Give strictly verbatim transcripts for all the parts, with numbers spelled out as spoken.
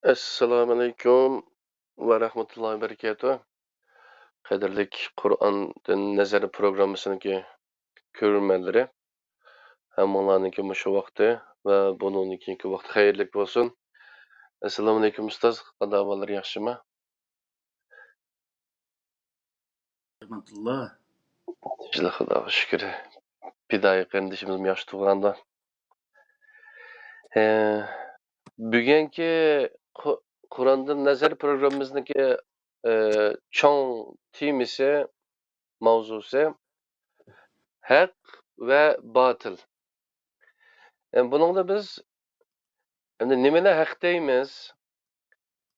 ئەسسالامۇئەلەيكۇم ۋە رەھمەتۇللاھى ۋە بەرىكاتۇھ. قەدىرلىك قۇرئاندىن نەزەر پروگراممىسىنىڭكى كۆرۈرمەنلىرى، ھەممىڭلارنىڭكى مۇشۇ ۋاقتى ۋە بۇنىڭدىن كېيىنكى ۋاقتى خەيرلىك بولسۇن. ئەسسالامۇئەلەيكۇم ئۇستاز، قانداق ئەھۋاللار، ياخشىمۇ؟ رەھمەتۇللا. تىنچلىق، خۇداغا شۈكۈر. پىدائىي قېرىندىشىمىزمۇ ياخشى تۇرغاندا. ئە، بۈگۈنكى قۇ-، قۇرئاندىن نەزەر پروگراممىمىزنىڭكى، ئە، چوڭ تېمىسى، ماۋزۇسى ھەق ۋە باتىل. ئە، بۇنىڭدا بىز ئەمدى نېمىنى ھەق دەيمىز؟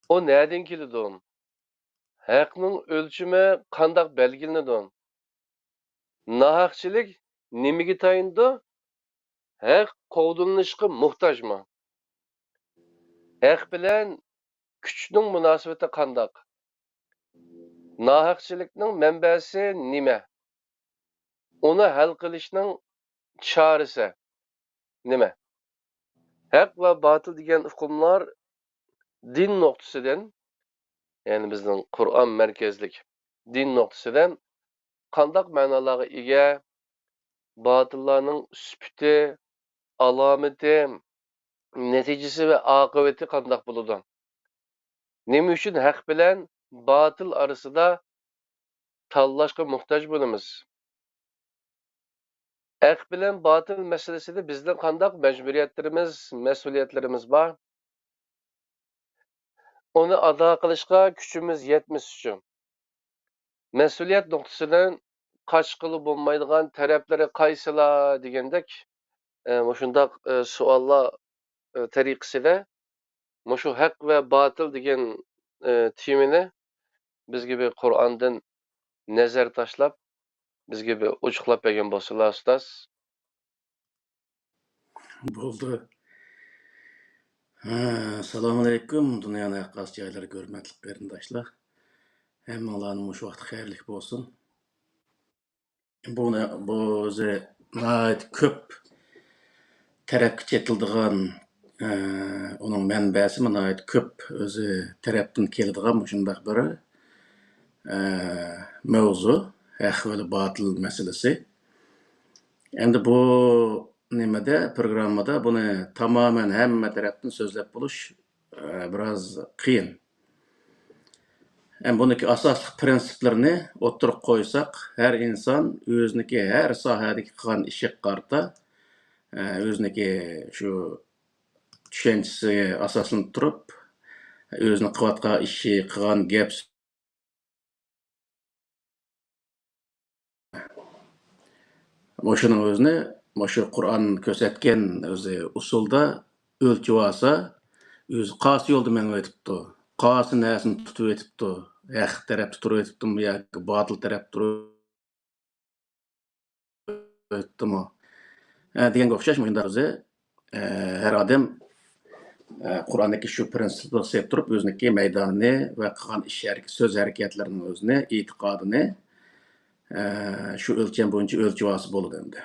ئۇ نەدىن كېلىدۇ؟ ھەقنىڭ ئۆلچىمى قانداق بەلگىلىنىدۇ؟ ناھەقچىلىك نېمىگە تايىنىدۇ؟ ھەق قوغدىلىشقا موھتاجمۇ؟ ھەق بىلەن كۈچنىڭ مۇناسىۋىتى قانداق؟ ناھەقچىلىكنىڭ مەنبەسى نېمە؟ ئۇنى ھەل قىلىشنىڭ چارىسى نېمە؟ ھەق ۋە باتىل دېگەن ئۇقۇملار دىن نۇقتىسىدىن، يەنى بىزنىڭ قۇرئان مەركەزلىك دىن نۇقتىسىدىن قانداق مەنىلەرگە ئىگە؟ باتىللارنىڭ سۈپىتى، ئالامىتى، نەتىجىسى ۋە ئاقىۋىتى قانداق بولىدۇ؟ نېمە ئۈچۈن ھەق بىلەن باتىل ئارىسىدا تاللاشقا موھتاج بولىمىز؟ ھەق بىلەن باتىل مەسىلىسىدە بىزنىڭ قانداق مەجبۇرىيەتلىرىمىز، مەسئۇلىيەتلىرىمىز بار؟ ئۇنى ئادا قىلىشقا كۈچىمىز يەتمىسىچۇ؟ مەسئۇلىيەت نۇقتىسىدىن قاچقىلى بولمايدىغان تەرەپلىرى قايسىلار دېگەندەك، ئە، مۇشۇنداق، ئە، سوئاللار، ئە، تەرىقىسىدە مۇشۇ ھەق ۋە باتىل دېگەن، ئە، تېمىنى بىزگە بىر قۇرئاندىن نەزەر تاشلاپ، بىزگە بىر ئوچۇقلاپ بەرگەن بولسىلا، ئۇستاز. بولدى. ھە، سالامۇئەلەيكۇم، دۇنيانىڭ ھەر قايسى جايلىرىدىكى ھۆرمەتلىك قېرىنداشلار. ھەممىڭلارنىڭ مۇشۇ ۋاقتى خەيرلىك بولسۇن. بۇ، بۇ ئۆزى ناھايىتى كۆپ تەرەپكە چېتىلىدىغان، ئە، ئۇنىڭ مەنبەسىمۇ ناھايىتى كۆپ، ئۆزى تەرەپتىن كېلىدىغان مۇشۇنداق بىر، ئە، مەۋزۇ، ھەق ۋە باتىل مەسىلىسى. ئەمدى بۇ نېمىدە، پروگراممىدا بۇنى تامامەن ھەممە تەرەپتىن سۆزلەپ بولۇش، ئە، بىراز قىيىن. ھەم بۇنىڭكى ئاساسلىق پىرىنسىپلىرىنى ئوتتۇرىغا قويساق، ھەر ئىنسان ئۆزىنىڭكى ھەر ساھەدىكى قىلغان ئىشىغا قارىتا، ئە، ئۆزىنىڭكى شۇ چۈشەنچىسىگە ئاساسلىنىپ تۇرۇپ، ئۆزىنىڭ قىلىۋاتقان ئىشى، قىلغان گەپ مۇشۇنىڭ ئۆزىنى، مۇشۇ قۇرئان كۆرسەتكەن ئۆزى ئۇسۇلدا ئۆلچىۋالسا، ئۆزى قايسى يولدا مېڭىۋېتىپتۇ، قايسى نەرسىنى تۇتۇۋېتىپتۇ، ھەق تەرەپتە تۇرۇۋېتىپتۇمۇ ياكى باتىل تەرەپتە تۇرۇۋېتىپتۇمۇ، ئە، دېگەنگە ئوخشاش مۇشۇنداق ئۆزى، ئە، ھەر ئادەم، ئە، قۇرئاندىكى شۇ پىرىنسىپلارغا سېلىپ تۇرۇپ، ئۆزىنىڭكى مەيدانىنى ۋە قىلغان ئىش ھەرىكىتى، سۆز ھەرىكەتلىرىنىڭ ئۆزىنى، ئېتىقادىنى، ئە، شۇ ئۆلچەم بويىچە ئۆلچىۋالسا بولىدۇ ئەمدى.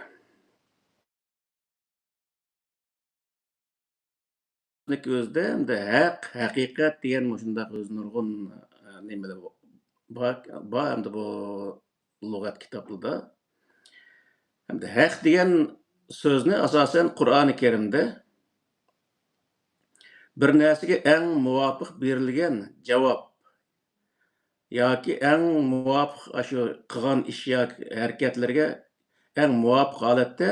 ئۆزىدە ئەمدى ھەق، ھەقىقەت دېگەن مۇشۇنداق ئۆزى نۇرغۇن، ئە، نېمىلەر بار، بار ئەمدى بۇ لۇغەت كىتابلىرىدا. ئەمدى ھەق دېگەن سۆزنى ئاساسەن قۇرئانى كەرىمدە بىر نەرسىگە ئەڭ مۇۋاپىق بېرىلگەن جاۋاب ياكى ئەڭ مۇۋاپىق ئاشۇ قىلغان ئىش ياكى ھەرىكەتلىرىگە ئەڭ مۇۋاپىق ھالەتتە،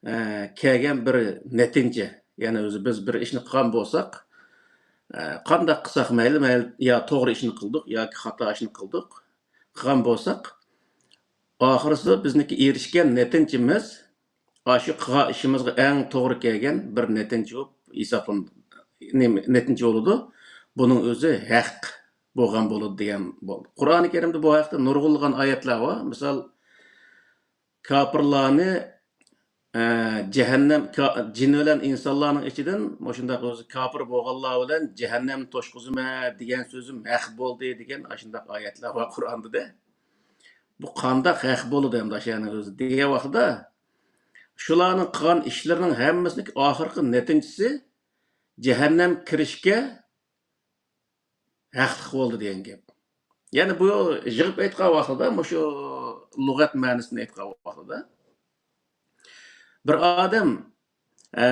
ئە، كەلگەن بىر نەتىجە. يەنى ئۆزى بىز بىر ئىشنى قىلغان بولساق، ئە، قانداق قىلساق مەيلى، مەيلى يا توغرا ئىشنى قىلدۇق ياكى خاتا ئىشنى قىلدۇق. قىلغان بولساق، ئاخىرسىدا بىزنىڭكى ئېرىشكەن نەتىجىمىز ئاشۇ قىلغان ئىشىمىزغا ئەڭ توغرا كەلگەن بىر نەتىجە بولۇپ ھېسابلىنىدۇ. نېمە، نەتىجە بولىدۇ. بۇنىڭ ئۆزى ھەق بولغان بولىدۇ دېگەن بولدى. قۇرئانى كەرىمدە بۇ ھەقتە نۇرغۇنلىغان ئايەتلەر بار. مىسال، كاپىرلارنى، ئە، جەھەننەم، كا-، جىن بىلەن ئىنسانلارنىڭ ئىچىدىن مۇشۇنداق ئۆزى كاپىر بولغانلار بىلەن جەھەننەم توشقۇزىمەن دېگەن سۆزۈم ھەق بولدى دېگەن ئاشۇنداق ئايەتلەر بار قۇرئاندا دە. بۇ قانداق ھەق بولىدۇ ئەمدى ئاشۇنىڭ ئۆزى دېگەن ۋاقتىدا، شۇلارنىڭ قىلغان ئىشلىرىنىڭ ھەممىسىنىڭ ئاخىرقى نەتىجىسى جەھەننەم كىرىشكە ھەقلىق بولدى دېگەن گەپ. يەنى بۇ يىغىپ ئېيتقان ۋاقتىدا، مۇشۇ لۇغەت مەنىسىنى ئېيتقان ۋاقتىدا، بىر ئادەم، ئە،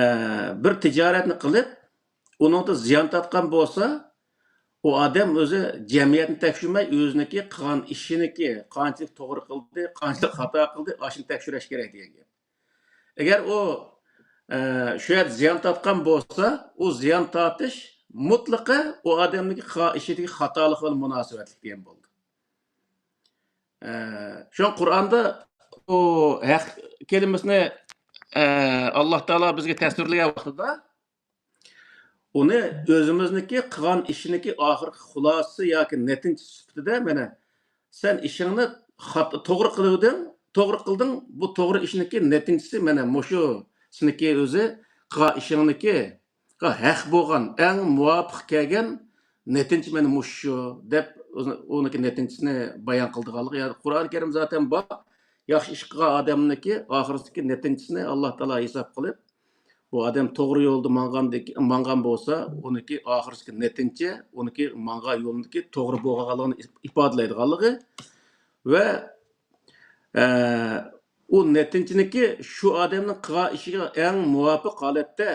بىر تىجارەتنى قىلىپ، ئۇنىڭدا زىيان تارتقان بولسا، ئۇ ئادەم ئۆزى جەمئىيەتنى تەكشۈرمەي، ئۆزىنىڭكى قىلغان ئىشىنىڭكى قانچىلىك توغرا قىلدى، قانچىلىك خاتا قىلدى، ئاشۇنى تەكشۈرۈش كېرەك دېگەن گەپ. ئەگەر ئۇ، ئە، شۇ يەردە زىيان تارتقان بولسا، ئۇ زىيان تارتىش مۇتلىقى ئۇ ئادەمنىڭكى قىلغان ئىشىدىكى خاتالىق بىلەن مۇناسىۋەتلىك دېگەن بولدى. ئە، شۇڭا قۇرئاندا ئۇ ھەق كەلىمىسىنى، ئە، ئاللا تائالا بىزگە تەسۋىرلىگەن ۋاقتىدا، ئۇنى ئۆزىمىزنىڭكى قىلغان ئىشىنىڭكى ئاخىرقى خۇلاسىسى ياكى نەتىجىسى سۈپىتىدە، مانا، سەن ئىشىڭنى خات-، توغرا قىلدىڭ، توغرا قىلدىڭ، بۇ توغرا ئىشنىڭكى نەتىجىسى، مانا، مۇشۇ سېنىڭكى ئۆزى قىلغان ئىشىڭنىڭكى ھەق بولغان، ئەڭ مۇۋاپىق كەلگەن نەتىجە، مانا، مۇشۇ، دەپ ئۇنىڭكى نەتىجىسىنى بايان قىلىدىغانلىقى. يا، قۇرئان كەرىم زاتەن بار، ياخشى ئىش قىلغان ئادەمنىڭكى ئاخىرسىدىكى نەتىجىسىنى ئاللا تائالا ھېساب قىلىپ، بۇ ئادەم توغرا يولدا ماڭغاندىكى-، ماڭغان بولسا، ئۇنىڭكى ئاخىرسىدىكى نەتىجە، ئۇنىڭكى ماڭغان يولىنىڭكى توغرا بولغانلىقىنى ئىپ-، ئىپادىلەيدىغانلىقى ۋە، ئە، ئۇ نەتىجىنىڭكى شۇ ئادەمنىڭ قىلغان ئىشىغا ئەڭ مۇۋاپىق ھالەتتە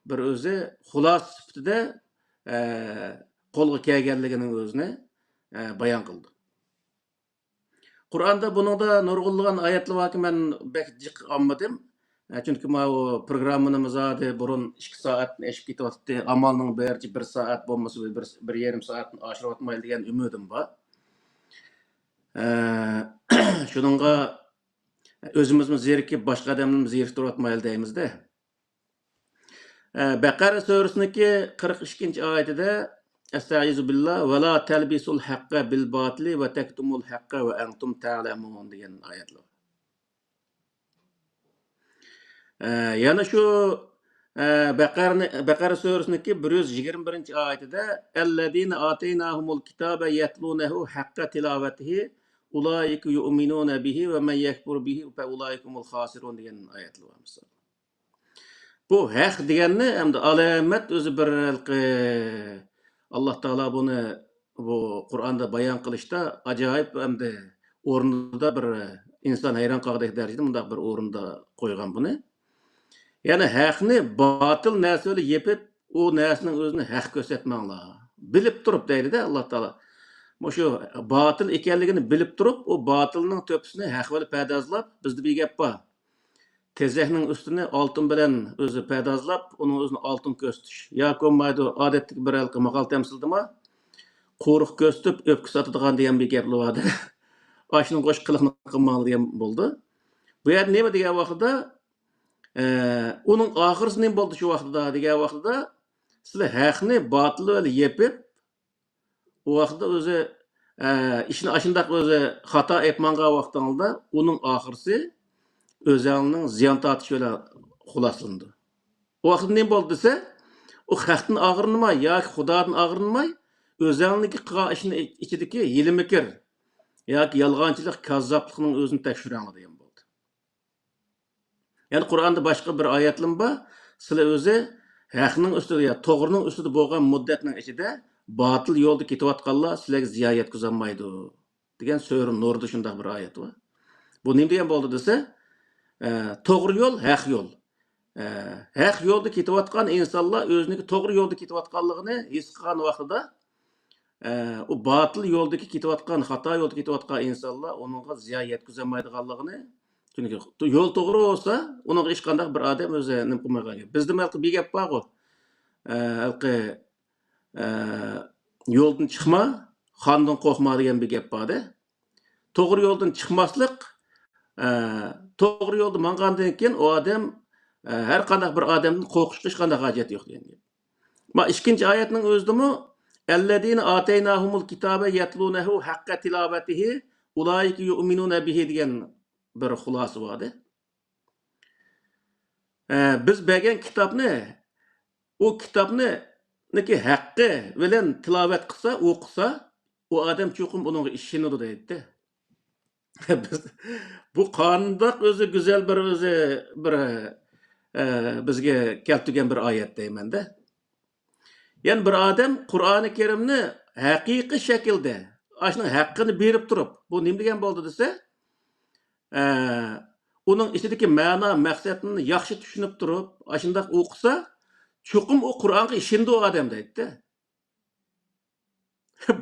بىر ئۆزى خۇلاسە سۈپىتىدە، ئە، قولغا كەلگەنلىكىنىڭ ئۆزىنى، ئە، بايان قىلدى. قۇرئاندا بۇنىڭدا نۇرغۇنلىغان ئايەتلەر باركى، مەن بەك جىق ئالمىدىم. ئە، چۈنكى ماۋۇ پروگراممىنىڭ زادى بۇرۇن ئىككى سائەتتىن ئېشىپ كېتىۋاتاتتى. ئامالنىڭ بارىچە بىر سائەت بولمىسا بىر، بىر يېرىم سائەتتىن ئاشۇرۇۋاتمايدۇ دېگەن ئۈمىدىم بار. ئە، شۇنىڭغا ئۆزىمىزمۇ زېرىكىپ، باشقا ئادەمنىمۇ زېرىكتۈرۈۋاتمايلى دەيمىز-دە. ئە، بەقەرە سۈرىسىنىڭكى قىرىق ئىككىنچى ئايىتىدە، ئەستەئىزۇ بىللا، ۋەلا تەلبىسۇل ھەققە بىل باتىلى ۋە تەكتۇمۇل ھەققە ۋە ئەنتۇم تەلەمۇن دېگەن ئايەتلەر. ئە، يەنە شۇ، ئە، بەقەرنى، بەقەرە سۈرىسىنىڭكى بىر يۈز يىگىرمە بىرىنچى ئايىتىدە، ئەللەزىنە ئاتەيناھۇمۇل كىتابە يەتلۇنەھۇ ھەققە تىلاۋەتىھى ئۇلائىكە يۇئمىنۇنە بىھى ۋە مەن يەكفۇر بىھى فە ئۇلائىكە ھۇمۇل خاسىرۇن دېگەن ئايەتلەر بار مىسال. بۇ ھەق دېگەننى ئەمدى ئالامەت ئۆزى بىر ھېلىقى ئاللا تائالا بۇنى بۇ قۇرئاندا بايان قىلىشتا ئاجايىپ ئەمدى ئورنىدا بىر ئىنسان ھەيران قالغۇدەك دەرىجىدە مۇنداق بىر ئورۇندا قويغان بۇنى. يەنى ھەقنى باتىل نەرسە بىلەن يېپىپ، ئۇ نەرسىنىڭ ئۆزىنى ھەق كۆرسەتمەڭلار. بىلىپ تۇرۇپ دەيدىدە ئاللا تائالا. مۇشۇ باتىل ئىكەنلىكىنى بىلىپ تۇرۇپ، ئۇ باتىلنىڭ تۆپىسىنى ھەق بىلەن پەردازلاپ، بىزدە بىر گەپ بار. تېزەكنىڭ ئۈستىنى ئالتۇن بىلەن ئۆزى پەردازلاپ، ئۇنىڭ ئۆزىنى ئالتۇن كۆرسىتىش. ياكى بولمايدۇ، ئادەتتىكى بىر ھېلىقى ماقال تەمسىلدىمۇ، قۇرۇق كۆرسىتىپ، ئۆپكە ساتىدىغان دېگەن بىر گەپلا بار. ئاشۇنىڭغا ئوخشاش قىلىقنى قىلماڭلار دېگەن بولدى. بۇ يەردە نېمە دېگەن ۋاقتىدا، ئە، ئۇنىڭ ئاخىرىسى نېمە بولدى شۇ ۋاقتىدا دېگەن ۋاقتىدا، سىلەر ھەقنى باتىل بىلەن يېپىپ، ئۇ ۋاقىتتا ئۆزى، ئە، ئىشنى ئاشۇنداق ئۆزى خاتا ئېلىپ ماڭغان ۋاقتىڭىزدا ئۇنىڭ ئاخىرىسى ئۆزەڭنىڭ زىيان تارتىشى بىلەن خۇلاسىلىنىدۇ. ئۇ ۋاقىتتا نېمە بولدى دېسە، ئۇ خەقتىن ئاغرىنماي ياكى خۇدادىن ئاغرىنماي، ئۆزەڭنىڭكى قىلغان ئىشىنىڭ ئىچىدىكى ھىيلە-مىكىر ياكى يالغانچىلىق، كاززاپلىقنىڭ ئۆزىنى تەكشۈرەڭلار دېگەن بولدى. يەنى قۇرئاندا باشقا بىر ئايەتلىمۇ بار. سىلەر ئۆزى ھەقنىڭ ئۈستىدە، يا توغرىنىڭ ئۈستىدە بولغان مۇددەتنىڭ ئىچىدە باتىل يولدا كېتىۋاتقانلار سىلەرگە زىيان يەتكۈزەلمەيدۇ، دېگەن سۈرە نۇردا شۇنداق بىر ئايەت بار. بۇ نېمە دېگەن بولدى دېسە، ئە، توغرا يول، ھەق يول. ئە، ھەق يولدا كېتىۋاتقان ئىنسانلار ئۆزىنىڭكى توغرا يولدا كېتىۋاتقانلىقىنى ھېس قىلغان ۋاقتىدا، ئە، ئۇ باتىل يولدىكى كېتىۋاتقان، خاتا يولدا كېتىۋاتقان ئىنسانلار ئۇنىڭغا زىيان يەتكۈزەلمەيدىغانلىقىنى، چۈنكى يول توغرا بولسا، ئۇنىڭغا ھېچقانداق بىر ئادەم ئۆزى نېمە قىلمايدىغان گەپ. بىزدە ھېلىقى بىر گەپ بارغۇ، ئە، ھېلىقى، ئە، يولدىن چىقما، خاندىن قورقما دېگەن بىر گەپ بار-دە. توغرا يولدىن چىقماسلىق، ئە، توغرا يولدا ماڭغاندىن كېيىن ئۇ ئادەم، ئە، ھەر قانداق بىر ئادەمدىن قورقۇشقا ھېچقانداق ھاجەت يوق دېگەن گەپ. ما ئىككىنچى ئايەتنىڭ ئۆزىدىمۇ، ئەللەزىنە ئاتەيناھۇمۇل كىتابە يەتلۇنەھۇ ھەققە تىلاۋەتىھى ئۇلائىكە يۇئمىنۇنە بىھى دېگەن بىر خۇلاسە بار-دە. ئە، بىز بەرگەن كىتابنى، ئۇ كىتابنى، نىكى ھەققى بىلەن تىلاۋەت قىلسا، ئوقۇسا، ئۇ ئادەم چوقۇم ئۇنىڭغا ئىشىنىدۇ دەيدۇ. بىز، بۇ قانداق ئۆزى گۈزەل بىر، ئۆزى بىر، ئە، بىزگە كەلتۈرگەن بىر ئايەت دەيمەن-دە. يەنى بىر ئادەم قۇرئانى كەرىمنى ھەقىقىي شەكىلدە ئاشۇنىڭ ھەققىنى بېرىپ تۇرۇپ، بۇ نېمە دېگەن بولدى دېسە، ئە، ئۇنىڭ ئىچىدىكى مەنا، مەقسەتنى ياخشى چۈشىنىپ تۇرۇپ، ئاشۇنداق ئوقۇسا، چوقۇم ئۇ قۇرئانغا ئىشىنىدۇ ئۇ ئادەم دەيدىدە.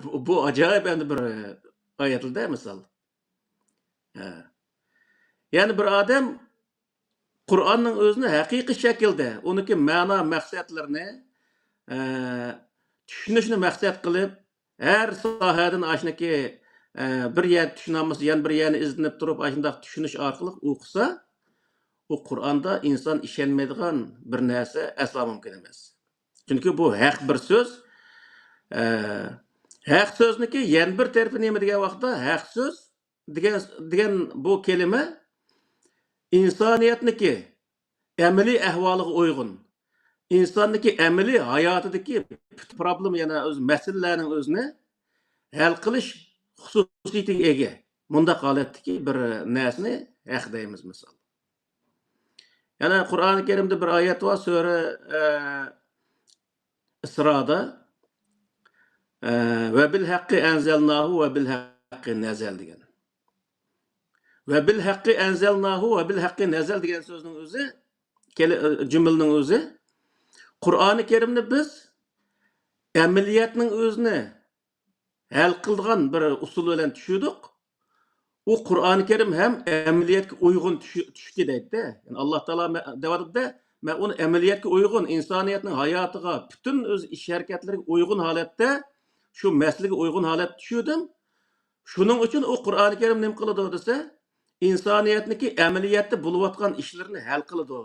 بۇ، بۇ ئاجايىپ ئەمدى بىر، ئايەتلىدە مىسال. ھە. يەنى بىر ئادەم قۇرئاننىڭ ئۆزىنى ھەقىقىي شەكىلدە، ئۇنىڭكى مەنا مەقسەتلىرىنى، ئە، چۈشىنىشنى مەقسەت قىلىپ، ھەر ساھەدىن ئاشنىكى، ئە، بىر يەر چۈشىنەلمىسە، يەنە بىر يەرنى ئىزدىنىپ تۇرۇپ، ئاشۇنداق چۈشىنىش ئارقىلىق ئوقۇسا، ئۇ قۇرئاندا ئىنسان ئىشەنمەيدىغان بىر نەرسە ئەسلا مۇمكىن ئەمەس. چۈنكى بۇ ھەق بىر سۆز. ئە، ھەق سۆزنىكى يەنە بىر تەرىپى نېمە دېگەن ۋاقىتتا، ھەق سۆز دېگەن، دېگەن بۇ كەلىمە ئىنسانىيەتنىكى ئەمەلىي ئەھۋالىغا ئۇيغۇن، ئىنساننىكى ئەمەلىي ھاياتىدىكى پۇت پروبلېما، يەنە ئۆز مەسىلىلەرنىڭ ئۆزىنى ھەل قىلىش خۇسۇسىيىتىگە ئىگە. مۇنداق ھالەتتىكى بىر نەرسىنى ھەق دەيمىز، مىسال. يەنە قۇرئانى كەرىمدە بىر ئايەت بار، سۈرە، ئە، ئىسرادا، ئە، «ۋە بىل ھەققى ئەنزەلناھۇ ۋە بىل ھەققى نەزەل» دېگەن. «ۋە بىل ھەققى ئەنزەلناھۇ ۋە بىل ھەققى نەزەل» دېگەن سۆزنىڭ ئۆزى، كەلى-، جۈملىنىڭ ئۆزى، قۇرئانى كەرىمنى بىز ئەمەلىيەتنىڭ ئۆزىنى ھەل قىلىدىغان بىر ئۇسۇل بىلەن چۈشۈردۇق. ئۇ قۇرئانى كەرىم ھەم ئەمەلىيەتكە ئۇيغۇن چۈشى-، چۈشتى دەيدىدە. يەنى ئاللا تائالا مە-، دەۋاتىدۇ-دە، مەن ئۇنى ئەمەلىيەتكە ئۇيغۇن، ئىنسانىيەتنىڭ ھاياتىغا، پۈتۈن ئۆز ئىش ھەرىكەتلىرىگە ئۇيغۇن ھالەتتە، شۇ مەسىلىگە ئۇيغۇن ھالەتتە چۈشۈردۈم. شۇنىڭ ئۈچۈن ئۇ قۇرئانى كەرىم نېمە قىلىدۇ دېسە، ئىنسانىيەتنىكى ئەمەلىيەتتە بولۇۋاتقان ئىشلىرىنى ھەل قىلىدۇ.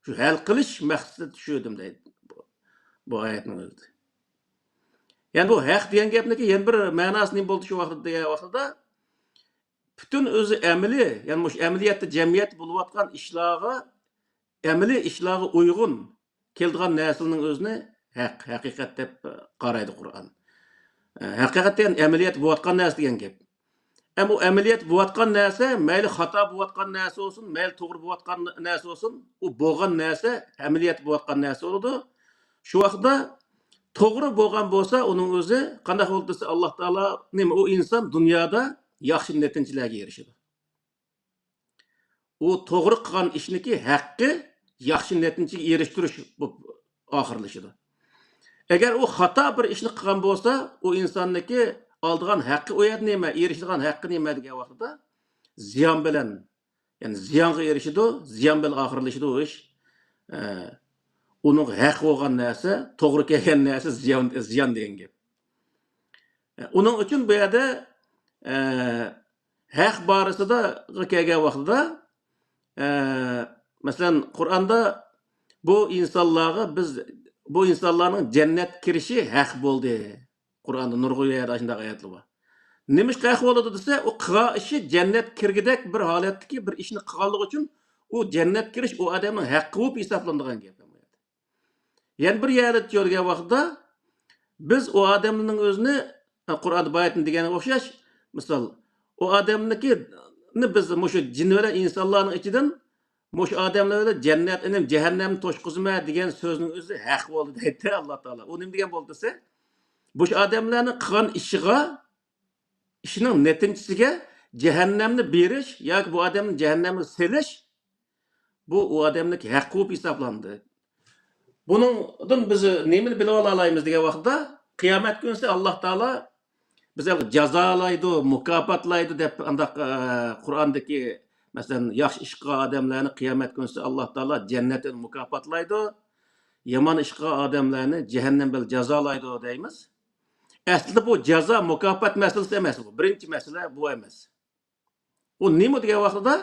شۇ ھەل قىلىش مەقسىتىدە چۈشۈردۈم دەيدۇ بۇ، بۇ ئايەتنىڭ ئۆزىدە. يەنى بۇ ھەق دېگەن گەپنىكى يەنە بىر مەناسى نېمە بولدى شۇ ۋاقىتتا دېگەن ۋاقتىدا، پۈتۈن ئۆزى ئەمەلىي، يەنى مۇشۇ ئەمەلىيەتتە، جەمئىيەتتە بولۇۋاتقان ئىشلارغا، ئەمەلىي ئىشلارغا ئۇيغۇن كېلىدىغان نەرسىنىڭ ئۆزىنى ھەق، ھەقىقەت دەپ قارايدۇ قۇرئان. ھەقىقەت دېگەن ئەمەلىيەتتە بولۇۋاتقان نەرسە دېگەن گەپ. ئەمما ئۇ ئەمەلىيەتتە بولۇۋاتقان نەرسە، مەيلى خاتا بولۇۋاتقان نەرسە بولسۇن، مەيلى توغرا بولۇۋاتقان نەرسە بولسۇن، ئۇ بولغان نەرسە، ئەمەلىيەتتە بولۇۋاتقان نەرسە بولىدۇ. شۇ ۋاقىتتا توغرا بولغان بولسا، ئۇنىڭ ئۆزى قانداق بولدى دېسە، ئاللا تائالا نېمە، ئۇ ئىنسان دۇنيادا ياخشى نەتىجىلەرگە ئېرىشىدۇ. ئۇ توغرا قىلغان ئىشنىكى ھەققى ياخشى نەتىجىگە ئېرىشتۈرۈش بولۇپ ئاخىرلىشىدۇ. ئەگەر ئۇ خاتا بىر ئىشنى قىلغان بولسا، ئۇ ئىنساننىڭكى ئالىدىغان ھەققى ئۇ يەردە نېمە، ئېرىشىدىغان ھەققى نېمە دېگەن ۋاقتىدا زىيان بىلەن، يەنى زىيانغا ئېرىشىدۇ، زىيان بىلەن ئاخىرلىشىدۇ ئۇ ئىش. ئە، ئۇنىڭ ھەق بولغان نەرسە، توغرا كەلگەن نەرسە زىيان، زىيان دېگەن گەپ. ئۇنىڭ ئۈچۈن بۇ يەردە، ئە، ھەق بارىسىدا كەلگەن ۋاقتىدا، ئە، مەسىلەن، قۇرئاندا بۇ ئىنسانلارغا بىز، بۇ ئىنسانلارنىڭ جەننەتكە كىرىشى ھەق بولدى. قۇرئاندا نۇرغۇن يەردە ئاشۇنداق ئايەتلەر بار. نېمىشقا ھەق بولىدۇ دېسە، ئۇ قىلغان ئىشى جەننەتكە كىرگۈدەك بىر ھالەتتىكى بىر ئىشنى قىلغانلىقى ئۈچۈن ئۇ جەننەتكە كىرىش ئۇ ئادەمنىڭ ھەققى بولۇپ ھېسابلىنىدىغان گەپ. يەنە بىر يەردە دېگەن ۋاقىتتا، بىز ئۇ ئادەمنىڭ ئۆزىنى، قۇرئاندا بايىتىن دېگەنگە ئوخشاش، مىسال، ئۇ ئادەمنىڭكىنى بىز مۇشۇ جىن بىلەن ئىنسانلارنىڭ ئىچىدىن مۇشۇ ئادەملەر بىلەن جەننەت، ئىنىم، جەھەننەمنى توشقۇزىمەن دېگەن سۆزنىڭ ئۆزى ھەق بولدى دەيدۇ ئاللا تائالا. ئۇ نېمە دېگەن بولدى دېسە، مۇشۇ ئادەملەرنىڭ قىلغان ئىشىغا، ئىشىنىڭ نەتىجىسىگە جەھەننەمنى بېرىش ياكى بۇ ئادەمنى جەھەننەمگە سېلىش، بۇ ئۇ ئادەمنىڭ ھەققى بولۇپ ھېسابلاندى. بۇنىڭدىن بىز نېمىنى بىلىۋالالايمىز دېگەن ۋاقىتتا، قىيامەت كۈنىسى ئاللا تائالا بىز جازالايدۇ، مۇكاپاتلايدۇ دەپ ئانداق، ئە، قۇرئاندىكى، مەسىلەن، ياخشى ئىش قىلغان ئادەملەرنى قىيامەت كۈنىسى ئاللا تائالا جەننەتتىن مۇكاپاتلايدۇ، يامان ئىش قىلغان ئادەملەرنى جەھەننەم بىلەن جازالايدۇ دەيمىز. ئەسلىدە بۇ جازا، مۇكاپات مەسىلىسى ئەمەس بۇ. بىرىنچى مەسىلە بۇ ئەمەس. ئۇ نېمە دېگەن ۋاقتىدا،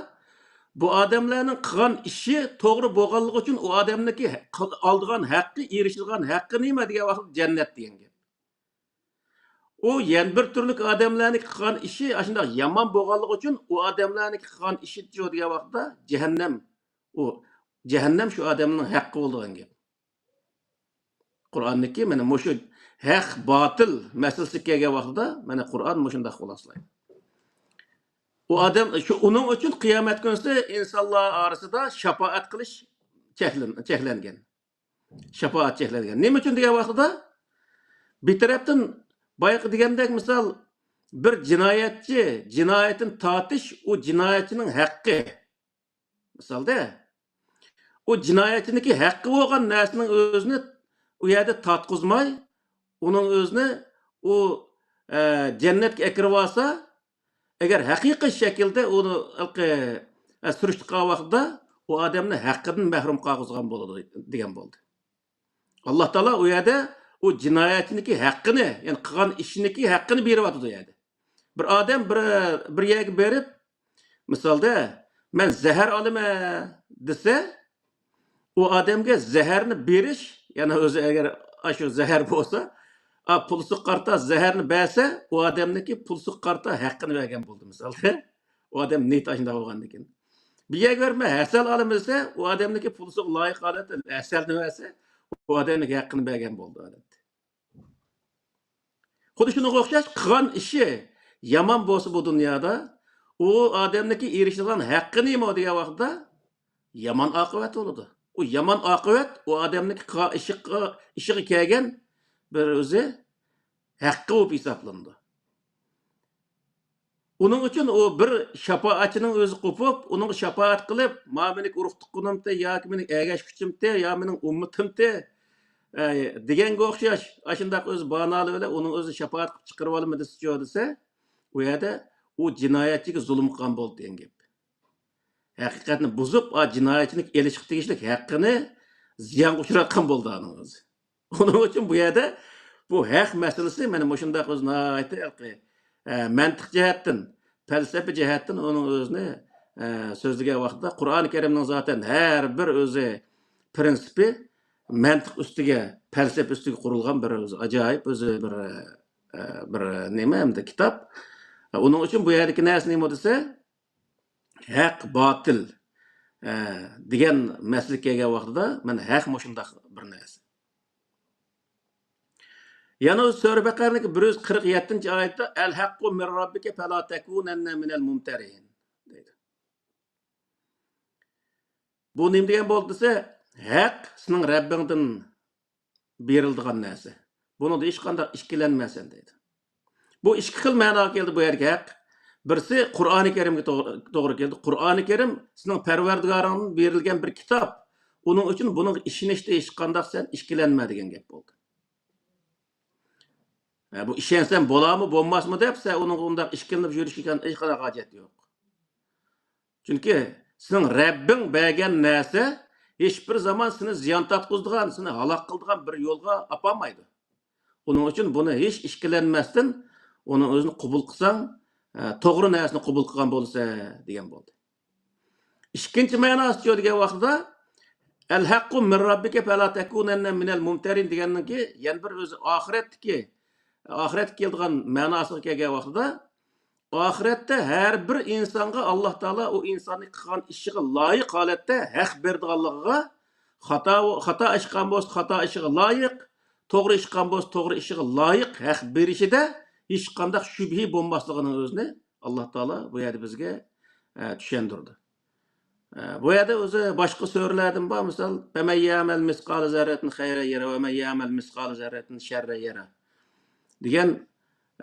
بۇ ئادەملەرنىڭ قىلغان ئىشى توغرا بولغانلىقى ئۈچۈن ئۇ ئادەمنىڭكى ھە-، ئالىدىغان ھەققى، ئېرىشىدىغان ھەققى نېمە دېگەن ۋاقىتتا جەننەت دېگەن گەپ. ئۇ يەنە بىر تۈرلۈك ئادەملەرنىڭ قىلغان ئىشى ئاشۇنداق يامان بولغانلىقى ئۈچۈن ئۇ ئادەملەرنىڭ قىلغان ئىشى شۇ دېگەن ۋاقىتتا جەھەننەم. ئۇ جەھەننەم شۇ ئادەمنىڭ ھەققى بولىدىغان گەپ. قۇرئاندىكى مانا مۇشۇ ھەق، باتىل مەسىلىسىگە كەلگەن ۋاقتىدا مانا قۇرئان مۇشۇنداق خۇلاسىلايدۇ. ئۇ ئادەم، شۇ، ئۇنىڭ ئۈچۈن قىيامەت كۈنىسى ئىنسانلار ئارىسىدا شاپائەت قىلىش چەكلەن-، چەكلەنگەن. شاپائەت چەكلەنگەن. نېمە ئۈچۈن دېگەن ۋاقتىدا، بىر تەرەپتىن بايىقى دېگەندەك، مىسال، بىر جىنايەتچى جىنايىتىنى تارتىش، ئۇ جىنايەتچىنىڭ ھەققى. مىسالدا، ئۇ جىنايەتچىنىڭكى ھەققى بولغان نەرسىنىڭ ئۆزىنى ئۇ يەردە تارتقۇزماي، ئۇنىڭ ئۆزىنى ئۇ، ئە، جەننەتكە ئەكىرىۋالسا، ئەگەر ھەقىقىي شەكىلدە ئۇنى ھېلىقى، ئە، سۈرۈشتە قىلغان ۋاقتىدا، ئۇ ئادەمنى ھەققىدىن مەھرۇم قالغۇزغان بولىدۇ، دېگەن بولدى. ئاللا تائالا ئۇ يەردە ئۇ جىنايەتچىنىڭكى ھەققىنى، يەنى قىلغان ئىشىنىڭكى ھەققىنى بېرىۋاتىدۇ ئۇ يەردە. بىر ئادەم بىر، بىر يەرگە بېرىپ، مىسالدا، «مەن زەھەر ئالىمەن» دېسە، ئۇ ئادەمگە زەھەرنى بېرىش، يەنى ئۆزى ئەگەر ئاشۇ زەھەر بولسا، ئا، پۇلسىغا قارىتا زەھەرنى بەرسە، ئۇ ئادەمنىڭكى پۇلسىغا قارىتا ھەققىنى بەرگەن بولدى، مىسالدا. ئۇ ئادەم نىيىتى ئاشۇنداق بولغاندىكىن. بىر يەرگە بېرىپ، «مەن ھەسەل ئالىمەن» دېسە، ئۇ ئادەمنىڭكى پۇلسىغا لايىق ھالەتتە ھەسەلنى بەرسە، ئۇ ئادەمنىڭكى ھەققىنى بەرگەن بولدى ئادەتتە. خۇددى شۇنىڭغا ئوخشاش، قىلغان ئىشى يامان بولسا بۇ دۇنيادا، ئۇ ئادەمنىڭكى ئېرىشىدىغان ھەققى نېمە دېگەن ۋاقىتتا، يامان ئاقىۋەت بولىدۇ. ئۇ يامان ئاقىۋەت ئۇ ئادەمنىڭكى قىلغان ئىشىغا، ئىشىغا كەلگەن بىر ئۆزى ھەققى بولۇپ ھېسابلىنىدۇ. ئۇنىڭ ئۈچۈن ئۇ بىر شاپائەتچىنىڭ ئۆزى قوپۇپ، ئۇنىڭغا شاپائەت قىلىپ، «ما مېنىڭ ئۇرۇق-تۇغقىنىمتى ياكى مېنىڭ ئەگەشكۈچىمتى يا مېنىڭ ئۈممىتىمتى؟» ئە، دېگەنگە ئوخشاش، ئاشۇنداق ئۆزى باھانىلەر بىلەن ئۇنىڭ ئۆزىنى شاپائەت قىلىپ چىقىرىۋالىمەن دېسىچۇ دېسە، ئۇ يەردە ئۇ جىنايەتچىگە زۇلۇم قىلغان بولدى دېگەن گەپ. ھەقىقەتنى بۇزۇپ، ئا، جىنايەتچىنىڭ ئېلىشقا تېگىشلىك ھەققىنى زىيانغا ئۇچراتقان بولدى ئانىڭ ئۆزى. ئۇنىڭ ئۈچۈن بۇ يەردە بۇ ھەق مەسىلىسى مانا مۇشۇنداق ئۆزى ناھايىتى ھېلىقى، ئە، مەنتىق جەھەتتىن، پەلسەپە جەھەتتىن ئۇنىڭ ئۆزىنى، ئە، سۆزلىگەن ۋاقتىدا قۇرئانى كەرىمنىڭ زاتەن ھەر بىر ئۆزى پىرىنسىپى مەنتىق ئۈستىگە، پەلسەپە ئۈستىگە قۇرۇلغان بىر ئۆزى ئاجايىپ ئۆزى بىر، ئە، بىر نېمە ئەمدى كىتاب. ئۇنىڭ ئۈچۈن بۇ يەردىكى نەرسە نېمە دېسە، ھەق، باتىل، ئە، دېگەن مەسىلىگە كەلگەن ۋاقتىدا، مانا ھەق مۇشۇنداق بىر نەرسە. يەنە سۈرە بەقەرىنىڭكى بىر يۈز قىرىق يەتتىنچى ئايەتتە، «ئەل ھەققۇ مىر رەببىكە فەلا تەكۇنەننە مىنەل مۇمتەرىن» دەيدۇ. بۇ نېمە دېگەن بولدى دېسە، ھەق سېنىڭ رەببىڭدىن بېرىلىدىغان نەرسە. بۇنىڭدا ھېچقانداق ئىككىلەنمەسەن دەيدۇ. بۇ ئىككى خىل مەناغا كەلدى بۇ يەردىكى ھەق. بىرسى قۇرئانى كەرىمگە توغرا، توغرا كېلىدۇ. قۇرئانى كەرىم سېنىڭ پەرۋەردىگارىڭدىن بېرىلگەن بىر كىتاب. ئۇنىڭ ئۈچۈن بۇنىڭغا ئىشىنىشتە ھېچقانداق سەن ئىككىلەنمە دېگەن گەپ بولدى. ھە، بۇ ئىشەنسەم بولارمۇ، بولماسمۇ دەپ سەن ئۇنىڭغا ئۇنداق ئىككىلىنىپ يۈرۈشكە ھېچقانداق ھاجەت يوق. چۈنكى سېنىڭ رەببىڭ بەرگەن نەرسە ھېچبىر زامان سېنى زىيان تارتقۇزىدىغان، سېنى ھالاك قىلىدىغان بىر يولغا ئاپارمايدۇ. ئۇنىڭ ئۈچۈن بۇنى ھېچ ئىككىلەنمەستىن ئۇنى ئۆزىنى قوبۇل قىلساڭ، ئە، توغرا نەرسىنى قوبۇل قىلغان بولىسەن دېگەن بولدى. ئىككىنچى مەناسىچۇ دېگەن ۋاقتىدا، «ئەل ھەققۇ مىر رەببىكە فەلا تەكۇنەننە مىنەل مۇمتەرىن» دېگەننىڭكى يەنە بىر ئۆزى ئاخىرەتتىكى، ئاخىرەتكە كېلىدىغان مەناسىغا كەلگەن ۋاقتىدا، ئاخىرەتتە ھەر بىر ئىنسانغا ئاللا تائالا ئۇ ئىنساننىڭ قىلغان ئىشىغا لايىق ھالەتتە ھەق بېرىدىغانلىقىغا، خاتا، خاتا ئىش قىلغان بولسا خاتا ئىشىغا لايىق، توغرا ئىش قىلغان بولسا توغرا ئىشىغا لايىق ھەق بېرىشىدە ھېچقانداق شۈبھە بولماسلىقىنىڭ ئۆزىنى ئاللا تائالا بۇ يەردە بىزگە، ئە، چۈشەندۈردى. ئە، بۇ يەردە ئۆزى باشقا سۈرىلەردىن بار، مىسال، «فەمەن يەمەل مىسقالە زەررەتىن خەيرەن يەرە، ۋەمەن يەمەل مىسقالە زەررەتىن شەررەن يەرە» دېگەن،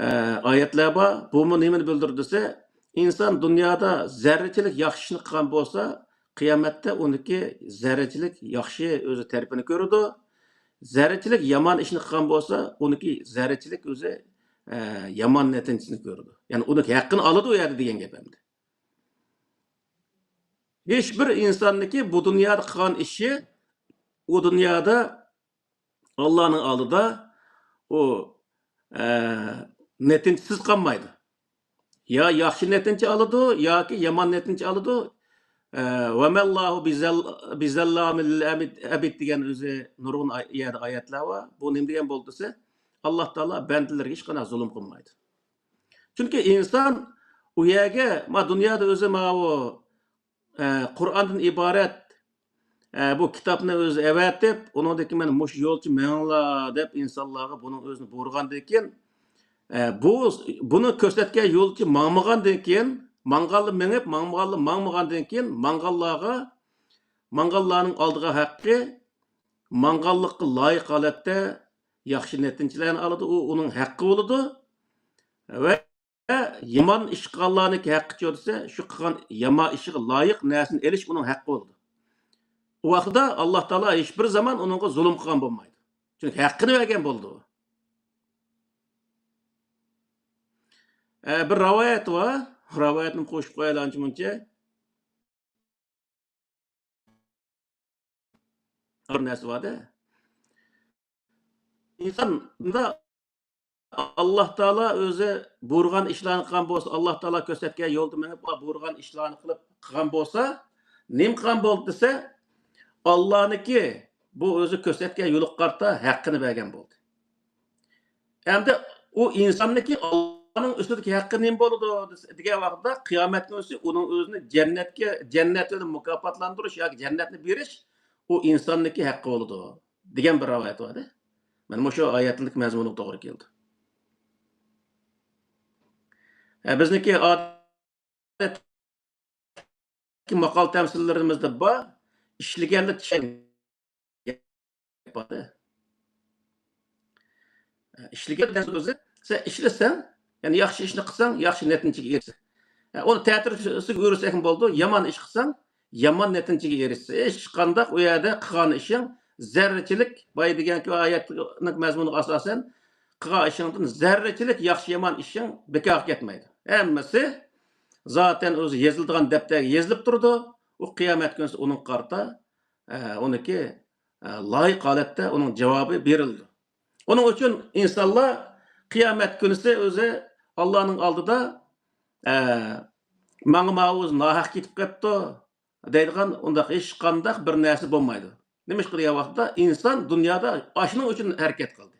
ئە، ئايەتلەر بار. بۇمۇ نېمىنى بىلدۈرىدۇ دېسە، ئىنسان دۇنيادا زەررىچىلىك ياخشى ئىشنى قىلغان بولسا، قىيامەتتە ئۇنىڭكى زەررىچىلىك ياخشى ئۆزى تەرىپىنى كۆرىدۇ. زەررىچىلىك يامان ئىشنى قىلغان بولسا، ئۇنىڭكى زەررىچىلىك ئۆزى، ئە، يامان نەتىجىسىنى كۆرىدۇ. يەنى ئۇنىڭ ھەققىنى ئالىدۇ ئۇ يەردە دېگەن گەپ ئەمدى. ھېچ بىر ئىنساننىڭكى بۇ دۇنيادا قىلغان ئىشى ئۇ دۇنيادا ئاللانىڭ ئالدىدا ئۇ، ئە، نەتىجىسىز قالمايدۇ. يا ياخشى نەتىجە ئالىدۇ، ياكى يامان نەتىجە ئالىدۇ. ئە، «ۋەمەللاھۇ بىزەل-، بىزەللامىل ئەبىد» دېگەن ئۆزى نۇرغۇن ئاي-، يەردە ئايەتلەر بار. بۇ نېمە دېگەن بولدى دېسە، ئاللا تائالا بەندىلىرىگە ھېچقانداق زۇلۇم قىلمايدۇ. چۈنكى ئىنسان ئۇ يەرگە، ما دۇنيادا ئۆزى ماۋۇ، ئە، قۇرئاندىن ئىبارەت، ئە، بۇ كىتابنى ئۆزى ئەۋەتىپ، ئۇنىڭدىن كېيىن مانا مۇشۇ يولچە مېڭىڭلار دەپ ئىنسانلارغا بۇنىڭ ئۆزىنى بۇيرۇغاندىن كېيىن، ئە، بۇ، بۇنى كۆرسەتكەن يولچە ماڭمىغاندىن كېيىن، ماڭغانلا مېڭىپ، ماڭمىغانلا ماڭمىغاندىن كېيىن، ماڭغانلارغا، ماڭغانلارنىڭ ئالىدىغان ھەققى، ماڭغانلىققا لايىق ھالەتتە ياخشى نەتىجىلەرنى ئالىدۇ، ئۇ ئۇنىڭ ھەققى بولىدۇ. ۋە يامان ئىش قىلغانلارنىڭكى ھەققىچۇ دېسە، شۇ قىلغان يامان ئىشىغا لايىق نەرسىنى ئېلىش ئۇنىڭ ھەققى بولىدۇ. ئۇ ۋاقىتتا ئاللا تائالا ھېچ بىر زامان ئۇنىڭغا زۇلۇم قىلغان بولمايدۇ. چۈنكى ھەققىنى بەرگەن بولىدۇ. ئە، بىر رىۋايەت بار. رىۋايەتنى قوشۇپ قويايلى ئانچە مۇنچە. بىر نەرسە بار-دە. ئىنسان بۇندا ئاللا تائالا ئۆزى بۇيرۇغان ئىشلارنى قىلغان بولسا، ئاللا تائالا كۆرسەتكەن يولدا مېڭىپ، بۇيرۇغان ئىشلارنى قىلىپ قىلغان بولسا، نېمە قىلغان بولدى دېسە، ئاللانىڭكى بۇ ئۆزى كۆرسەتكەن يولىغا قارىتا ھەققىنى بەرگەن بولدى. ئەمدى ئۇ ئىنساننىڭكى ئاللانىڭ ئۈستىدىكى ھەققى نېمە بولىدۇ دېگەن ۋاقىتتا، قىيامەت كۈنىسى ئۇنىڭ ئۆزىنى جەننەتكە، جەننەت بىلەن مۇكاپاتلاندۇرۇش ياكى جەننەتنى بېرىش ئۇ ئىنساننىڭكى ھەققى بولىدۇ، دېگەن بىر رىۋايەت بار-دە. مانا مۇشۇ ئايەتنىڭ مەزمۇنىغا توغرا كېلىدۇ. ھە، بىزنىڭكى ئادەتتىكى ماقال تەمسىللىرىمىزدە بار، ئىشلىگەنلا چىشەن گەپ بار-دە. ئىشلىگەن دەرسىدە ئۆزى، سەن ئىشلىسەڭ، يەنى ياخشى ئىشنى قىلساڭ، ياخشى نەتىجىگە ئېرىشىسەن. ئۇنى تەتۈرىسىگە ئۆرۈسەكمۇ بولىدۇ، يامان ئىش قىلساڭ، يامان نەتىجىگە ئېرىشىسەن. ھېچقانداق ئۇ يەردە قىلغان ئىشىڭ زەررىچىلىك، بايا دېگەنكى ئايەتنىڭ مەزمۇنىغا ئاساسەن، قىلغان ئىشىڭدىن زەررىچىلىك ياخشى-يامان ئىشىڭ بىكارغا كەتمەيدۇ. ھەممىسى زاتەن ئۆزى يېزىلىدىغان دەپتەرگە يېزىلىپ تۇرىدۇ. ئۇ قىيامەت كۈنىسى ئۇنىڭغا قارىتا، ئە، ئۇنىڭكى، ئە، لايىق ھالەتتە ئۇنىڭ جاۋابى بېرىلىدۇ. ئۇنىڭ ئۈچۈن ئىنسانلار قىيامەت كۈنىسى ئۆزى ئاللانىڭ ئالدىدا، ئە، ماڭا ماۋۇ ناھەق كېتىپ قېپتۇ دەيدىغان ئۇنداق ھېچقانداق بىر نەرسە بولمايدۇ. نېمىشقا دېگەن ۋاقىتتا ئىنسان دۇنيادا ئاشۇنىڭ ئۈچۈن ھەرىكەت قىلدى.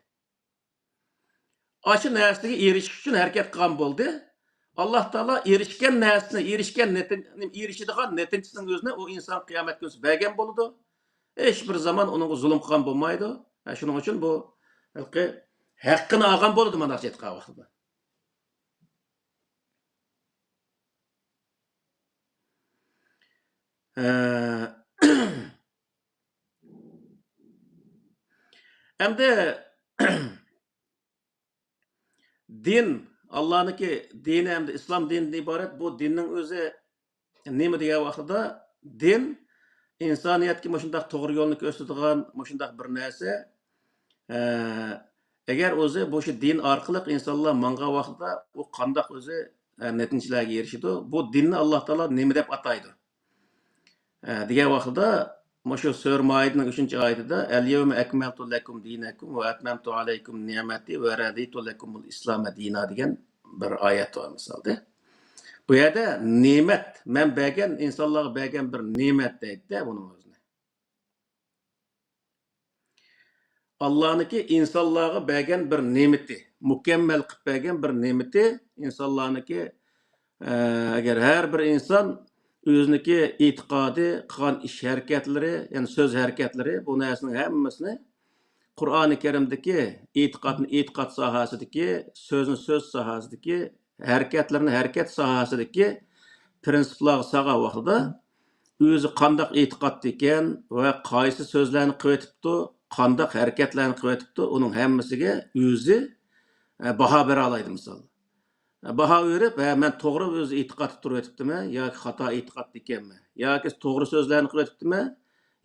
ئاشۇ نەرسىگە ئېرىشىش ئۈچۈن ھەرىكەت قىلغان بولدى. ئاللا تائالا ئېرىشكەن نەرسىنى، ئېرىشكەن نەتىج-، ئېرىشىدىغان نەتىجىسىنىڭ ئۆزىنى ئۇ ئىنسان قىيامەت كۈنىسى بەرگەن بولىدۇ. ھېچ بىر زامان ئۇنىڭغا زۇلۇم قىلغان بولمايدۇ. ھە، شۇنىڭ ئۈچۈن بۇ ھېلىقى ھەققىنى ئالغان بولىدۇ، مانا ئېيتقان ۋاقتىدا. ھە. ئەمدى دىن، ئاللانىڭكى دىنى ئەمدى ئىسلام دىنىدىن ئىبارەت. بۇ دىننىڭ ئۆزى نېمە دېگەن ۋاقتىدا، دىن ئىنسانىيەتكە مۇشۇنداق توغرا يولنى كۆرسىتىدىغان مۇشۇنداق بىر نەرسە. ئە، ئەگەر ئۆزى بۇ شۇ دىن ئارقىلىق ئىنسانلار ماڭغان ۋاقتىدا ئۇ قانداق ئۆزى، ئە، نەتىجىلەرگە ئېرىشىدۇ؟ بۇ دىننى ئاللا تائالا نېمە دەپ ئاتايدۇ؟ ئە، دېگەن ۋاقتىدا مۇشۇ سۈرە مائىدىنىڭ ئۈچىنچى ئايىتىدە، «اليوم أكملت لكم دينكم وأتممت عليكم نعمتي ورضيت لكم الإسلام دينا» دېگەن بىر ئايەت بار مىسالدا. بۇ يەردە نېمەت، مەن بەرگەن، ئىنسانلارغا بەرگەن بىر نېمەت دەيدۇ بۇنىڭ ئۆزىنى. ئاللانىڭكى ئىنسانلارغا بەرگەن بىر نېمىتى، مۇكەممەل قىلىپ بەرگەن بىر نېمىتى ئىنسانلارنىڭكى، ئە، ئەگەر ھەر بىر ئىنسان ئۆزىنىڭكى ئېتىقادى، قىلغان ئىش ھەرىكەتلىرى، يەنى سۆز ھەرىكەتلىرى، بۇ نەرسىنىڭ ھەممىسىنى قۇرئانى كەرىمدىكى ئېتىقادنى ئېتىقاد ساھەسىدىكى، سۆزنى سۆز ساھەسىدىكى، ھەرىكەتلىرىنى ھەرىكەت ساھەسىدىكى پىرىنسىپلارغا سالغان ۋاقتىدا، ئۆزى قانداق ئېتىقادتا ئىكەن ۋە قايسى سۆزلەرنى قىلىۋېتىپتۇ، قانداق ھەرىكەتلەرنى قىلىۋېتىپتۇ، ئۇنىڭ ھەممىسىگە ئۆزى، ئە، باھا بېرەلەيدۇ مىسال. ئە، باھا بېرىپ، ھە، مەن توغرا ئۆزى ئېتىقادتا تۇرۇۋېتىپتىمەن ياكى خاتا ئېتىقادتا ئىكەنمەن، ياكى توغرا سۆزلەرنى قىلىۋېتىپتىمەن،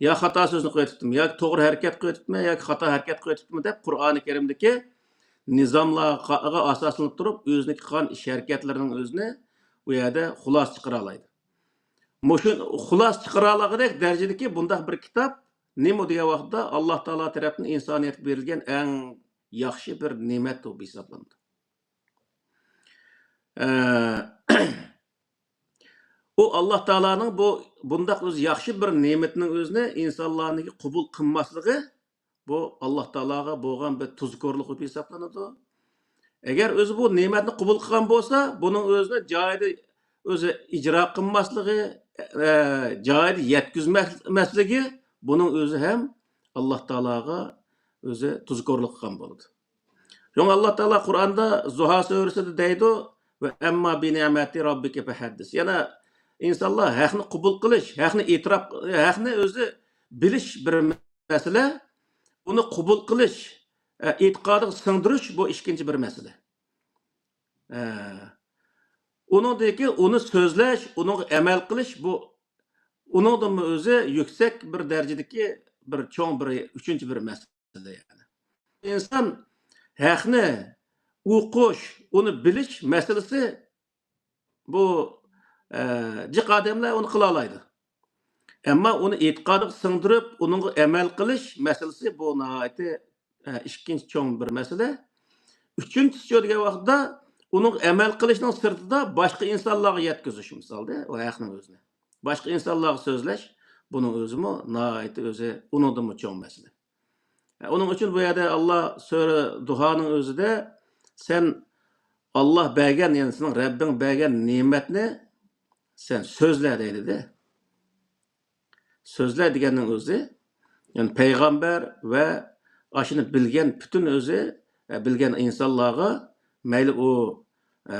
يا خاتا سۆزنى قىلىۋېتىپتىمەن، ياكى توغرا ھەرىكەت قىلىۋېتىپتىمەن، ياكى خاتا ھەرىكەت قىلىۋېتىپتىمەن دەپ قۇرئانى كەرىمدىكى نىزاملارغا ئاساسلىنىپ تۇرۇپ، ئۆزىنىڭكى قىلغان ئىش ھەرىكەتلىرىنىڭ ئۆزىنى ئۇ يەردە خۇلاسە چىقىرالايدۇ. مۇشۇ خۇلاسە چىقىرالايدىغۇدەك دەرىجىدىكى بۇنداق بىر كىتاب نېمە دېگەن ۋاقىتتا، ئاللا تائالا تەرەپتىن ئىنسانىيەتكە بېرىلگەن ئەڭ ياخشى بىر نېمەت بولۇپ ھېسابلىنىدۇ. ئە، ئۇ ئاللا تائالانىڭ بۇ، بۇنداق ئۆزى ياخشى بىر نېمىتىنىڭ ئۆزىنى ئىنسانلارنىڭكى قوبۇل قىلماسلىقى، بۇ ئاللا تائالاغا بولغان بىر تۇزكورلۇق بولۇپ ھېسابلىنىدۇ. ئەگەر ئۆزى بۇ نېمەتنى قوبۇل قىلغان بولسا، بۇنىڭ ئۆزىنى جايىدا ئۆزى ئىجرا قىلماسلىقى، ئە، جايىدا يەتكۈزمەسلىكى، بۇنىڭ ئۆزى ھەم ئاللا تائالاغا ئۆزى تۇزكورلۇق قىلغان بولىدۇ. شۇڭا ئاللا تائالا قۇرئاندا زۇھا سۈرىسىدە دەيدۇ، «ۋە ئەمما بىنىئمەتى رەببىكە فەھەددىس.» يەنە ئىنسانلار ھەقنى قوبۇل قىلىش، ھەقنى ئېتىراپ، ھەقنى ئۆزى بىلىش بىر مەسىلە، ئۇنى قوبۇل قىلىش، ئە، ئېتىقادىغا سىڭدۈرۈش، بۇ ئىككىنچى بىر مەسىلە. ئە، ئۇنىڭدىن كېيىن ئۇنى سۆزلەش، ئۇنىڭغا ئەمەل قىلىش، بۇ ئۇنىڭدىنمۇ ئۆزى يۈكسەك بىر دەرىجىدىكى بىر چوڭ بىر ئۈچىنچى بىر مەسىلە، يەنى. ئىنسان ھەقنى ئوقۇش، ئۇنى بىلىش مەسىلىسى، بۇ، ئە، جىق ئادەملەر ئۇنى قىلالايدۇ. ئەمما ئۇنى ئېتىقادىغا سىڭدۈرۈپ، ئۇنىڭغا ئەمەل قىلىش مەسىلىسى، بۇ ناھايىتى، ئە، ئىككىنچى چوڭ بىر مەسىلە. ئۈچىنچىسى، شۇ دېگەن ۋاقىتتا، ئۇنىڭغا ئەمەل قىلىشنىڭ سىرتىدا باشقا ئىنسانلارغا يەتكۈزۈش، مىسالدا، ئۇ ھەقنىڭ ئۆزىنى. باشقا ئىنسانلارغا سۆزلەش، بۇنىڭ ئۆزىمۇ ناھايىتى ئۆزى ئۇنىڭدىنمۇ چوڭ مەسىلە. ئۇنىڭ ئۈچۈن بۇ يەردە ئاللا سۈرە دۇھانىڭ ئۆزىدە، سەن ئاللا بەرگەن، يەنى سېنىڭ رەببىڭ بەرگەن نېمەتنى سەن سۆزلە دەيدۇ-دە. سۆزلە دېگەننىڭ ئۆزى، يەنى پەيغەمبەر ۋە ئاشۇنى بىلگەن پۈتۈن ئۆزى، ئە، بىلگەن ئىنسانلارغا، مەيلى ئۇ، ئە،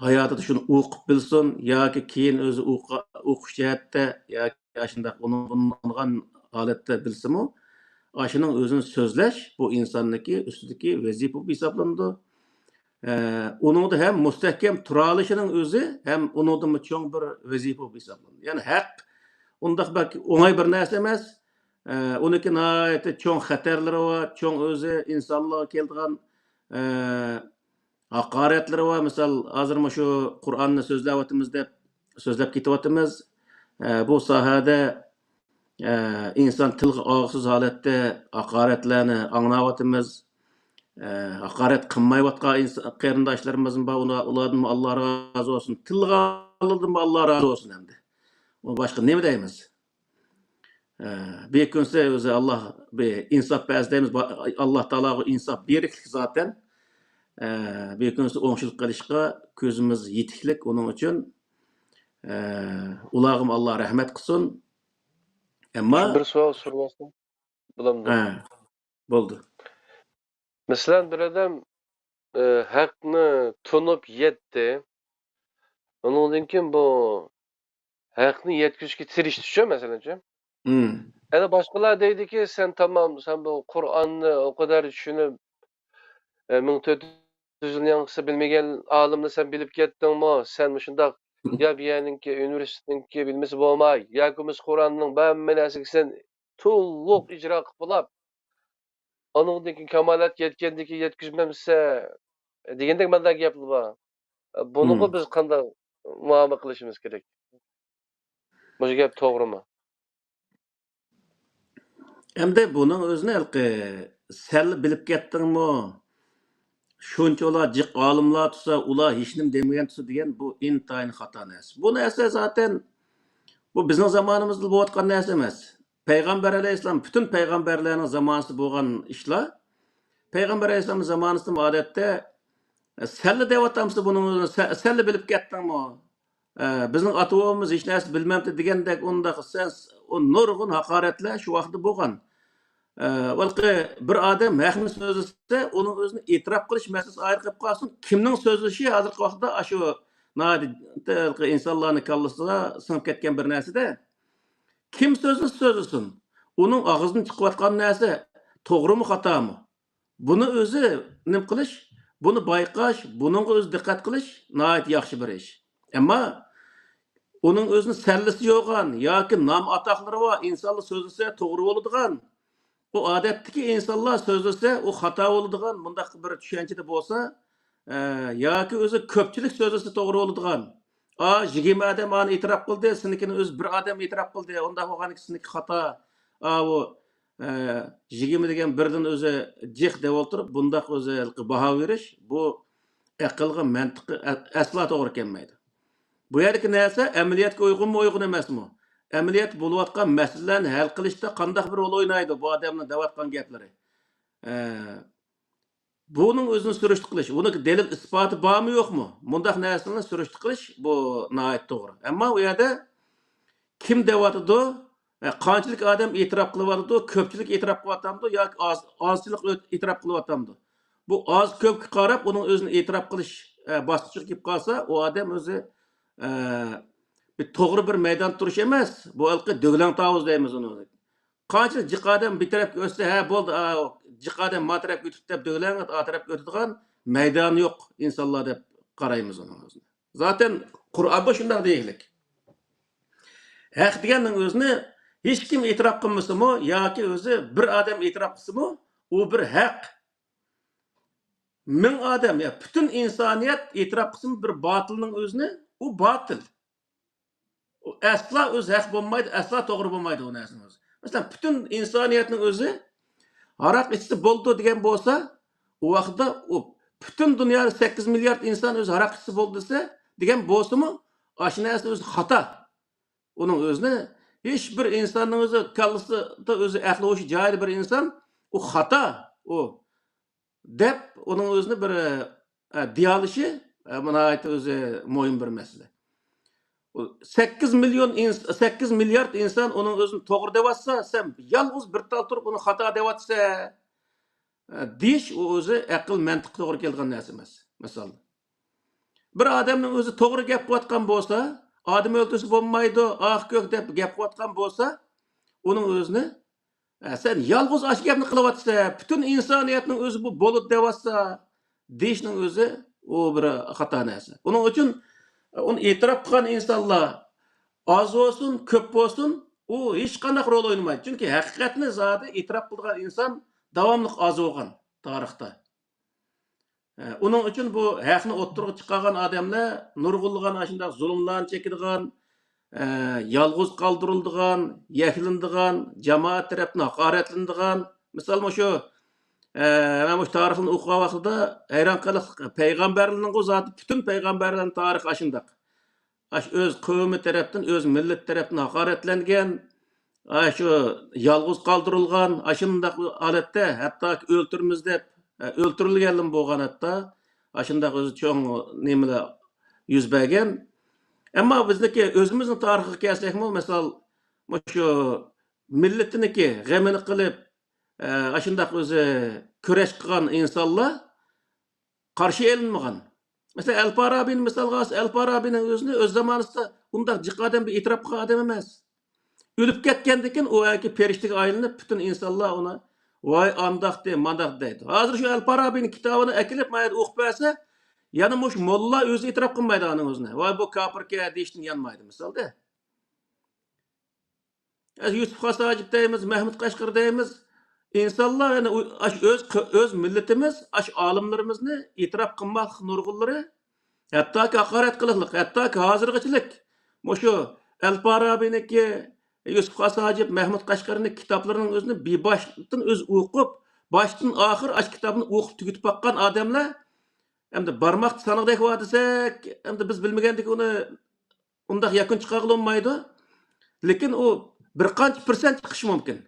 ھاياتىدا شۇنى ئوقۇپ بىلسۇن ياكى كېيىن ئۆزى ئوقۇ-، ئوقۇش جەھەتتە ياكى ئاشۇنداق ئۇنىڭ ئۇنىمىغان ھالەتتە بىلسىمۇ، ئاشۇنىڭ ئۆزىنى سۆزلەش بۇ ئىنساننىڭكى ئۈستىدىكى ۋەزىپە بولۇپ ھېسابلىنىدۇ. ئە، ئۇنىڭدا ھەم مۇستەھكەم تۇرالىشىنىڭ ئۆزى ھەم ئۇنىڭدىنمۇ چوڭ بىر ۋەزىپە بولۇپ ھېسابلىنىدۇ. يەنى ھەق ئۇنداق بەك ئوڭاي بىر نەرسە ئەمەس. ئە، ئۇنىڭكى ناھايىتى چوڭ خەتەرلىرى بار، چوڭ ئۆزى ئىنسانلارغا كېلىدىغان، ئە، ھاقارەتلىرى بار. مىسال، ھازىر مۇشۇ قۇرئاننى سۆزلەۋاتىمىز دەپ سۆزلەپ كېتىۋاتىمىز. ئە، بۇ ساھەدە، ئە، ئىنسان تىلغا ئالغۇسىز ھالەتتە ھاقارەتلەرنى ئاڭلاۋاتىمىز. ئە، ھاقارەت قىلمايۋاتقان ئىنس-، قېرىنداشلىرىمىزمۇ بار، ئۇلار، ئۇلاردىنمۇ ئاللا رازى بولسۇن. تىلغا ئالغاندىنمۇ ئاللا رازى بولسۇن ئەمدى. ئۇ باشقا نېمە دەيمىز؟ ئە، بىر كۈنسى ئۆزى ئاللا بىر ئىنساپ بەرسە دەيمىز، با-، ئاللا تائالا ئىنساپ بېرىكلىك زاتەن. ئە، بىر كۈنسى ئوڭشىلىپ قېلىشقا كۆزىمىز يېتىكلىك ئۇنىڭ ئۈچۈن. ئە، ئۇلارغىمۇ ئاللا رەھمەت قىلسۇن. ئەمما بىر سوئال سورىۋالسام بولامدۇ؟ ھە، بولدى. مەسىلەن، بىر ئادەم، ئە، ھەقنى تونۇپ يەتتى. ئۇنىڭدىن كېيىن بۇ ھەقنى يەتكۈزۈشكە تىرىشتىچۇ، مەسىلەنچۇ. مم. ئەنە باشقىلار دەيدىكى، سەن تامام، سەن بۇ قۇرئاننى ئۇ قەدەر چۈشىنىپ، ئە، مىڭ تۆت يۈز يىلنى ياڭقىسى بىلمىگەن ئالىمنى سەن بىلىپ كەتتىڭمۇ؟ سەن مۇشۇنداق يا بۇ يەرنىڭكى ئۇنىۋېرسىتېتنىڭكى بىلمىسە بولماي، ياكى بولمىسا قۇرئاننىڭ ھەممە نەرسىگە سەن تولۇق ئىجرا قىلىپ بولاپ، ئانىڭدىن كېيىن كامالەتكە يەتكەندىن كېيىن يەتكۈزمەمسە دېگەندەك مەنىدە گەپلەر بار. بۇنىڭغا مم. بىز قانداق مۇئامىلە قىلىشىمىز كېرەك؟ مۇشۇ گەپ توغرىمۇ؟ ئەمدى بۇنىڭ ئۆزىنى ھېلىقى سەنلا بىلىپ كەتتىڭمۇ؟ شۇنچە ئۇلار جىق ئالىملار تۇرسا، ئۇلار ھېچنېمە دېمىگەن تۇرسا دېگەن بۇ ئىنتايىن خاتا نەرسە. بۇ نەرسە زاتەن بۇ بىزنىڭ زامانىمىزدا بولۇۋاتقان نەرسە ئەمەس. پەيغەمبەر ئەلەيھىسسالام، پۈتۈن پەيغەمبەرلەرنىڭ زامانىسىدا بولغان ئىشلار. پەيغەمبەر ئەلەيھىسسالامنىڭ زامانىسىدىمۇ ئادەتتە، سەنلا دەۋاتامسىز بۇنىڭ ئۆزىنى، سە-، سەنلا بىلىپ كەتتىڭمۇ؟ ئە، بىزنىڭ ئاتا بوۋىمىز ھېچ نەرسە بىلمەپتۇ دېگەندەك ئۇنداق سەن، ئۇ نۇرغۇن ھاقارەتلەر شۇ ۋاقىتتا بولغان. ئە، بەلكى بىر ئادەم ھەقنى سۆزلىسە، ئۇنىڭ ئۆزىنى ئېتىراپ قىلىش مەسىلىسى ئايرى قېلىپ قالسۇن. كىمنىڭ سۆزلىشى ھازىرقى ۋاقىتتا ئاشۇ ناھايىتى ئىنسانلارنىڭ كاللىسىغا سىڭىپ كەتكەن بىر نەرسىدە. كىم سۆزلىسە سۆزلىسۇن، ئۇنىڭ ئاغزىدىن چىقىۋاتقان نەرسە توغرىمۇ، خاتامۇ؟ بۇنى ئۆزى نېمە قىلىش، بۇنى بايقاش، بۇنىڭغا ئۆزى دىققەت قىلىش ناھايىتى ياخشى بىر ئىش. ئەمما ئۇنىڭ ئۆزىنى سەللىسى يوغان ياكى نام-ئاتاقلىرى بار ئىنسانلار سۆزلىسە توغرا بولىدىغان، ئۇ ئادەتتىكى ئىنسانلار سۆزلىسە ئۇ خاتا بولىدىغان مۇنداق بىر چۈشەنچىدە بولسا، ئە، ياكى ئۆزى كۆپچىلىك سۆزلىسە توغرا بولىدىغان. ئا، يىگىرمە ئادەم ئانى ئېتىراپ قىلدى، سېنىڭكىنى ئۆزى بىر ئادەم ئېتىراپ قىلدى. ئۇنداق بولغاندىكىن سېنىڭكى خاتا. ئا، ئۇ، ئە، يىگىرمە دېگەن بىردىن ئۆزى جىق دەپ ئولتۇرۇپ، بۇنداق ئۆزى باھا بېرىش، بۇ ئەقىلگە، مەنتىققە ئە-، ئەسلا توغرا كەلمەيدۇ. بۇ يەردىكى نەرسە ئەمەلىيەتكە ئۇيغۇنمۇ، ئۇيغۇن ئەمەسمۇ؟ ئەمەلىيەتتە بولۇۋاتقان مەسىلىلەرنى ھەل قىلىشتا قانداق بىر رول ئوينايدۇ بۇ ئادەمنىڭ دەۋاتقان گەپلىرى؟ ئە، بۇنىڭ ئۆزىنى سۈرۈشتە قىلىش، بۇنىڭ دەلىل ئىسپاتى بارمۇ يوقمۇ؟ مۇنداق نەرسىلەرنى سۈرۈشتە قىلىش، بۇ ناھايىتى توغرا. ئەمما ئۇ يەردە كىم دەۋاتىدۇ؟ ئە، قانچىلىك ئادەم ئېتىراپ قىلىۋاتىدۇ؟ كۆپچىلىك ئېتىراپ قىلىۋاتامدۇ ياكى ئاز، ئازچىلىق ئېتىراپ قىلىۋاتامدۇ؟ بۇ ئاز كۆپكە قاراپ ئۇنىڭ ئۆزىنى ئېتىراپ قىلىش، ئە، باسقۇچىغا كېلىپ قالسا، ئۇ ئادەم ئۆزى، ئە، بىر توغرا بىر مەيداندا تۇرۇش ئەمەس، بۇ ھېلىقى دۆگلەڭ تاۋۇز دەيمىز ئۇنى. قانچىلىك جىق ئادەم بىر تەرەپكە ئۆتسە، ھە، بولدى، ئا، جىق ئادەم ما تەرەپكە ئۆتۈپتۇ دەپ دۆلەڭ، ئا تەرەپكە ئۆتىدىغان مەيدانى يوق ئىنسانلار دەپ قارايمىز ئۇنىڭ ئۆزىنى. زاتەن قۇرئاندا شۇنداق دېگىلىك. ھەق دېگەننىڭ ئۆزىنى ھېچكىم ئېتىراپ قىلمىسىمۇ ياكى ئۆزى بىر ئادەم ئېتىراپ قىلسىمۇ، ئۇ بىر ھەق. مىڭ ئادەم يا پۈتۈن ئىنسانىيەت ئېتىراپ قىلسىمۇ بىر باتىلنىڭ ئۆزىنى، ئۇ باتىل. ئۇ ئەسلا ئۆزى ھەق بولمايدۇ، ئەسلا توغرا بولمايدۇ ئۇ نەرسىنىڭ ئۆزى. مەسىلەن، پۈتۈن ئىنسانىيەتنىڭ ئۆزى ھاراق ئىچسە بولىدۇ دېگەن بولسا، ئۇ ۋاقىتتا ئۇ پۈتۈن دۇنيادا سەككىز مىليارد ئىنسان ئۆزى ھاراق ئىچسە بولىدۇ دېسە، دېگەن بولسىمۇ، ئاشۇ نەرسە ئۆزى خاتا. ئۇنىڭ ئۆزىنى ھېچ بىر ئىنساننىڭ ئۆزى كاللىسىدا ئۆزى ئەقلى ھوشى جايىدا بىر ئىنسان، ئۇ خاتا، ئۇ دەپ ئۇنىڭ ئۆزىنى بىر، ئە، دېيالىشى، ئە، بۇ ناھايىتى ئۆزى مۇھىم بىر مەسىلە. ئۇ سەككىز مىليون ئىنس-، سەككىز مىليارد ئىنسان ئۇنىڭ ئۆزىنى توغرا دەۋاتسا، سەن يالغۇز بىر تال تۇرۇپ ئۇنى خاتا دەۋاتىسەن، ئە، دېيىش ئۇ ئۆزى ئەقىل مەنتىققا توغرا كېلىدىغان نەرسە ئەمەس. مىسال، بىر ئادەمنىڭ ئۆزى توغرا گەپ قىلىۋاتقان بولسا، ئادەم ئۆلتۈرسە بولمايدۇ، ئاق كۆك دەپ گەپ قىلىۋاتقان بولسا، ئۇنىڭ ئۆزىنى، ئە، سەن يالغۇز ئاشۇ گەپنى قىلىۋاتىسەن، پۈتۈن ئىنسانىيەتنىڭ ئۆزى بۇ بولىدۇ دەۋاتسا، دېيىشنىڭ ئۆزى ئۇ بىر خاتا نەرسە. ئۇنىڭ ئۈچۈن ئۇنى ئېتىراپ قىلغان ئىنسانلار ئاز بولسۇن، كۆپ بولسۇن، ئۇ ھېچقانداق رول ئوينىمايدۇ. چۈنكى ھەقىقەتنى زادى ئېتىراپ قىلىدىغان ئىنسان داۋاملىق ئاز بولغان تارىختا. ئە، ئۇنىڭ ئۈچۈن بۇ ھەقنى ئوتتۇرىغا چىقارغان ئادەملەر نۇرغۇنلىغان ئاشۇنداق زۇلۇملارنى چېكىدىغان، ئە، يالغۇز قالدۇرۇلىدىغان، يەكلىنىدىغان، جامائەت تەرەپتىن ھاقارەتلىنىدىغان. مىسال، مۇشۇ، ئە، مەن مۇشۇ تارىخنى ئوقۇغان ۋاقتىدا ھەيران قېلىق، پەيغەمبەرلەرنىڭغۇ زادى پۈتۈن پەيغەمبەرلەرنىڭ تارىخى ئاشۇنداق. ئاشۇ ئۆز قەۋمى تەرەپتىن، ئۆز مىللىتى تەرەپتىن ھاقارەتلەنگەن، ئاشۇ يالغۇز قالدۇرۇلغان، ئاشۇنداق ھالەتتە ھەتتاكى ئۆلتۈرىمىز دەپ، ئۆلتۈرۈلگەنلىمۇ بولغان ھەتتا. ئاشۇنداق ئۆزى چوڭ نېمىلەر يۈز بەرگەن. ئەمما بىزنىڭكى ئۆزىمىزنىڭ تارىخىغا كەلسەكمۇ، مىسال، مۇشۇ مىللىتىنىڭكى غېمىنى قىلىپ، ئە، ئاشۇنداق ئۆزى كۈرەش قىلغان ئىنسانلار قارشى ئېلىنمىغان. مەسىلەن، ئەلفارابىنى مىسالغا ئالسا، ئەلفارابىنىڭ ئۆزىنى ئۆز زامانىسىدا ئۇنداق جىق ئادەم بىر ئېتىراپ قىلغان ئادەم ئەمەس. ئۆلۈپ كەتكەندىن كېيىن ئۇ ئەنكى پەرىشتىگە ئايلىنىپ، پۈتۈن ئىنسانلار ئۇنى، ۋاي ئانداقتى، مانداق دەيدۇ. ھازىر شۇ ئەلفارابىنىڭ كىتابىنى ئەكېلىپ، ما يەردە ئوقۇپ بەرسە، يەنە مۇشۇ موللا ئۆزى ئېتىراپ قىلمايدۇ ئانىڭ ئۆزىنى. ۋاي بۇ كاپىركەن دېيىشتىن يانمايدۇ، مىسالدا. يۈسۈپ خاس ھاجىپ دەيمىز، مەھمۇد قەشقىرى دەيمىز. ئىنسانلار يەنە ئۇ-، ئاشۇ ئۆز، ئۆز مىللىتىمىز، ئاشۇ ئالىملىرىمىزنى ئېتىراپ قىلماسلىق نۇرغۇنلىرى. ھەتتاكى ھاقارەت قىلىقلىق، ھەتتاكى ھازىرغىچىلىك مۇشۇ ئەلفارابىنىڭكى، يۈسۈپ خاس ھاجىپ، مەھمۇد قەشقەرىنىڭ كىتابلىرىنىڭ ئۆزىنى بىباشتىن ئۆزى ئوقۇپ، باشتىن ئاخىر ئاشۇ كىتابنى ئوقۇپ تۈگىتىپ باققان ئادەملەر ئەمدى بارماقتا سانىغۇدەك بار دېسەك، ئەمدى بىز بىلمىگەندىكىن ئۇنى ئۇنداق يەكۈن چىقارغىلى بولمايدۇ. لېكىن ئۇ بىر قانچە پىرسەنت چىقىشى مۇمكىن.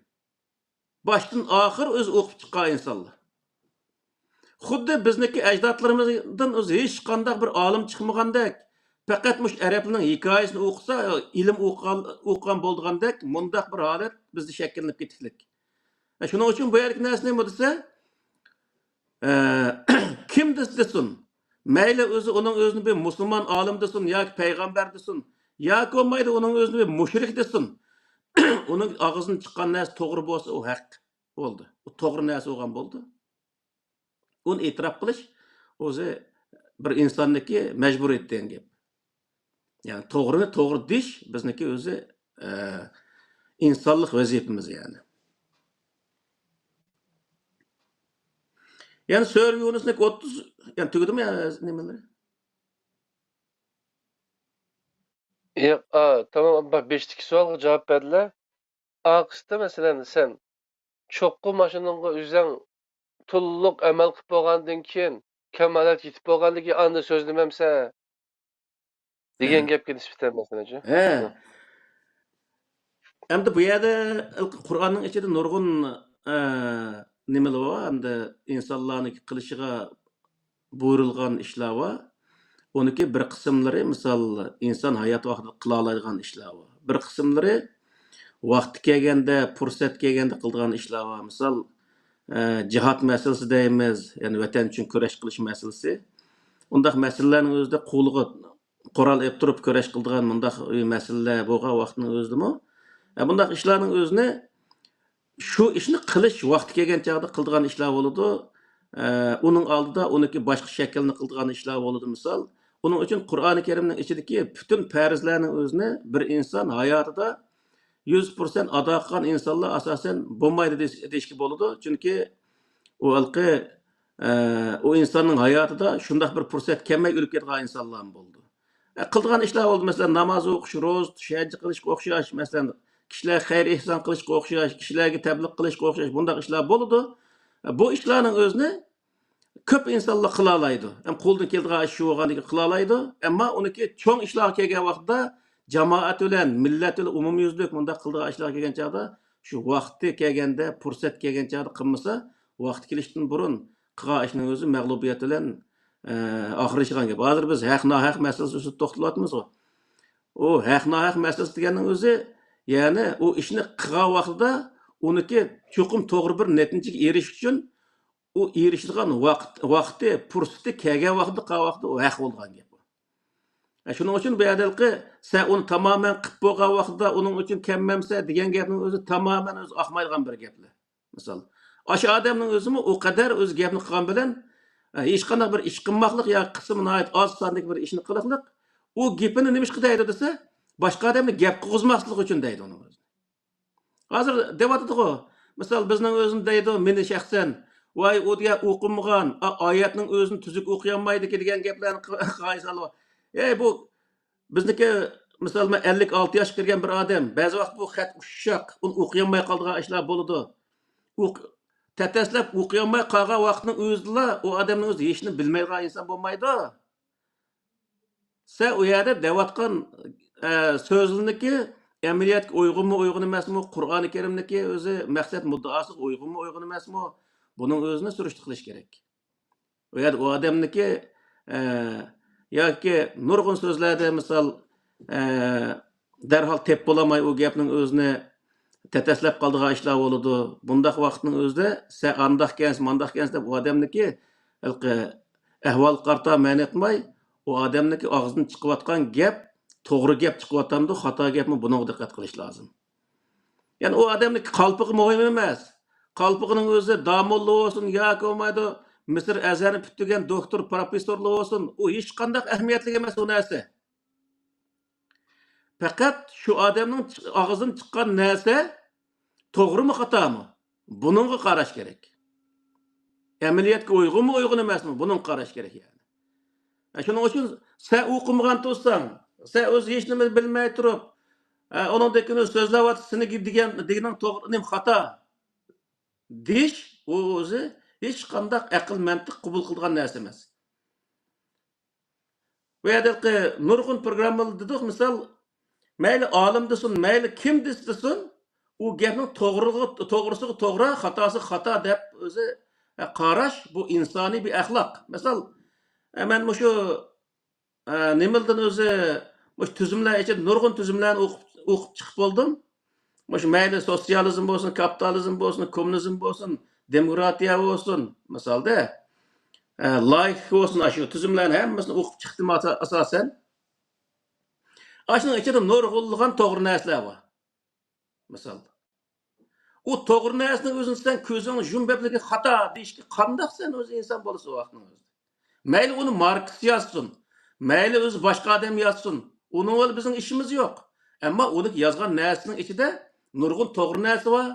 باشتىن ئاخىر ئۆزى ئوقۇپ چىققان ئىنسانلار. خۇددى بىزنىڭكى ئەجدادلىرىمىزدىن ئۆزى ھېچقانداق بىر ئالىم چىقمىغاندەك، پەقەت مۇشۇ ئەرەبلەرنىڭ ھېكايىسىنى ئوقۇسا، ئىلىم ئوقۇغان، ئوقۇغان بولىدىغاندەك مۇنداق بىر ھالەت بىزدە شەكىللىنىپ كېتىكلىك. شۇنىڭ ئۈچۈن بۇ يەردىكى نەرسە نېمە دېسە، ئە، كىم دېسە دېسۇن، مەيلى ئۆزى ئۇنىڭ ئۆزىنى بىر مۇسۇلمان ئالىم دېسۇن ياكى پەيغەمبەر دېسۇن، ياكى بولمايدۇ ئۇنىڭ ئۆزىنى بىر مۇشرىك دېسۇن، ئۇنىڭ ئاغزىدىن چىققان نەرسە توغرا بولسا، ئۇ ھەق بولدى. ئۇ توغرا نەرسە بولغان بولدى. ئۇنى ئېتىراپ قىلىش ئۆزى بىر ئىنساننىڭكى مەجبۇرىيىتى دېگەن گەپ. يەنى توغرىنى توغرا دېيىش بىزنىڭكى ئۆزى، ئە، ئىنسانلىق ۋەزىپىمىز يەنى. يەنى سۈرە يۇنۇسنىڭكى ئوتتۇز، يەنى تۈگىدىمۇ يا نېمىلىرى؟ ياق، ئا، تامام، بېشىدىكى سوئالغا جاۋاب بەردىلە. ئارقىسىدا، مەسىلەن، سەن چوقۇم ماشۇنىڭغا ئۆزەڭ تولۇق ئەمەل قىلىپ بولغاندىن كېيىن، كامالەتكە يېتىپ بولغاندىن كېيىن ئاندىن سۆزلىمەمسەن دېگەن گەپكە نىسبەتەن، مەسىلەنچۇ؟ ھە. ئەمدى بۇ يەردە قۇرئاننىڭ ئىچىدە نۇرغۇن، ئە، نېمىلەر بار، ئەمدى ئىنسانلارنىڭ قىلىشىغا بۇيرۇلغان ئىشلار بار. ئۇنىڭكى بىر قىسىملىرى، مىسال، ئىنسان ھايات ۋاقتىدا قىلالايدىغان ئىشلار بار. بىر قىسىملىرى ۋاقتى كەلگەندە، پۇرسەت كەلگەندە قىلىدىغان ئىشلار بار. مىسال، ئە، جىھاد مەسىلىسى دەيمىز، يەنى ۋەتەن ئۈچۈن كۈرەش قىلىش مەسىلىسى. ئۇنداق مەسىلىلەرنىڭ ئۆزىدە قولىغا قورال ئېلىپ تۇرۇپ كۈرەش قىلىدىغان مۇنداق مەسىلىلەر بولغان ۋاقىتنىڭ ئۆزىدىمۇ، ئە، بۇنداق ئىشلارنىڭ ئۆزىنى شۇ ئىشنى قىلىش ۋاقتى كەلگەن چاغدا قىلىدىغان ئىشلار بولىدۇ. ئە، ئۇنىڭ ئالدىدا ئۇنىڭكى باشقا شەكىلنى قىلىدىغان ئىشلار بولىدۇ. مىسال، ئۇنىڭ ئۈچۈن قۇرئانى كەرىمنىڭ ئىچىدىكى پۈتۈن پەرزلەرنىڭ ئۆزىنى بىر ئىنسان ھاياتىدا يۈز پىرسەنت ئادا قىلغان ئىنسانلار ئاساسەن بولمايدۇ دېيىش-، دېيىشكە بولىدۇ. چۈنكى ئۇ ھېلىقى، ئە، ئۇ ئىنساننىڭ ھاياتىدا شۇنداق بىر پۇرسەت كەلمەي ئۆلۈپ كەتكەن ئىنسانلارمۇ بولىدۇ. ئە، قىلىدىغان ئىشلار بولدى. مەسىلەن، ناماز ئوقۇش، روزا تۇتۇش، ھەج قىلىشقا ئوخشاش. مەسىلەن، كىشىلەرگە خەير ئېھسان قىلىشقا ئوخشاش، كىشىلەرگە تەبلىغ قىلىشقا ئوخشاش بۇنداق ئىشلار بولىدۇ. ئە، بۇ ئىشلارنىڭ ئۆزىنى كۆپ ئىنسانلار قىلالايدۇ. ھەم قولىدىن كېلىدىغان ئىش شۇ بولغاندىكىن قىلالايدۇ. ئەمما ئۇنىڭكى چوڭ ئىشلارغا كەلگەن ۋاقىتتا جامائەت بىلەن، مىللەت بىلەن ئومۇميۈزلۈك مۇنداق قىلىدىغان ئىشلارغا كەلگەن چاغدا شۇ ۋاقتى كەلگەندە، پۇرسەت كەلگەن چاغدا قىلمىسا، ۋاقتى كېلىشتىن بۇرۇن قىلغان ئىشنىڭ ئۆزى مەغلۇبىيەت بىلەن، ئە، ئاخىرلىشىدىغان گەپ. ھازىر بىز ھەق-ناھەق مەسىلىسى ئۈستىدە توختىلىۋاتىمىزغۇ. ئۇ ھەق-ناھەق مەسىلىسى دېگەننىڭ ئۆزى، يەنى ئۇ ئىشنى قىلغان ۋاقتىدا ئۇنىڭكى چوقۇم توغرا بىر نەتىجىگە ئېرىشىش ئۈچۈن ئۇ ئېرىشىدىغان ۋاقىت، ۋاقتى، پۇرسىتى كەلگەن ۋاقتىدا قىلغان ۋاقتىدا ئۇ ھەق بولىدىغان گەپ. ئە، شۇنىڭ ئۈچۈن بۇ يەردىكى سەن ئۇنى تامامەن قىپ بولغان ۋاقتىدا ئۇنىڭ ئۈچۈن كەلمەمسەن دېگەن گەپنىڭ ئۆزى تامامەن ئۆزى ئاقمايدىغان بىر گەپلەر. مىسال، ئاشۇ ئادەمنىڭ ئۆزىمۇ ئۇ قەدەر ئۆزى گەپنى قىلغان بىلەن، ئە، ھېچقانداق بىر ئىش قىلماقلىق ياكى قىسمى ناھايىتى ئاز ساندىكى بىر ئىشنى قىلىقلىق، ئۇ گېپىنى نېمىشقا دەيدۇ دېسە، باشقا ئادەمنى گەپ قىلغۇزماسلىق ئۈچۈن دەيدۇ ئۇنىڭ ئۆزىنى. ھازىر دەۋاتىدىغۇ، مىسال، بىزنىڭ ئۆزىنى دەيدۇ، مېنى شەخسەن، ۋاي، ئۇ دېگەن ئوقۇمىغان، ئا-، ئايەتنىڭ ئۆزىنى تۈزۈك ئوقۇيالمايدىكى دېگەن گەپلەرنى قىلغان سالىدۇ. ئەي، بۇ بىزنىڭكى، مىسال، مەن ئەللىك ئالتە ياشقا كىرگەن بىر ئادەم، بەزى ۋاقىت بۇ خەت ئۇششاق، ئۇنى ئوقۇيالماي قالىدىغان ئىشلار بولىدۇ. ئۇ تەتەسلەپ ئوقۇيالماي قالغان ۋاقىتنىڭ ئۆزىدىلا ئۇ ئادەمنىڭ ئۆزى ھېچنېمە بىلمەيدىغان ئىنسان بولمايدۇ. سەن ئۇ يەردە دەۋاتقان، ئە، سۆزلىرىنىڭكى ئەمەلىيەتكە ئۇيغۇنمۇ، ئۇيغۇن ئەمەسمۇ، قۇرئانى كەرىمنىڭكى ئۆزى مەقسەت مۇددىئاسىغا ئۇيغۇنمۇ، ئۇيغۇن ئەمەسمۇ، بۇنىڭ ئۆزىنى سۈرۈشتە قىلىش كېرەك. ئۇ يەردە ئۇ ئادەمنىڭكى، ئە، ياكى نۇرغۇن سۆزلەردە مىسال، ئە، دەرھال تېپىپ بولالماي ئۇ گەپنىڭ ئۆزىنى تەتەسلەپ قالىدىغان ئىشلار بولىدۇ. بۇنداق ۋاقىتنىڭ ئۆزىدە سەن ئانداقكەنسەن، مانداقكەنسەن دەپ ئۇ ئادەمنىڭكى ھېلىقى ئەھۋالغا قارىتا مەنە ئېيتماي، ئۇ ئادەمنىڭكى ئاغزىدىن چىقىۋاتقان گەپ توغرا گەپ چىقىۋاتامدۇ، خاتا گەپمۇ، بۇنىڭغا دىققەت قىلىش لازىم. يەنى ئۇ ئادەمنىڭكى قالپىقى مۇھىم ئەمەس. قالپىقىنىڭ ئۆزى داموللا بولسۇن ياكى بولمايدۇ، مىسىر ئەزھەرنى پۈتتۈرگەن دوكتور، پروفېسسورلا بولسۇن، ئۇ ھېچقانداق ئەھمىيەتلىك ئەمەس ئۇ نەرسە. پەقەت شۇ ئادەمنىڭ چىق-، ئاغزىدىن چىققان نەرسە توغرىمۇ، خاتامۇ؟ بۇنىڭغا قاراش كېرەك. ئەمەلىيەتكە ئۇيغۇنمۇ، ئۇيغۇن ئەمەسمۇ؟ بۇنىڭغا قاراش كېرەك يەنى. ئە، شۇنىڭ ئۈچۈن سەن ئوقۇمىغان تۇرساڭ، سەن ئۆزى ھېچنېمە بىلمەي تۇرۇپ، ئە، ئۇنىڭدىن كېيىن سۆزلەۋاتىسەن، سېنىڭ دېگەن، دېگىنىڭ توغرا، نېمە خاتا دېيىش، ئۇ ئۆزى ھېچقانداق ئەقىل، مەنتىق قوبۇل قىلىدىغان نەرسە ئەمەس. بۇ يەردە ھېلىقى نۇرغۇن پروگراممىلار دېدۇق، مىسال، مەيلى ئالىم دېسۇن، مەيلى كىم دېسە دېسۇن، ئۇ گەپنىڭ توغرىلىقى، توغرىسىغا توغرا، خاتاسىغا خاتا دەپ ئۆزى، ئە، قاراش، بۇ ئىنسانىي بىر ئەخلاق. مىسال، ئە، مەن مۇشۇ، ئە، نېمىلدىن ئۆزى، مۇشۇ تۈزۈملەر ئىچىدە نۇرغۇن تۈزۈملەرنى ئوقۇپ، ئوقۇپ چىقىپ بولدۇم. مۇشۇ مەيلى سوتسىيالىزم بولسۇن، كاپىتالىزم بولسۇن، كوممۇنىزم بولسۇن، دېموكراتىيە بولسۇن، مىسالدا، ئە، لايىك بولسۇن، ئاشۇ تۈزۈملەرنى ھەممىسىنى ئوقۇپ چىقتىم ئاسا-، ئاساسەن. ئاشۇنىڭ ئىچىدە نۇرغۇنلىغان توغرا نەرسىلەر بار. مىسال، ئۇ توغرا نەرسىنىڭ ئۆزىنى سەن كۆزۈڭنى يۇمۇپ بەپلىكى خاتا دېيىشكە قانداق سەن ئۆزى ئىنسان بولىسەن ئۇ ۋاقىتنىڭ ئۆزىدە؟ مەيلى ئۇنى ماركس يازسۇن، مەيلى ئۆزى باشقا ئادەم يازسۇن، ئۇنىڭ بىلەن بىزنىڭ ئىشىمىز يوق. ئەمما ئۇنى يازغان نەرسىنىڭ ئىچىدە نۇرغۇن توغرا نەرسە بار،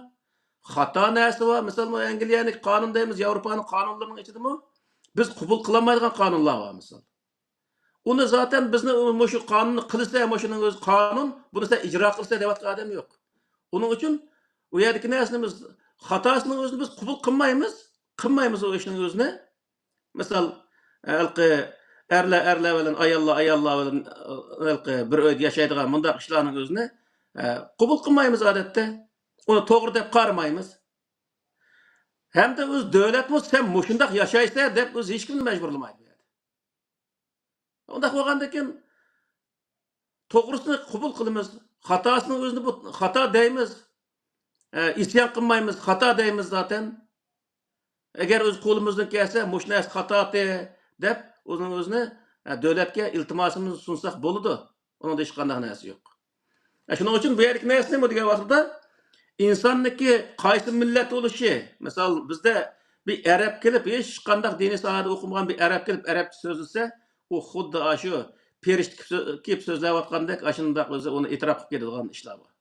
خاتا نەرسە بار. مىسال، بۇ ئەنگلىيەنىڭ قانۇن دەيمىز، ياۋروپانىڭ قانۇنلىرىنىڭ ئىچىدىمۇ بىز قوبۇل قىلالمايدىغان قانۇنلار بار، مىسال. ئۇنى زاتەن بىزنى مۇشۇ قانۇننى قىلسا، مۇشۇنىڭ ئۆزى قانۇن، بۇنى سەن ئىجرا قىلسا دەۋاتقان ئادەم يوق. ئۇنىڭ ئۈچۈن ئۇ يەردىكى نەرسىنى بىز، خاتاسىنىڭ ئۆزىنى بىز قوبۇل قىلمايمىز، قىلمايمىز ئۇ ئىشنىڭ ئۆزىنى. مىسال، ھېلىقى ئەرلەر ئەرلەر بىلەن، ئاياللار ئاياللار بىلەن، ھېلىقى بىر ئۆيدە ياشايدىغان مۇنداق ئىشلارنىڭ ئۆزىنى، ئە، قوبۇل قىلمايمىز ئادەتتە. ئۇنى توغرا دەپ قارىمايمىز. ھەمدە ئۆز دۆلەتمۇ سەن مۇشۇنداق ياشايسەن دەپ ئۆز ھېچكىمنى مەجبۇرلىمايدۇ بۇ يەردە. ئۇنداق بولغاندىكىن، توغرىسىنى قوبۇل قىلىمىز، خاتاسىنىڭ ئۆزىنى بۇ خاتا دەيمىز. ئە، ئىسيان قىلمايمىز، خاتا دەيمىز زاتەن. ئەگەر ئۆز قولىمىزدىن كەلسە، مۇشۇ نەرسە خاتاتى دەپ، ئۆزىنىڭ ئۆزىنى، ئە، دۆلەتكە ئىلتىماسىمىزنى سۇنساق بولىدۇ. ئۇنىڭدا ھېچقانداق نەرسە يوق. ئە، شۇنىڭ ئۈچۈن بۇ يەردىكى نەرسە نېمە دېگەن ۋاقتىدا، ئىنساننىڭكى قايسى مىللەت بولۇشى، مىسال، بىزدە بىر ئەرەب كېلىپ، ھېچقانداق دىنىي ساھەدە ئوقۇمىغان بىر ئەرەب كېلىپ ئەرەبچە سۆزلىسە، ئۇ خۇددى ئاشۇ پېرىشتە كېلىپ سۆ-، كېلىپ سۆزلەۋاتقاندەك، ئاشۇنداق ئۆزى ئۇنى ئېتىراپ قىلىپ كېتىدىغان ئىشلار بار.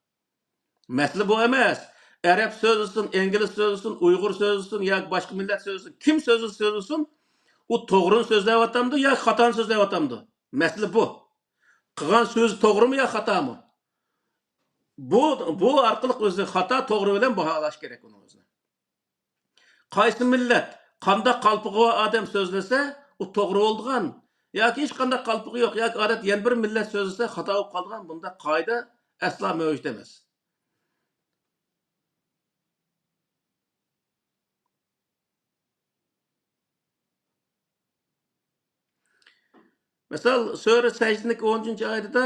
مەسىلە بۇ ئەمەس. ئەرەب سۆزلىسۇن، ئىنگلىز سۆزلىسۇن، ئۇيغۇر سۆزلىسۇن ياكى باشقا مىللەت سۆزلىسۇن، كىم سۆزلىسە سۆزلىسۇن، ئۇ توغرىنى سۆزلەۋاتامدۇ ياكى خاتانى سۆزلەۋاتامدۇ؟ مەسىلە بۇ. قىلغان سۆزى توغرىمۇ يا خاتامۇ؟ بۇ، بۇ ئارقىلىق ئۆزىنى خاتا، توغرا بىلەن باھالاش كېرەك ئۇنىڭ ئۆزىنى. قايسى مىللەت، قانداق قالپىقى بار ئادەم سۆزلىسە، ئۇ توغرا بولىدىغان، ياكى ھېچقانداق قالپىقى يوق، ياكى ئادەتتە يەنە بىر مىللەت سۆزلىسە، خاتا بولۇپ قالىدىغان، بۇنداق قائىدە ئەسلا مەۋجۇت ئەمەس. مىسال، سۈرە سەجدىنىڭ ئون ئۈچىنچى ئايىتىدا،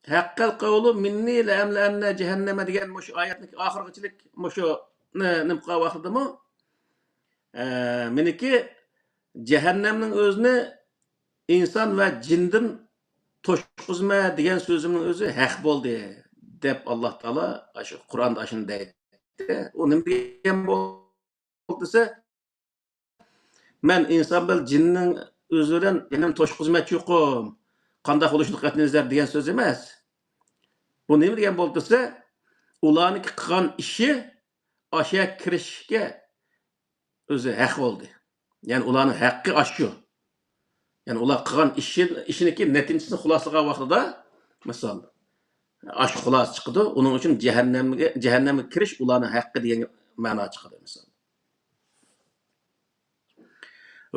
«ھەققەل قەۋلۇ مىننى لەئەملەئەننە جەھەننەمە» دېگەن مۇشۇ ئايەتنىڭ ئاخىرغىچىلىك مۇشۇ نېمە قىلغان ۋاقتىدىمۇ، ئە، مېنىڭكى جەھەننەمنىڭ ئۆزىنى ئىنسان ۋە جىندىن توشقۇزىمەن دېگەن سۆزۈمنىڭ ئۆزى ھەق بولدى، دەپ ئاللا تائالا ئاشۇ قۇرئاندا ئاشۇنى دەيدۇ. ئۇ نېمە دېگەن بولدى دېسە، مەن ئىنسان بىلەن جىننىڭ ئۆزى بىلەن يەنە توشقۇزماچ چوقۇم، قانداق بولۇشىدىن قەتئىينەزەر دېگەن سۆز ئەمەس. بۇ نېمە دېگەن بولدى دېسە، ئۇلارنىڭكى قىلغان ئىشى ئاشۇ كىرىشكە ئۆزى ھەق بولدى. يەنى ئۇلارنىڭ ھەققى ئاشۇ. يەنى ئۇلار قىلغان ئىشى، ئىشىنىڭكى نەتىجىسىنى خۇلاسىلىغان ۋاقتىدا، مىسال، ئاشۇ خۇلاسە چىقىدۇ. ئۇنىڭ ئۈچۈن جەھەننەمگە، جەھەننەمگە كىرىش ئۇلارنىڭ ھەققى دېگەن مەنا چىقىدۇ، مىسال.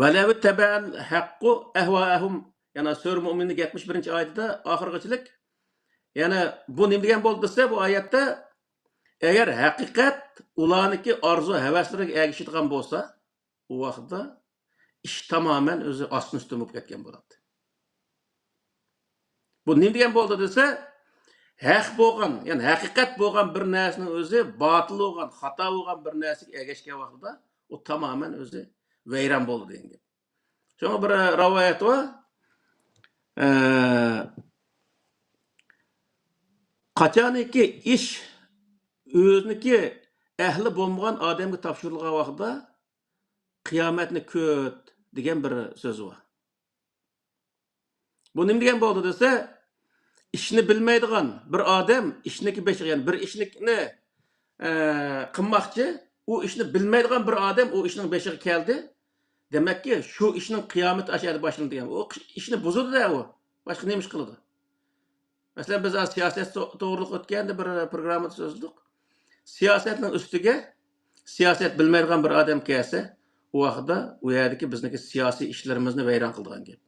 ۋەلەۋ تەبەئەل ھەققۇ ئەھۋائەھۇم. يەنى سۈرە مۇئمىننىڭ يەتمىش بىرىنچى ئايىتىدە ئاخىرغىچىلىك. يەنى بۇ نېمە دېگەن بولدى دېسە، بۇ ئايەتتە، ئەگەر ھەقىقەت ئۇلارنىڭكى ئارزۇ ھەۋەسلىرىگە ئەگىشىدىغان بولسا، ئۇ ۋاقىتتا ئىش تامامەن ئۆزى ئاستىن ئۈستۈن بولۇپ كەتكەن بولاتتى. بۇ نېمە دېگەن بولدى دېسە، ھەق بولغان، يەنى ھەقىقەت بولغان بىر نەرسىنىڭ ئۆزى باتىل بولغان، خاتا بولغان بىر نەرسىگە ئەگەشكەن ۋاقتىدا ئۇ تامامەن ئۆزى ۋەيران بولدى دېگەن گەپ. شۇڭا بىر رىۋايەت بار. ئە، قاچانكى ئىش ئۆزىنىڭكى ئەھلى بولمىغان ئادەمگە تاپشۇرۇلغان ۋاقتىدا، «قىيامەتنى كۈت» دېگەن بىر سۆز بار. بۇ نېمە دېگەن بولدى دېسە، ئىشنى بىلمەيدىغان بىر ئادەم ئىشنىڭكى بېشىغا، يەنى بىر ئىشنى، ئە، قىلماقچى، ئۇ ئىشنى بىلمەيدىغان بىر ئادەم ئۇ ئىشنىڭ بېشىغا كەلدى. دېمەككى، شۇ ئىشنىڭ قىيامىتى ئاشۇ يەردە باشلىنىدۇ دېگەن. ئۇ ئىشنى بۇزىدۇ-دە ئۇ. باشقا نېمە ئىش قىلىدۇ؟ مەسىلەن، بىز ھازىر سىياسەت تو-، توغرىلىق ئۆتكەندە بىر پروگراممىدا سۆزلىدۇق. سىياسەتنىڭ ئۈستىگە سىياسەت بىلمەيدىغان بىر ئادەم كەلسە، ئۇ ۋاقىتتا ئۇ يەردىكى بىزنىڭكى سىياسىي ئىشلىرىمىزنى ۋەيران قىلىدىغان گەپ.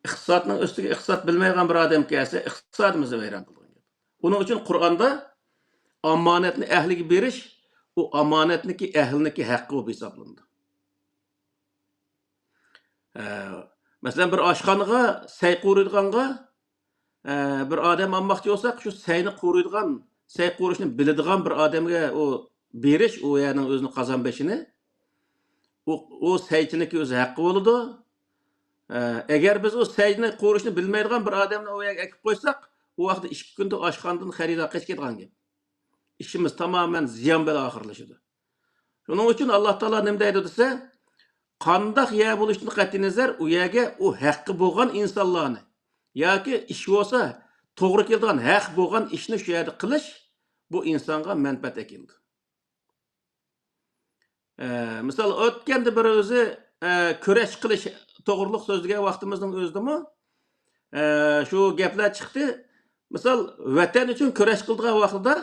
ئىقتىسادنىڭ ئۈستىگە ئىقتىساد بىلمەيدىغان بىر ئادەم كەلسە، ئىقتىسادىمىزنى ۋەيران قىلىدىغان گەپ. ئۇنىڭ ئۈچۈن قۇرئاندا ئامانەتنى ئەھلىگە بېرىش، ئۇ ئامانەتنىڭكى ئەھلىنىڭكى ھەققى بولۇپ ھېسابلىنىدۇ. ئە، مەسىلەن، بىر ئاشخانىغا سەي قۇرۇيدىغانغا، ئە، بىر ئادەم ئالماقچى بولساق، شۇ سەينى قۇرۇيدىغان، سەي قۇرۇشنى بىلىدىغان بىر ئادەمگە ئۇ بېرىش، ئۇ يەرنىڭ ئۆزىنىڭ قازان بېشىنى، ئۇ، ئۇ سەيچىنىڭكى ئۆز ھەققى بولىدۇ. ئە، ئەگەر بىز ئۇ سەينى قۇرۇشنى بىلمەيدىغان بىر ئادەمنى ئۇ يەرگە ئەكىپ قويساق، ئۇ ۋاقىتتا ئىككى كۈندە ئاشخانىدىن خېرىدار قېچىپ كېتىدىغان گەپ. ئىشىمىز تامامەن زىيان بىلەن ئاخىرلىشىدۇ. شۇنىڭ ئۈچۈن ئاللا تائالا نېمە دەيدۇ دېسە، قانداق يەر بولۇشىدىن قەتئىينەزەر، ئۇ يەرگە ئۇ ھەققى بولغان ئىنسانلارنى ياكى ئىش بولسا توغرا كېلىدىغان، ھەق بولغان ئىشنى شۇ يەردە قىلىش، بۇ ئىنسانغا مەنپەئەت ئەكېلىدۇ. ئە، مىسال، ئۆتكەندە بىر ئۆزى، ئە، كۈرەش قىلىش توغرۇلۇق سۆزلىگەن ۋاقتىمىزنىڭ ئۆزىدىمۇ، ئە، شۇ گەپلەر چىقتى. مىسال، ۋەتەن ئۈچۈن كۈرەش قىلىدىغان ۋاقتىدا،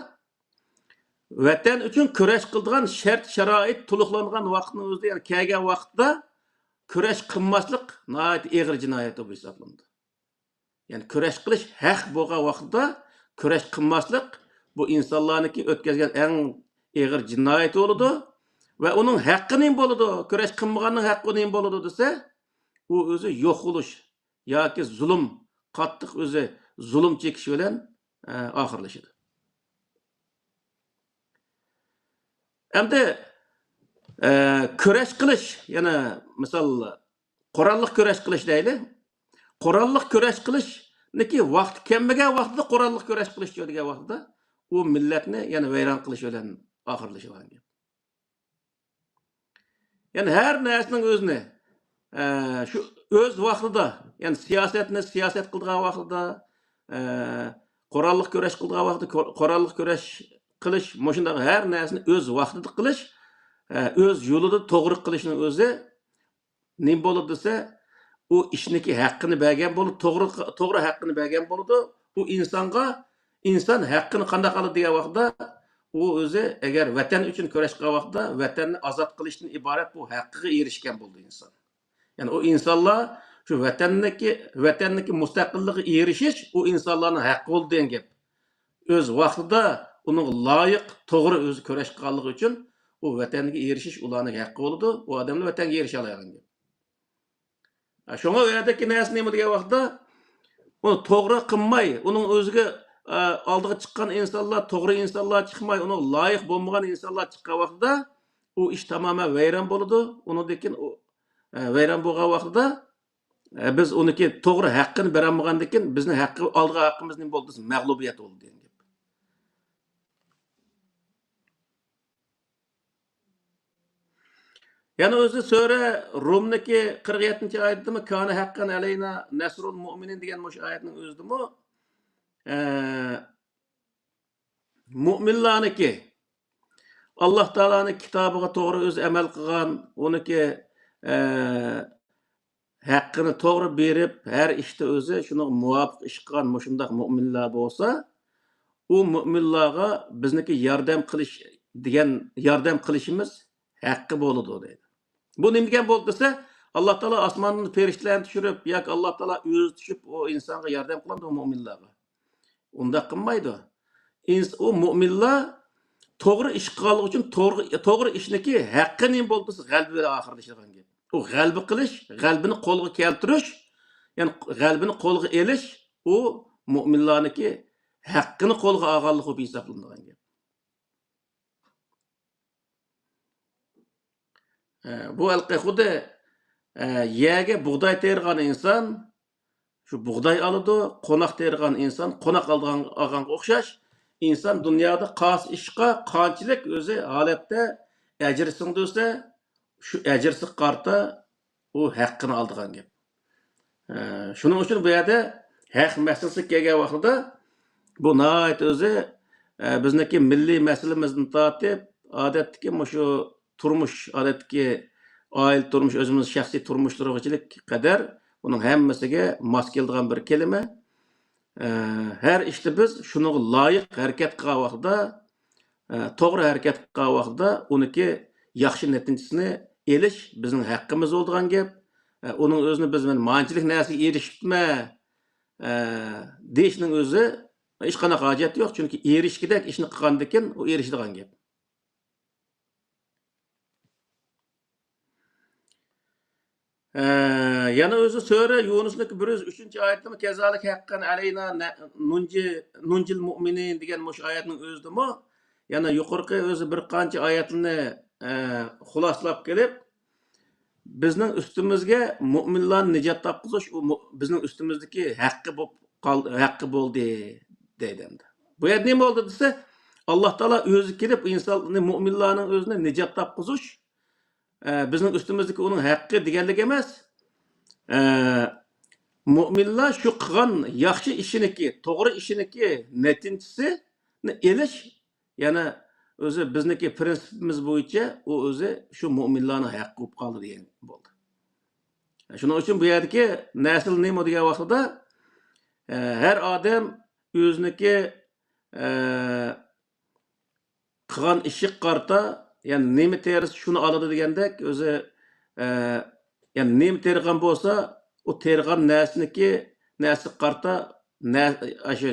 ۋەتەن ئۈچۈن كۈرەش قىلىدىغان شەرت-شارائىت تولۇقلانغان ۋاقىتنىڭ ئۆزىدە، يەنى كەلگەن ۋاقىتتا كۈرەش قىلماسلىق ناھايىتى ئېغىر جىنايەت بولۇپ ھېسابلىنىدۇ. يەنى كۈرەش قىلىش ھەق بولغان ۋاقىتتا كۈرەش قىلماسلىق، بۇ ئىنسانلارنىڭكى ئۆتكۈزگەن ئەڭ ئېغىر جىنايىتى بولىدۇ. ۋە ئۇنىڭ ھەققى نېمە بولىدۇ؟ كۈرەش قىلمىغاننىڭ ھەققى نېمە بولىدۇ دېسە، ئۇ ئۆزى يوق بولۇش ياكى زۇلۇم، قاتتىق ئۆزى زۇلۇم چېكىش بىلەن، ئە، ئاخىرلىشىدۇ. ئەمدى، ئە، كۈرەش قىلىش، يەنە مىسال، قوراللىق كۈرەش قىلىش دەيلى. قوراللىق كۈرەش قىلىشنىكى ۋاقتى كەلمىگەن ۋاقتىدا قوراللىق كۈرەش قىلىش دېگەن ۋاقتىدا، ئۇ مىللەتنى يەنە ۋەيران قىلىش بىلەن ئاخىرلىشىدىغان گەپ. يەنى ھەر نەرسىنىڭ ئۆزىنى، ئە، شۇ ئۆز ۋاقتىدا، يەنى سىياسەتنى سىياسەت قىلىدىغان ۋاقتىدا، ئە، قوراللىق كۈرەش قىلىدىغان ۋاقتىدا قو-، قوراللىق كۈرەش قىلىش، مۇشۇنداق ھەر نەرسىنى ئۆز ۋاقتىدا قىلىش، ئە، ئۆز يولىدا توغرا قىلىشنىڭ ئۆزى نېمە بولىدۇ دېسە، ئۇ ئىشنىڭكى ھەققىنى بەرگەن بولىدۇ، توغرا، توغرا ھەققىنى بەرگەن بولىدۇ. ئۇ ئىنسانغا، ئىنسان ھەققىنى قانداق ئالىدۇ دېگەن ۋاقىتتا، ئۇ ئۆزى ئەگەر ۋەتەن ئۈچۈن كۈرەش قىلغان ۋاقتىدا، ۋەتەننى ئازاد قىلىشتىن ئىبارەت بۇ ھەققىگە ئېرىشكەن بولىدۇ ئىنسان. يەنى ئۇ ئىنسانلار شۇ ۋەتەننىڭكى، ۋەتەننىڭكى مۇستەقىللىقىغا ئېرىشىش ئۇ ئىنسانلارنىڭ ھەققى بولىدۇ دېگەن گەپ. ئۆز ۋاقتىدا ئۇنىڭغا لايىق، توغرا ئۆزى كۈرەش قىلغانلىقى ئۈچۈن ئۇ ۋەتەنگە ئېرىشىش ئۇلارنىڭ ھەققى بولىدۇ، ئۇ ئادەملەر ۋەتەنگە ئېرىشەلەيدىغان گەپ. شۇڭا ئۇ يەردىكى نەرسە نېمە دېگەن ۋاقىتتا، ئۇنى توغرا قىلماي، ئۇنىڭ ئۆزىگە، ئە، ئالدىغا چىققان ئىنسانلار، توغرا ئىنسانلار چىقماي، ئۇنىڭغا لايىق بولمىغان ئىنسانلار چىققان ۋاقتىدا، ئۇ ئىش تامامەن ۋەيران بولىدۇ. ئۇنىڭدىن كېيىن ئۇ، ئە، ۋەيران بولغان ۋاقتىدا، ئە، بىز ئۇنىڭكى توغرا ھەققىنى بېرەلمىگەندىن كېيىن، بىزنىڭ ھەققى، ئالىدىغان ھەققىمىز نېمە بولدى دېسە، مەغلۇبىيەت بولدى دېگەن گەپ. يەنە ئۆزى سۈرە رومنىكى قىرىق يەتتىنچى ئايەتتىمۇ، كانە ھەققەن ئەلەينا نەسرۇل مۇئمىنىن دېگەن مۇشۇ ئايەتنىڭ ئۆزىدىمۇ، ئە، مۇئمىنلارنىكى، ئاللا تائالانىڭ كىتابىغا توغرا ئۆزى ئەمەل قىلغان، ئۇنىكى، ئە، ھەققىنى توغرا بېرىپ، ھەر ئىشتا ئۆزى شۇنىڭغا مۇۋاپىق ئىش قىلغان مۇشۇنداق مۇئمىنلار بولسا، ئۇ مۇئمىنلارغا بىزنىڭكى ياردەم قىلىش دېگەن، ياردەم قىلىشىمىز ھەققى بولىدۇ دەيدۇ. بۇ نېمە دېگەن بولدى دېسە، ئاللا تائالا ئاسماندىن پەرىشتىلەرنى چۈشۈرۈپ ياكى ئاللا تائالا ئۆزى چۈشۈپ ئۇ ئىنسانغا ياردەم قىلامدۇ مۇئمىنلارغا؟ ئۇنداق قىلمايدۇ. ئىنس-، ئۇ مۇئمىنلار توغرا ئىش قىلغانلىقى ئۈچۈن توغرا، توغرا ئىشنىكى ھەققى نېمە بولدى دېسە، غەلىبە بىلەن ئاخىرلىشىدىغان گەپ. ئۇ غەلىبە قىلىش، غەلىبىنى قولغا كەلتۈرۈش، يەنى غەلىبىنى قولغا ئېلىش، ئۇ مۇئمىنلارنىڭكى ھەققىنى قولغا ئالغانلىق بولۇپ ھېسابلىنىدىغان گەپ. ئە، بۇ ھېلىقى خۇددى، ئە، يەرگە بۇغداي تېرىغان ئىنسان شۇ بۇغداي ئالىدۇ، قوناق تېرىغان ئىنسان قوناق ئالىدىغان، ئالغانغا ئوخشاش، ئىنسان دۇنيادا قايسى ئىشقا قانچىلىك ئۆزى ھالەتتە ئەجىر سىڭدۈرسە، شۇ ئەجىرسىگە قارىتا ئۇ ھەققىنى ئالىدىغان گەپ. ئە، شۇنىڭ ئۈچۈن بۇ يەردە ھەق مەسىلىسىگە كەلگەن ۋاقتىدا بۇ ناھايىتى ئۆزى، ئە، بىزنىڭكى مىللىي مەسىلىمىزدىن تارتىپ، ئادەتتىكى مۇشۇ تۇرمۇش، ئادەتتىكى ئائىلە تۇرمۇش، ئۆزىمىز شەخسىي تۇرمۇشلىرىغىچىلىك قەدەر بۇنىڭ ھەممىسىگە ماس كېلىدىغان بىر كەلىمە. ئە، ھەر ئىشتا بىز شۇنىڭغا لايىق ھەرىكەت قىلغان ۋاقتىدا، ئە، توغرا ھەرىكەت قىلغان ۋاقتىدا ئۇنىڭكى ياخشى نەتىجىسىنى ئېلىش بىزنىڭ ھەققىمىز بولىدىغان گەپ. ئە، ئۇنىڭ ئۆزىنى بىز مەن مانچىلىك نەرسىگە ئېرىشىپتىمەن، ئە، دېيىشنىڭ ئۆزى ھېچقانداق ھاجەت يوق، چۈنكى ئېرىشكۈدەك ئىشنى قىلغاندىكىن ئۇ ئېرىشىدىغان گەپ. ئە، يەنە ئۆزى سۈرە يۇنۇسنىڭكى بىر يۈز ئۈچىنچى ئايەتتىمۇ كەزالىك ھەققەن ئەلەينا نە-، نۇنجى-، نۇنجىل مۇئمىنىن دېگەن مۇشۇ ئايەتنىڭ ئۆزىدىمۇ يەنە يۇقىرىقى ئۆزى بىر قانچە ئايەتنى، ئە، خۇلاسىلاپ كېلىپ، بىزنىڭ ئۈستىمىزگە مۇئمىنلارنى نىجات تاپقۇزۇش، ئۇ مۇ-، بىزنىڭ ئۈستىمىزدىكى ھەققى بولۇپ قال-، ھەققى بولدى، دەيدۇ ئەمدى. بۇ يەردە نېمە بولدى دېسە، ئاللا تائالا ئۆزى كېلىپ ئىنساننى، مۇئمىنلارنىڭ ئۆزىنى نىجات تاپقۇزۇش، ئە، بىزنىڭ ئۈستىمىزدىكى ئۇنىڭ ھەققى دېگەنلىك ئەمەس. ئە، مۇئمىنلار شۇ قىلغان ياخشى ئىشىنىكى، توغرا ئىشىنىكى نەتىجىسىنى ئېلىش، يەنە ئۆزى بىزنىڭكى پرىنسىپىمىز بويىچە ئۇ ئۆزى شۇ مۇئمىنلارنىڭ ھەققى بولۇپ قالدى دېگەن بولدى. شۇنىڭ ئۈچۈن بۇ يەردىكى نەسىل نېمە دېگەن ۋاقتىدا، ئە، ھەر ئادەم ئۆزىنىڭكى، ئە، قىلغان ئىشىغا قارىتا، يەنى نېمە تېرىسا شۇنى ئالىدۇ دېگەندەك، ئۆزى، ئە، يەنى نېمە تېرىغان بولسا، ئۇ تېرىغان نەرسىنىڭكى، نەرسىگە قارىتا نە-، ئاشۇ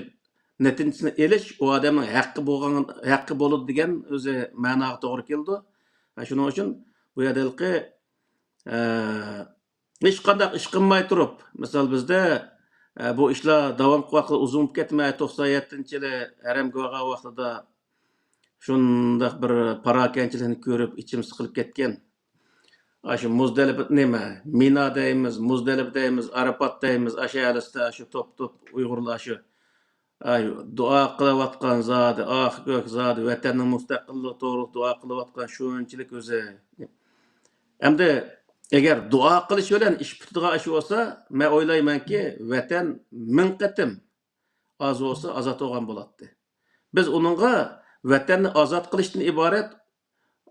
نەتىجىسىنى ئېلىش ئۇ ئادەمنىڭ ھەققى بولغان، ھەققى بولىدۇ دېگەن ئۆزى مەناغا توغرا كېلىدۇ. شۇنىڭ ئۈچۈن بۇ يەردە ھېلىقى، ئە، ھېچقانداق ئىش قىلماي تۇرۇپ، مىسال، بىزدە، ئە، بۇ ئىشلار داۋام قىلىۋاتقىلى ئۇزۇن بولۇپ كەتمەي، توقسان يەتتىنچى يىلى ھەرەمگە بارغان ۋاقتىدا شۇنداق بىر پاراكەندىچىلىكنى كۆرۈپ، ئىچىم سىقىلىپ كەتكەن. ئاشۇ مۇزدەلىپە، نېمە، مىنا دەيمىز، مۇزدەلىپە دەيمىز، ئارىپات دەيمىز، ئاشۇ ئەلىستە، ئاشۇ توپ-توپ ئۇيغۇرلار شۇ ئاي، دۇئا قىلىۋاتقان زادى، ئاق كۆك زادى، ۋەتەننىڭ مۇستەقىللىقى توغرىلىق دۇئا قىلىۋاتقان شۇنچىلىك ئۆزى. ئەمدى ئەگەر دۇئا قىلىش بىلەن ئىش پۈتىدىغان ئىش بولسا، مەن ئويلايمەنكى، ۋەتەن مىڭ قېتىم ئاز بولسا ئازاد بولغان بولاتتى. بىز ئۇنىڭغا ۋەتەننى ئازاد قىلىشتىن ئىبارەت،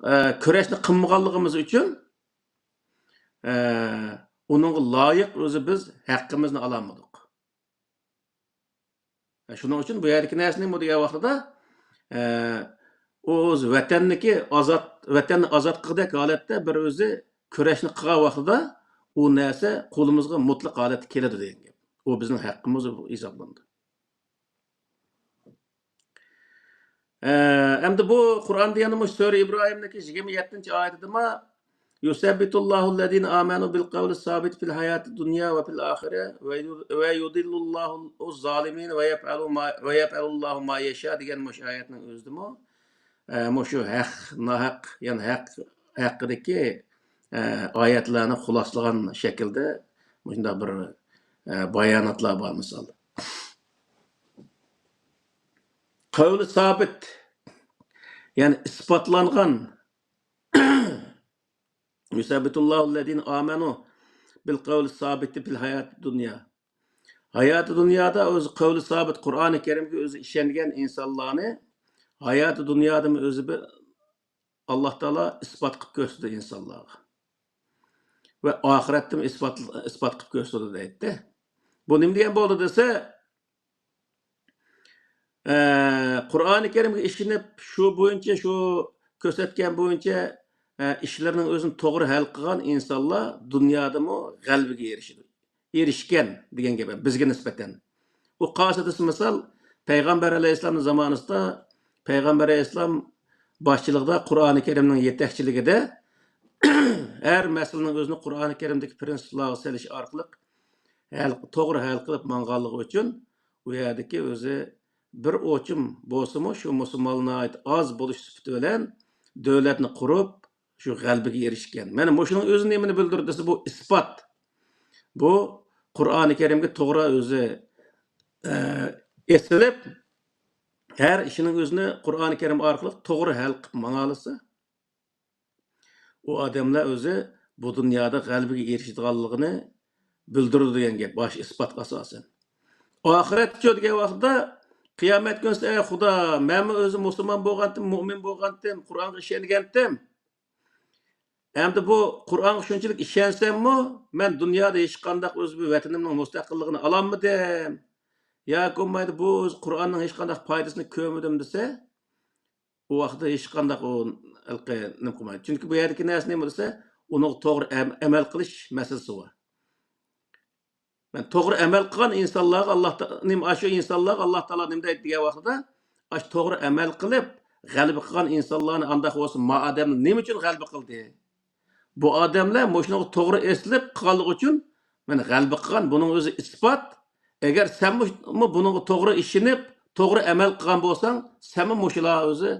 ئە، كۈرەشنى قىلمىغانلىقىمىز ئۈچۈن، ئە، ئۇنىڭغا لايىق ئۆزى بىز ھەققىمىزنى ئالالمىدۇق. شۇنىڭ ئۈچۈن بۇ يەردىكى نەرسىنى بۇ دېگەن ۋاقتىدا، ئە، ئۇ ئۆز ۋەتەننىكى ئازاد، ۋەتەننى ئازاد قىلغۇدەك ھالەتتە بىر ئۆزى كۈرەشنى قىلغان ۋاقتىدا، ئۇ نەرسە قولىمىزغا مۇتلەق ھالەتتە كېلىدۇ دېگەن گەپ. ئۇ بىزنىڭ ھەققىمىز ھېسابلىنىدۇ. ئە، ئەمدى بۇ قۇرئان دېگەندە مۇشۇ سۈرە ئىبراھىمدىكى يىگىرمە يەتتىنچى ئايىتىدىمۇ، يۇسەببىتۇللاھۇللەزىنە ئامەنۇ بىل قەۋلىس سابىت فىل ھاياتىد دۇنيا ۋە فىل ئاخىرە ۋە يۇ-، ۋە يۇدىللۇللاھۇز زالىمىن ۋە يەپئەلۇ ما، ۋە يەپئەلۇللاھۇ ما يەشا دېگەن مۇشۇ ئايەتنىڭ ئۆزىدىمۇ، ئە، مۇشۇ ھەق، ناھەق، يەنى ھەق ھەققىدىكى، ئە، ئايەتلەرنى خۇلاسلىغان شەكىلدە مۇشۇنداق بىر، ئە، باياناتلار بار مىسال. قەۋلى سابىت، يەنى ئىسپاتلانغان. يۇسەببىتۇللاھۇللەزىنە ئامەنۇ بىل قەۋلى سابىتى فىل ھاياتى دۇنيا. ھاياتى دۇنيادا ئۆزى قەۋلى سابىت، قۇرئانى كەرىمگە ئۆزى ئىشەنگەن ئىنسانلارنى ھاياتى دۇنيادىمۇ ئۆزى بىر ئاللا تائالا ئىسپات قىلىپ كۆرسىتىدۇ ئىنسانلارغا. ۋە ئاخىرەتتىمۇ ئىسپات، ئىسپات قىلىپ كۆرسىتىدۇ دەيتتى. بۇ نېمە دېگەن بولدى دېسە، ئە، قۇرئانى كەرىمگە ئىشىنىپ، شۇ بويىچە شۇ كۆرسەتكەن بويىچە، ئە، ئىشلىرىنىڭ ئۆزىنى توغرا ھەل قىلغان ئىنسانلار دۇنيادىمۇ غەلىبىگە ئېرىشىدۇ. ئېرىشكەن دېگەن گەپ بىزگە نىسبەتەن. ئۇ قايسى دېسە مىسال، پەيغەمبەر ئەلەيھىسسالامنىڭ زامانىسىدا پەيغەمبەر ئەلەيھىسسالام باشچىلىقىدا قۇرئانى كەرىمنىڭ يېتەكچىلىكىدە ھەر مەسىلىنىڭ ئۆزىنى قۇرئانى كەرىمدىكى پرىنسىپلارغا سېلىش ئارقىلىق ھەل، توغرا ھەل قىلىپ ماڭغانلىقى ئۈچۈن ئۇ يەردىكى ئۆزى بىر ئوچۇم بولسىمۇ شۇ مۇسۇلمانلار ناھايىتى ئاز بولۇش سۈپىتى بىلەن دۆلەتنى قۇرۇپ، شۇ غەلىبىگە ئېرىشكەن. مانا مۇشۇنىڭ ئۆزى نېمىنى بىلدۈرىدۇ دېسە، بۇ ئىسپات. بۇ قۇرئانى كەرىمگە توغرا ئۆزى، ئە، ئېسىلىپ، ھەر ئىشىنىڭ ئۆزىنى قۇرئانى كەرىم ئارقىلىق توغرا ھەل قىلىپ ماڭالىسا، ئۇ ئادەملەر ئۆزى بۇ دۇنيادا غەلىبىگە ئېرىشىدىغانلىقىنى بىلدۈرىدۇ دېگەن گەپ، باش ئىسپاتقا ئاساسەن. ئاخىرەتتىچۇ دېگەن ۋاقىتتا، قىيامەت كۈنىسى، ئەي خۇدا، مەنمۇ ئۆزۈم مۇسۇلمان بولغانتىم، مۇئمىن بولغانتىم، قۇرئانغا ئىشەنگەنتىم. ئەمدى بۇ قۇرئانغا شۇنچىلىك ئىشەنسەممۇ، مەن دۇنيادا ھېچقانداق ئۆز بىر ۋەتىنىمنىڭ مۇستەقىللىقىنى ئالالمىدىم. ياكى بولمايدۇ، بۇ ئۆز قۇرئاننىڭ ھېچقانداق پايدىسىنى كۆرمىدىم دېسە، ئۇ ۋاقىتتا ھېچقانداق ئۇ ھېلىقى نېمە قىلمايدۇ. چۈنكى بۇ يەردىكى نەرسە نېمە دېسە، ئۇنىڭغا توغرا ئەم-، ئەمەل قىلىش مەسىلىسى بار. مەن توغرا ئەمەل قىلغان ئىنسانلارغا ئاللا تا-، نېمە، ئاشۇ ئىنسانلارغا ئاللا تائالا نېمە دەيدۇ دېگەن ۋاقتىدا، ئاشۇ توغرا ئەمەل قىلىپ، غەلىبە قىلغان ئىنسانلارنى، ئانداق بولسا، ما ئادەمنى نېمە ئۈچۈن غەلىبە قىلدى؟ بۇ ئادەملەر مۇشۇنىڭغا توغرا ئېسىلىپ قالغانلىقى ئۈچۈن مېنى غەلىبە قىلغان، بۇنىڭ ئۆزى ئىسپات. ئەگەر سەنمۇ بۇنىڭغا توغرا ئىشىنىپ، توغرا ئەمەل قىلغان بولساڭ، سەنمۇ مۇشۇلار ئۆزى،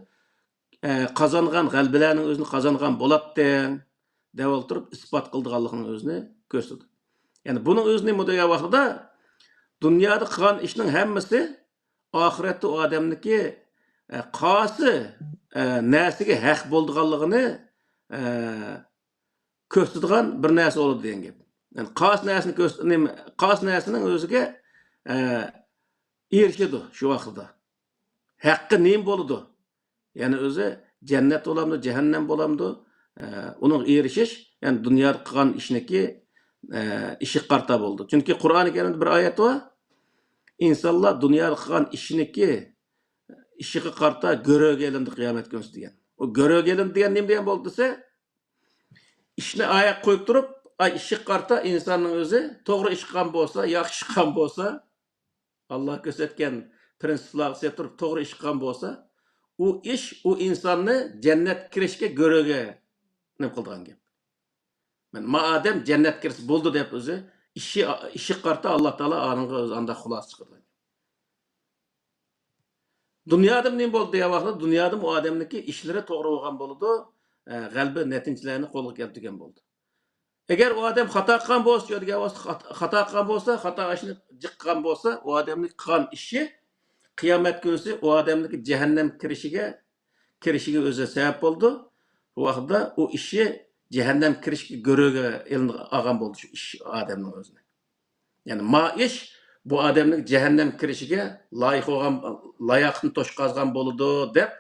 ئە، قازانغان غەلىبىلەرنىڭ ئۆزىنى قازانغان بولاتتىڭ، دەپ ئولتۇرۇپ ئىسپات قىلىدىغانلىقىنىڭ ئۆزىنى كۆرسىتىدۇ. يەنى بۇنىڭ ئۆزىنى مۇدەييە ۋاقتىدا دۇنيادا قىلغان ئىشنىڭ ھەممىسى ئاخىرەتتە ئۇ ئادەمنىڭكى، ئە، قايسى، ئە، نەرسىگە ھەق بولىدىغانلىقىنى، ئە، كۆرسىتىدىغان بىر نەرسە بولىدۇ دېگەن گەپ. يەنى قايسى نەرسىنى كۆرس-، نېمە، قايسى نەرسىنىڭ ئۆزىگە، ئە، ئېرىشىدۇ شۇ ۋاقىتتا. ھەققى نېمە بولىدۇ؟ يەنى ئۆزى جەننەت بولامدۇ، جەھەننەم بولامدۇ؟ ئە، ئۇنىڭغا ئېرىشىش، يەنى دۇنيادا قىلغان ئىشنىكى، ئە، ئىشىغا قارىتا بولىدۇ. چۈنكى قۇرئانى كەرىمدە بىر ئايەت بار. ئىنسانلار دۇنيادا قىلغان ئىشنىكى، ئىشىغا قارىتا گۆرۈگە ئېلىندى قىيامەت كۈنىسى دېگەن. ئۇ گۆرۈگە ئېلىندى دېگەن نېمە دېگەن بولدى دېسە، ئىشنى ئاياققا قويۇپ تۇرۇپ، ئاي، ئىشىغا قارىتا ئىنساننىڭ ئۆزى توغرا ئىش قىلغان بولسا، ياخشى ئىش قىلغان بولسا، ئاللا كۆرسەتكەن پرىنسىپلارغا سېلىپ تۇرۇپ توغرا ئىش قىلغان بولسا، ئۇ ئىش ئۇ ئىنساننى جەننەتكە كىرىشكە گۆرۈگە نېمە قىلىدىغان گەپ. مەن ما ئادەم جەننەتكە كىرسە بولدى دەپ ئۆزى ئىشى، ئىشىغا قارىتا ئاللا تائالا ئانىڭغا ئۆزى ئانداق خۇلاسە چىقىرىدۇ. دۇنيادىمۇ نېمە بولدى دېگەن ۋاقىتتا، دۇنيادىمۇ ئۇ ئادەمنىڭكى ئىشلىرى توغرا بولغان بولىدۇ، ئە، غەلىبە نەتىجىلەرنى قولغا كەلتۈرگەن بولىدۇ. ئەگەر ئۇ ئادەم خاتا قىلغان بولسا، دېگەن ۋاقىتتا، خاتا، خاتا قىلغان بولسا، خاتا ئىشنى جىق قىلغان بولسا، ئۇ ئادەمنىڭ قىلغان ئىشى قىيامەت كۈنىسى ئۇ ئادەمنىڭكى جەھەننەم كىرىشىگە، كىرىشىگە ئۆزى سەۋەب بولىدۇ. بۇ ۋاقىتتا ئۇ ئىشى جەھەننەم كىرىشكە گۆرۈگە ئېلىنغان، ئالغان بولىدۇ شۇ ئىش ئادەمنىڭ ئۆزىنى. يەنى ما ئىش بۇ ئادەمنىڭ جەھەننەم كىرىشىگە لايىق بولغان، لاياقىتىنى توشقازغان بولىدۇ دەپ،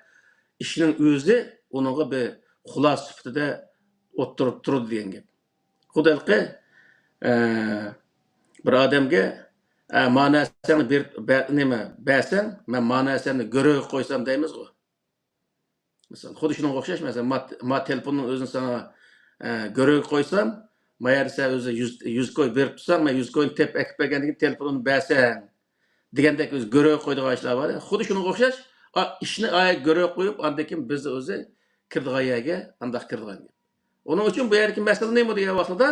ئىشنىڭ ئۆزى ئۇنىڭغا بىر خۇلاسە سۈپىتىدە ئوتتۇرىدا تۇرىدۇ دېگەن گەپ. خۇددى ھېلىقى، ئە، بىر ئادەمگە، ئە، ما نەرسەڭنى بېرىپ، بە-، نېمە، بەرسەڭ، مەن ما نەرسەمنى گۆرۈگە قويسام دەيمىزغۇ. مىسال، خۇددى شۇنىڭغا ئوخشاش، مەسىلەن، ما، ما تېلېفوننىڭ ئۆزىنى ساڭا، ئە، گۆرۈگە قويسام، ما يەردە سەن ئۆزى يۈز، يۈز كوي بېرىپ تۇرساڭ، مەن يۈز كوينى تېپىپ ئەكىپ بەرگەندىن كېيىن تېلېفوننى بەرسەڭ، دېگەندەك ئۆزى گۆرۈگە قويىدىغان ئىشلار بار. خۇددى شۇنىڭغا ئوخشاش، ئا، ئىشنى ئايە گۆرۈگە قويۇپ، ئاندىن كېيىن بىز ئۆزى كىرىدىغان يەرگە ئانداق كىرىدىغان گەپ. ئۇنىڭ ئۈچۈن بۇ يەردىكى مەسىلە نېمە دېگەن ۋاقتىدا،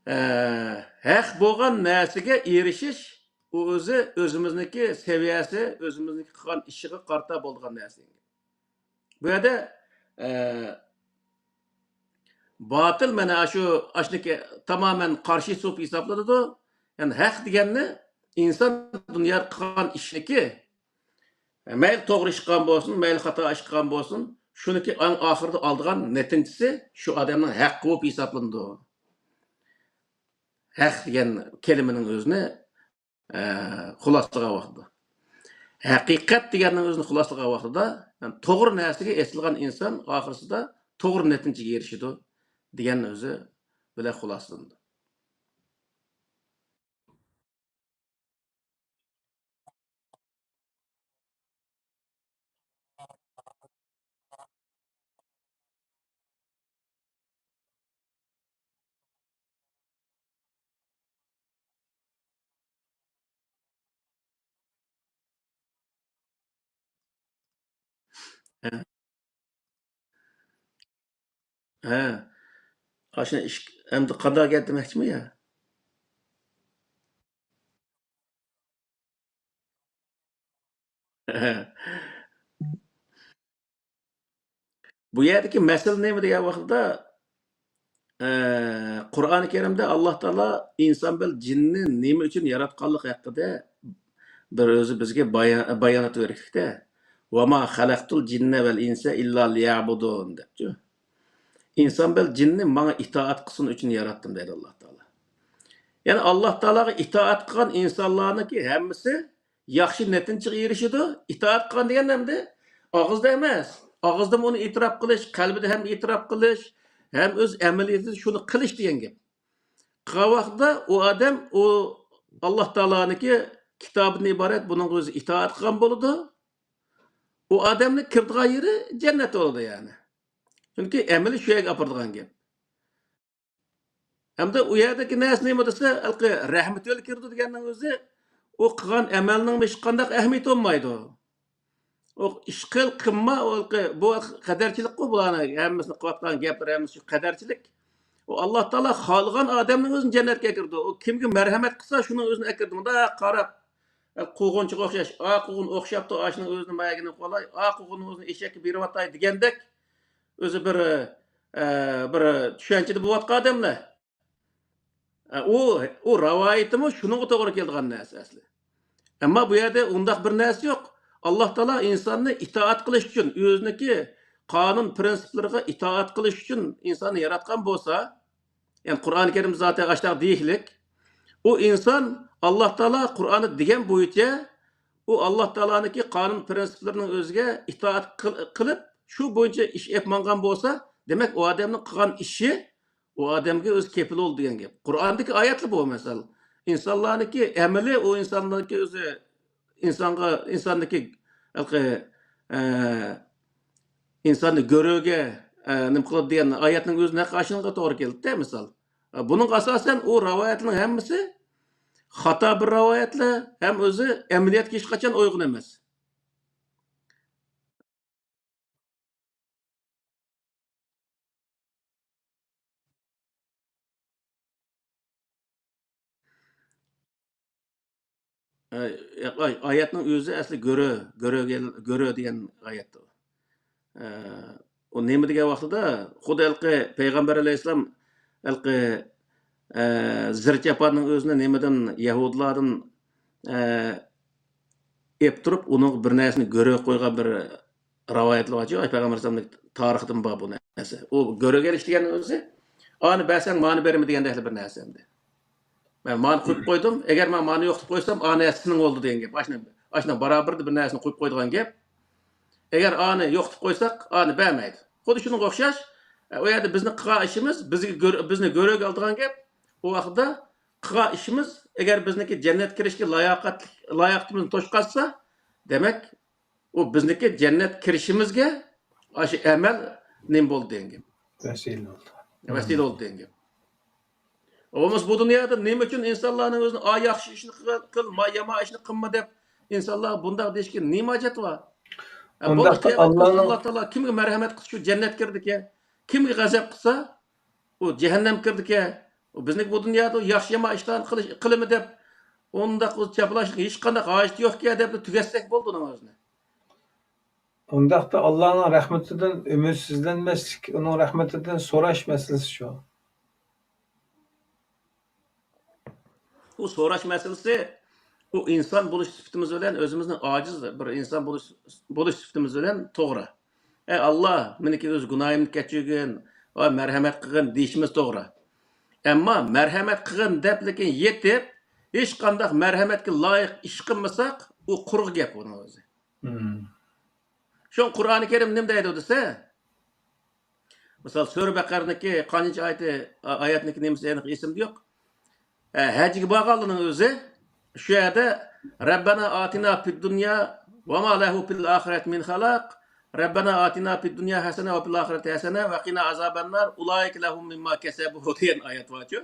ئە، ھەق بولغان نەرسىگە ئېرىشىش، ئۇ ئۆزى ئۆزىمىزنىڭكى سەۋىيەسى، ئۆزىمىزنىڭكى قىلغان ئىشىغا قارىتا بولىدىغان نەرسە. بۇ يەردە، ئە، باتىل مانا شۇ، ئاشۇنىڭكى تامامەن قارشى سوپ ھېسابلىنىدۇ. يەنى ھەق دېگەننى ئىنسان دۇنيادا قىلغان ئىشىنىكى، مەيلى توغرا ئىش قىلغان بولسۇن، مەيلى خاتا ئىش قىلغان بولسۇن، شۇنىڭكى ئەڭ ئاخىرىدا ئالىدىغان نەتىجىسى شۇ ئادەمنىڭ ھەققى بولۇپ ھېسابلىنىدۇ. ھەق دېگەن كەلىمىنىڭ ئۆزىنى، ئە، خۇلاسىلىغان ۋاقتىدا. ھەقىقەت دېگەننىڭ ئۆزىنى خۇلاسىلىغان ۋاقتىدا، يەنى توغرا نەرسىگە ئېسىلغان ئىنسان ئاخىرسىدا توغرا نەتىجىگە ئېرىشىدۇ دېگەننى ئۆزى بىلەن خۇلاسىلىنىدۇ. ھە. ھە. ئاشۇ ئىش، ئەمدى قانداق گەپ دېمەكچىمۇ يا؟ بۇ يەردىكى مەسىلە نېمە دېگەن ۋاقىتتا، ئە، قۇرئانى كەرىمدە ئاللا تائالا ئىنسان بىلەن جىننى نېمە ئۈچۈن ياراتقانلىقى ھەققىدە بىر ئۆزى بىزگە بايا-، بايانات بېرىپتىكتە. «ۋەما خەلەقتۇل جىننە ۋەل ئىنسە ئىللا لىيەبۇدۇن» دەپتۇ. «ئىنسان بىلەن جىننى ماڭا ئىتائەت قىلسۇن ئۈچۈن ياراتتىم» دەيدۇ ئاللا تائالا. يەنى ئاللا تائالاغا ئىتائەت قىلغان ئىنسانلارنىڭكى ھەممىسى ياخشى نەتىجىگە ئېرىشىدۇ. ئىتائەت قىلغان دېگەن ئەمدى ئاغزىدا ئەمەس. ئاغزىدىمۇ ئۇنى ئېتىراپ قىلىش، قەلبىدە ھەم ئېتىراپ قىلىش، ھەم ئۆز ئەمەلىيىتىدە شۇنى قىلىش دېگەن گەپ. قىلغان ۋاقتىدا ئۇ ئادەم ئۇ ئاللا تائالانىڭكى كىتابىدىن ئىبارەت بۇنىڭغا ئۆزى ئىتائەت قىلغان بولىدۇ. ئۇ ئادەمنىڭ كىرىدىغان يېرى جەننەت بولىدۇ يەنى. چۈنكى ئەمىلى شۇ يەرگە ئاپىرىدىغان گەپ. ئەمدى ئۇ يەردىكى نەرسە نېمە دېسە، ھېلىقى رەھمىتى بىلەن كىرىدۇ دېگەننىڭ ئۆزى، ئۇ قىلغان ئەمەلنىڭمۇ ھېچقانداق ئەھمىيىتى بولمايدۇ. ئۇ ئىش قىل، قىلما، ئۇ ھېلىقى، بۇ قەدەرچىلىكقۇ، بۇلارنىڭ ھەممىسىنى قىلىۋاتقان گەپلىرى ھەممىسى شۇ قەدەرچىلىك. ئۇ ئاللا تائالا خالىغان ئادەمنىڭ ئۆزىنى جەننەتكە ئەكىرىدۇ. ئۇ كىمگە مەرھەمەت قىلسا، شۇنىڭ ئۆزىنى ئەكىرىدۇ. مۇنداق قاراپ، قوغۇنچىغا ئوخشاش، ئا، قوغۇن ئوخشاپتۇ، ئاشۇنىڭ ئۆزىنى ماياگىنى قولاي، ئا، قوغۇننىڭ ئۆزىنى ئېشەككە بېرىۋاتاي دېگەندەك، ئۆزى بىر، ئە، بىر چۈشەنچىدە بولۇۋاتقان ئادەملەر. ئە، ئۇ، ئۇ رىۋايىتىمۇ شۇنىڭغا توغرا كېلىدىغان نەرسە ئەسلى. ئەمما بۇ يەردە ئۇنداق بىر نەرسە يوق. ئاللا تائالا ئىنساننى ئىتائەت قىلىش ئۈچۈن، ئۆزىنىڭكى قانۇن پىرىنسىپلىرىغا ئىتائەت قىلىش ئۈچۈن ئىنساننى ياراتقان بولسا، يەنى قۇرئانى كەرىم زاتى ئاشتاق دېيىشلىك، ئۇ ئىنسان ئاللا تائالا قۇرئاندا دېگەن بويىچە، ئۇ ئاللا تائالانىڭكى قانۇن پىرىنسىپلىرىنىڭ ئۆزىگە ئىتائەت قىل-، قىلىپ، شۇ بويىچە ئىش ئېلىپ ماڭغان بولسا، دېمەك، ئۇ ئادەمنىڭ قىلغان ئىشى ئۇ ئادەمگە ئۆزى كېپىل بولىدۇ دېگەن گەپ. قۇرئاندىكى ئايەتلا بۇ، مەسىلەن. ئىنسانلارنىڭكى ئەمىلى، ئۇ ئىنساننىڭكى ئۆزى، ئىنسانغا، ئىنساندىكى ھېلىقى، ئە، ئىنساننى گۆرۈگە، ئە، نېمە قىلىدۇ دېگەن ئايەتنىڭ ئۆزى نەق ئاشۇنىڭغا توغرا كېلىدۇ-دە، مىسال. ئە، بۇنىڭغا ئاساسەن ئۇ رىۋايەتنىڭ ھەممىسى خاتا بىر رىۋايەتلەر ھەم ئۆزى ئەمەلىيەتكە ھېچقاچان ئۇيغۇن ئەمەس. ئاي-، ئاي-، ئايەتنىڭ ئۆزى ئەسلى گۆرۆ، گۆرۆگە، گۆرۆ دېگەن ئايەت. ئە، ئۇ نېمە دېگەن ۋاقتىدا، خۇددى ھېلىقى پەيغەمبەر ئەلەيھىسسالام ھېلىقى، ئە، زىر چاپاننىڭ ئۆزىنى نېمىدىن، يەھۇدىيلاردىن، ئە، يەپ تۇرۇپ، ئۇنىڭغا بىر نەرسىنى گۆرۈگە قويغان بىر رىۋايەتلەر بارچۇ، ئاي پەيغەمبەر ئەلەيھىسسالامنىڭ تارىخىدىن بار بۇ نەرسە. ئۇ گۆرۈگە ئېلىش دېگەن ئۆزى، ئانى بەرسەڭ مانى بېرىمەن دېگەندەكلا بىر نەرسە ئەمدى. مەن مانى قويۇپ قويدۇم، ئەگەر مەن مانى يوقىتىپ قويسام، ئا نەرسە سېنىڭ بولدى دېگەن گەپ. ئاشۇنى، ئاشۇنىڭ بارابىرىدە بىر نەرسىنى قويۇپ قويىدىغان گەپ. ئەگەر ئانى يوقىتىپ قويساق، ئانى بەرمەيدۇ. خۇددى شۇنىڭغا ئوخشاش، ئە، ئۇ يەردە بىزنىڭ قىلغان ئىشىمىز بىزگە گۆر-، بىزنى گۆرۈگە ئالىدىغان گەپ. ئۇ ۋاقىتتا قىلغان ئىشىمىز ئەگەر بىزنىڭكى جەننەتكە كىرىشكە لاياقەتلىك، لاياقىتىمىزنى توشقازسا، دېمەك، ئۇ بىزنىڭكى جەننەتكە كىرىشىمىزگە ئاشۇ ئەمەل نېمە بولدى دېگەن گەپ. ۋەسىلە بولدى. ۋەسىلە بولدى دېگەن گەپ. بولمىسا بۇ دۇنيادا نېمە ئۈچۈن ئىنسانلارنىڭ ئۆزىنى، ئا، ياخشى ئىشنى قىل، قىل، ما-، يامان ئىشنى قىلما دەپ ئىنسانلارغا بۇنداق دېيىشكە نېمە ھاجەت بار؟ ئە، بولدى، ئۇنداقتا قىيامەت كۈنى ئاللاھ تائالا كىمگە مەرھەمەت قىلسا شۇ جەننەتكە كىرىدىكەن، كىمگە غەزەپ قىلسا ئۇ جەھەننەمگە كىرىدىكەن. ئۇ بىزنىڭكى بۇ دۇنيادا ياخشى يامان ئىشلارنى قىلىش، قىلىمەن دەپ ئۇنداق چاپلاشنىڭ ھېچقانداق ھاجىتى يوقكەن دەپ تۈگەتسەك بولدى ئۇنىڭ ئۆزىنى. ئۇنداقتا ئاللاھنىڭ رەھمىتىدىن ئۈمىدسىزلەنمەسلىك، ئۇنىڭ رەھمىتىدىن سوراش مەسىلىسى شۇ. ئۇ سوراش مەسىلىسى، ئۇ ئىنسان بولۇش سۈپىتىمىز بىلەن، ئۆزىمىزنىڭ ئاجىز بىر ئىنسان بولۇش، بولۇش سۈپىتىمىز بىلەن توغرا. ئەي ئاللاھ، مېنىڭكى ئۆز گۇناھىمنى كەچۈرگىن ۋە مەرھەمەت قىلغىن دېيىشىمىز توغرا. ئەمما مەرھەمەت قىلغىن دەپ، لېكىن يېتىپ، ھېچقانداق مەرھەمەتكە لايىق ئىش قىلمىساق، ئۇ قۇرۇق گەپ ئۇنىڭ ئۆزى. مم. شۇڭا قۇرئانى كەرىم نېمە دەيدۇ دېسە، مىسال، سۈرە بەقەرىنىڭكى قانچىنچى ئايىتى، ئا-، ئايەتنىڭكى نېمىسى ئېنىق ئېسىمدە يوق. ئە، ھەجگە بارغانلارنىڭ ئۆزى شۇ يەردە، رەببەنا ئاتىنا فىد دۇنيا ۋە ما لەھۇ فىل ئاخىرەتى مىن خالاق، رەببەنا ئاتىنا فىد دۇنيا ھەسەنە ۋە فىل ئاخىرەتى ھەسەنە ۋە قىنا ئازابەننار، ئۇلائىكە لەھۇم مىمما كەسەبۇ دېگەن ئايەت بارچۇ.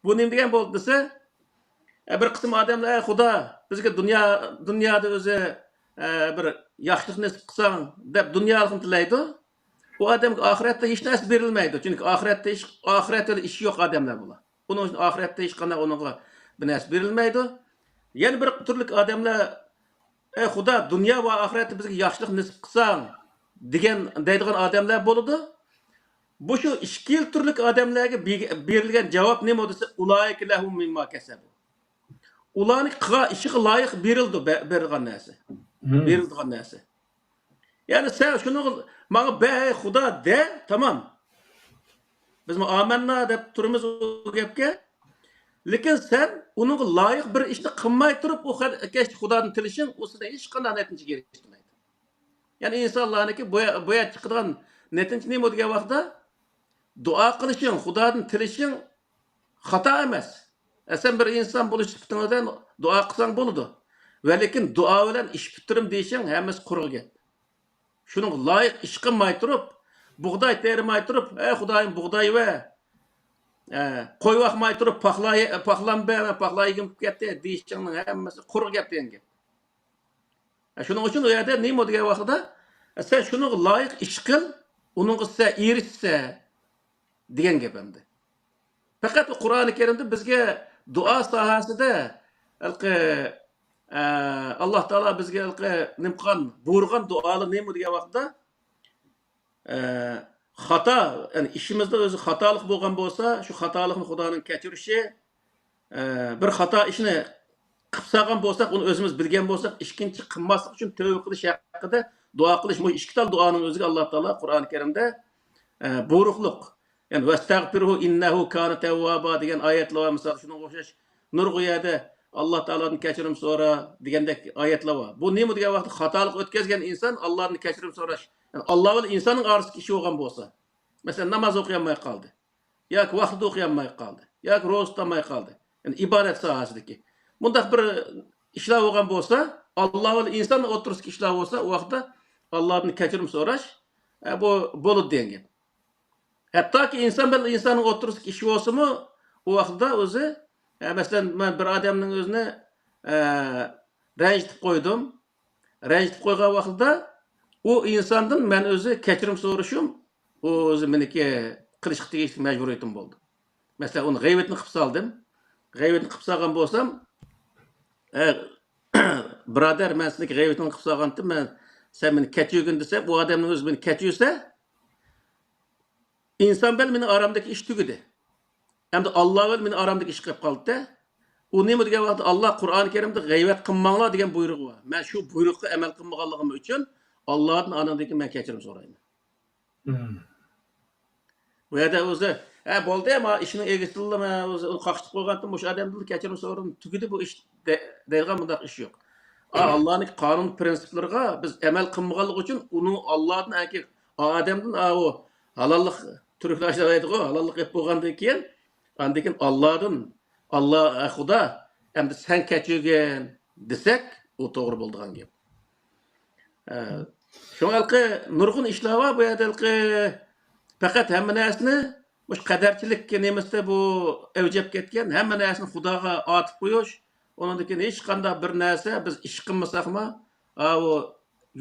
بۇ نېمە دېگەن بولدى دېسە، ئە، بىر قىسىم ئادەملەر، ئەي خۇدا، بىزگە دۇنيا، دۇنيادا ئۆزى، ئە، بىر ياخشىلىق نېسىپ قىلساڭ دەپ دۇنيالىقنى تىلەيدۇ. ئۇ ئادەمگە ئاخىرەتتە ھېچ نەرسە بېرىلمەيدۇ. چۈنكى ئاخىرەتتە ئىش، ئاخىرەت بىلەن ئىشى يوق ئادەملەر بۇلار. ئۇنىڭ ئۈچۈن ئاخىرەتتە ھېچقانداق ئۇنىڭغا بىر نەرسە بېرىلمەيدۇ. يەنە بىر تۈرلۈك ئادەملەر، ئەي خۇدا، دۇنيا ۋە ئاخىرەتتە بىزگە ياخشىلىق نېسىپ قىلساڭ دېگەن، دەيدىغان ئادەملەر بولىدۇ. بۇ شۇ ئىككىلا تۈرلۈك ئادەملەرگە بېرىلگەن جاۋاب نېمە دېسە، ئۇلائىكە لەھۇم مىمما كەسەبۇ. ئۇلارنىڭ قىلغان ئىشىغا لايىق بېرىلىدۇ، بە-، بېرىلغان نەرسە. مم. بېرىلىدىغان نەرسە. يەنى سەن شۇنىڭغا، ماڭا بەر، ئەي خۇدا، دە، تامام. بىزمۇ ئامەننا دەپ تۇرىمىز ئۇ گەپكە. لېكىن سەن ئۇنىڭغا لايىق بىر ئىشنى قىلماي تۇرۇپ، ئۇ خەل-، كەچتە خۇدادىن تىلىشىڭ، ئۇ سېنى ھېچقانداق نەتىجىگە ئېرىشتۈرمەيدۇ. يەنى ئىنسانلارنىڭكى بۇ يە-، بۇ يەردە چىقىدىغان نەتىجە نېمە دېگەن ۋاقىتتا، دۇئا قىلىشىڭ، خۇدادىن تىلىشىڭ خاتا ئەمەس. ئە، سەن بىر ئىنسان بولۇش سۈپىتىڭ بىلەن دۇئا قىلساڭ بولىدۇ. ۋە لېكىن دۇئا بىلەن ئىش پۈتتۈرۈم دېيىشىڭ ھەممىسى قۇرۇق گەپ. شۇنىڭغا لايىق ئىش قىلماي تۇرۇپ، بۇغداي تېرىماي تۇرۇپ، ئەي خۇدايىم، بۇغداي بەر، ئە، قوي باقماي تۇرۇپ، پاخلا، پاخلام بەر، مەن پاخلا يېگۈم كېلىپ كەتتى دېيىشىڭنىڭ ھەممىسى قۇرۇق گەپ دېگەن گەپ. شۇنىڭ ئۈچۈن ئۇ يەردە نېمە دېگەن ۋاقتىدا، سەن شۇنىڭغا لايىق ئىش قىل، ئۇنىڭغا سەن ئېرىشىسەن دېگەن گەپ ئەمدى. پەقەت قۇرئانى كەرىمدە بىزگە دۇئا ساھەسىدە ھېلىقى، ئە، ئاللاھ تائالا بىزگە ھېلىقى نېمە قىلغان، بۇيرۇغان دۇئالار نېمە دېگەن ۋاقتىدا، ئە، خاتا، يەنى ئىشىمىزدا ئۆزى خاتالىق بولغان بولسا، شۇ خاتالىقنى خۇدانىڭ كەچۈرۈشى، ئە، بىر خاتا ئىشنى قىلىپ سالغان بولساق، ئۇنى ئۆزىمىز بىلگەن بولساق، ئىككىنچى قىلماسلىق ئۈچۈن تەۋبە قىلىش ھەققىدە دۇئا قىلىش، مۇشۇ ئىككى تال دۇئانىڭ ئۆزىگە ئاللاھ تائالا قۇرئانى كەرىمدە، ئە، بۇيرۇقلۇق. يەنى، ۋەستەغفىرھۇ ئىننەھۇ كانە تەۋۋابا دېگەن ئايەتلەر بار. مىسال، شۇنىڭغا ئوخشاش نۇرغۇن يەردە، ئاللاھ تائالادىن كەچۈرۈم سورا دېگەندەك ئايەتلەر بار. بۇ نېمە دېگەن ۋاقىتتا، خاتالىق ئۆتكەزگەن ئىنسان ئاللاھتىن كەچۈرۈم سوراش. يەنى، ئاللاھ بىلەن ئىنساننىڭ ئارىسىدىكى ئىش بولغان بولسا، مەسىلەن، ناماز ئوقۇيالماي قالدى. ياكى ۋاقتىدا ئوقۇيالماي قالدى. ياكى روزا تۇتالماي قالدى. يەنى ئىبادەت ساھەسىدىكى. مۇنداق بىر ئىشلار بولغان بولسا، ئاللاھ بىلەن ئىنساننىڭ ئوتتۇرىسىدىكى ئىشلار بولسا، ئۇ ۋاقىتتا ئاللاھتىن كەچۈرۈم سوراش، ئە، بۇ بولىدۇ دېگەن گەپ. ھەتتاكى ئىنسان بىلەن ئىنساننىڭ ئوتتۇرىسىدىكى ئىش بولسىمۇ، ئۇ ۋاقىتتا ئۆزى، ئە، مەسىلەن، مەن بىر ئادەمنىڭ ئۆزىنى، ئە، رەنجىتىپ قويدۇم. رەنجىتىپ قويغان ۋاقتىدا ئۇ ئىنساندىن مەن ئۆزى كەچۈرۈم سورىشىم، ئۇ ئۆزى مېنىڭكى قىلىشقا تېگىشلىك مەجبۇرىيىتىم بولدى. مەسىلەن، ئۇنى غەيۋىتىنى قىلىپ سالدىم. غەيۋىتىنى قىلىپ سالغان بولسام، ئە، بۇرادەر، مەن سېنىڭكى غەيۋىتىڭنى قىلىپ سالغانتىم، مەن، سەن مېنى كەچۈرگىن دېسەم، ئۇ ئادەمنىڭ ئۆزى مېنى كەچۈرسە، ئىنسان بىلەن مېنىڭ ئارامدىكى ئىش تۈگىدى. ئەمدى ئاللا بىلەن مېنىڭ ئارامدىكى ئىش قېلىپ قالدى. ئۇ نېمە دېگەن ۋاقىتتا، ئاللا قۇرئان كەرىمدە غەيۋەت قىلماڭلار دېگەن بۇيرۇقى بار. مەن شۇ بۇيرۇققا ئەمەل قىلمىغانلىقىم ئۈچۈن ئاللادىن ئانىڭدىن كېيىن مەن كەچۈرۈم سورايمەن. بۇ يەردە ئۆزى، ھە، بولدى، ما ئىشنىڭ ئىگىسىدىنلا مەن ئۆزى ئۇنى قاقشىتىپ قويغانتىم، مۇشۇ ئادەمدىنلا كەچۈرۈم سورىدىم، تۈگىدى بۇ ئىش دە-، دەيدىغان بۇنداق ئىش يوق. ئا، ئاللانىڭ قانۇن پرىنسىپلىرىغا بىز ئەمەل قىلمىغانلىقى ئۈچۈن ئۇنىڭ ئاللادىن ئەنكى ئادەمدىن، ئا، ئۇ ھالاللىق، تۈركلەر شۇنداق دەيدىغۇ، ھالاللىق ئېلىپ بولغاندىن كېيىن، ئاندىن كېيىن ئاللادىن، ئاللا، ئە، خۇدا، ئەمدى سەن كەچۈرگىن دېسەك، ئۇ توغرا بولىدىغان گەپ. ئە، شۇڭا ھېلىقى نۇرغۇن ئىشلار بار بۇ يەردە، ھېلىقى پەقەت ھەممە نەرسىنى مۇشۇ قەدەرچىلىك نېمىسىدە بۇ ئەۋج ئېلىپ كەتكەن، ھەممە نەرسىنى خۇداغا ئاتىپ قويۇش، ئۇنىڭدىن كېيىن ھېچقانداق بىر نەرسە بىز ئىش قىلمىساقمۇ، ئاۋۇ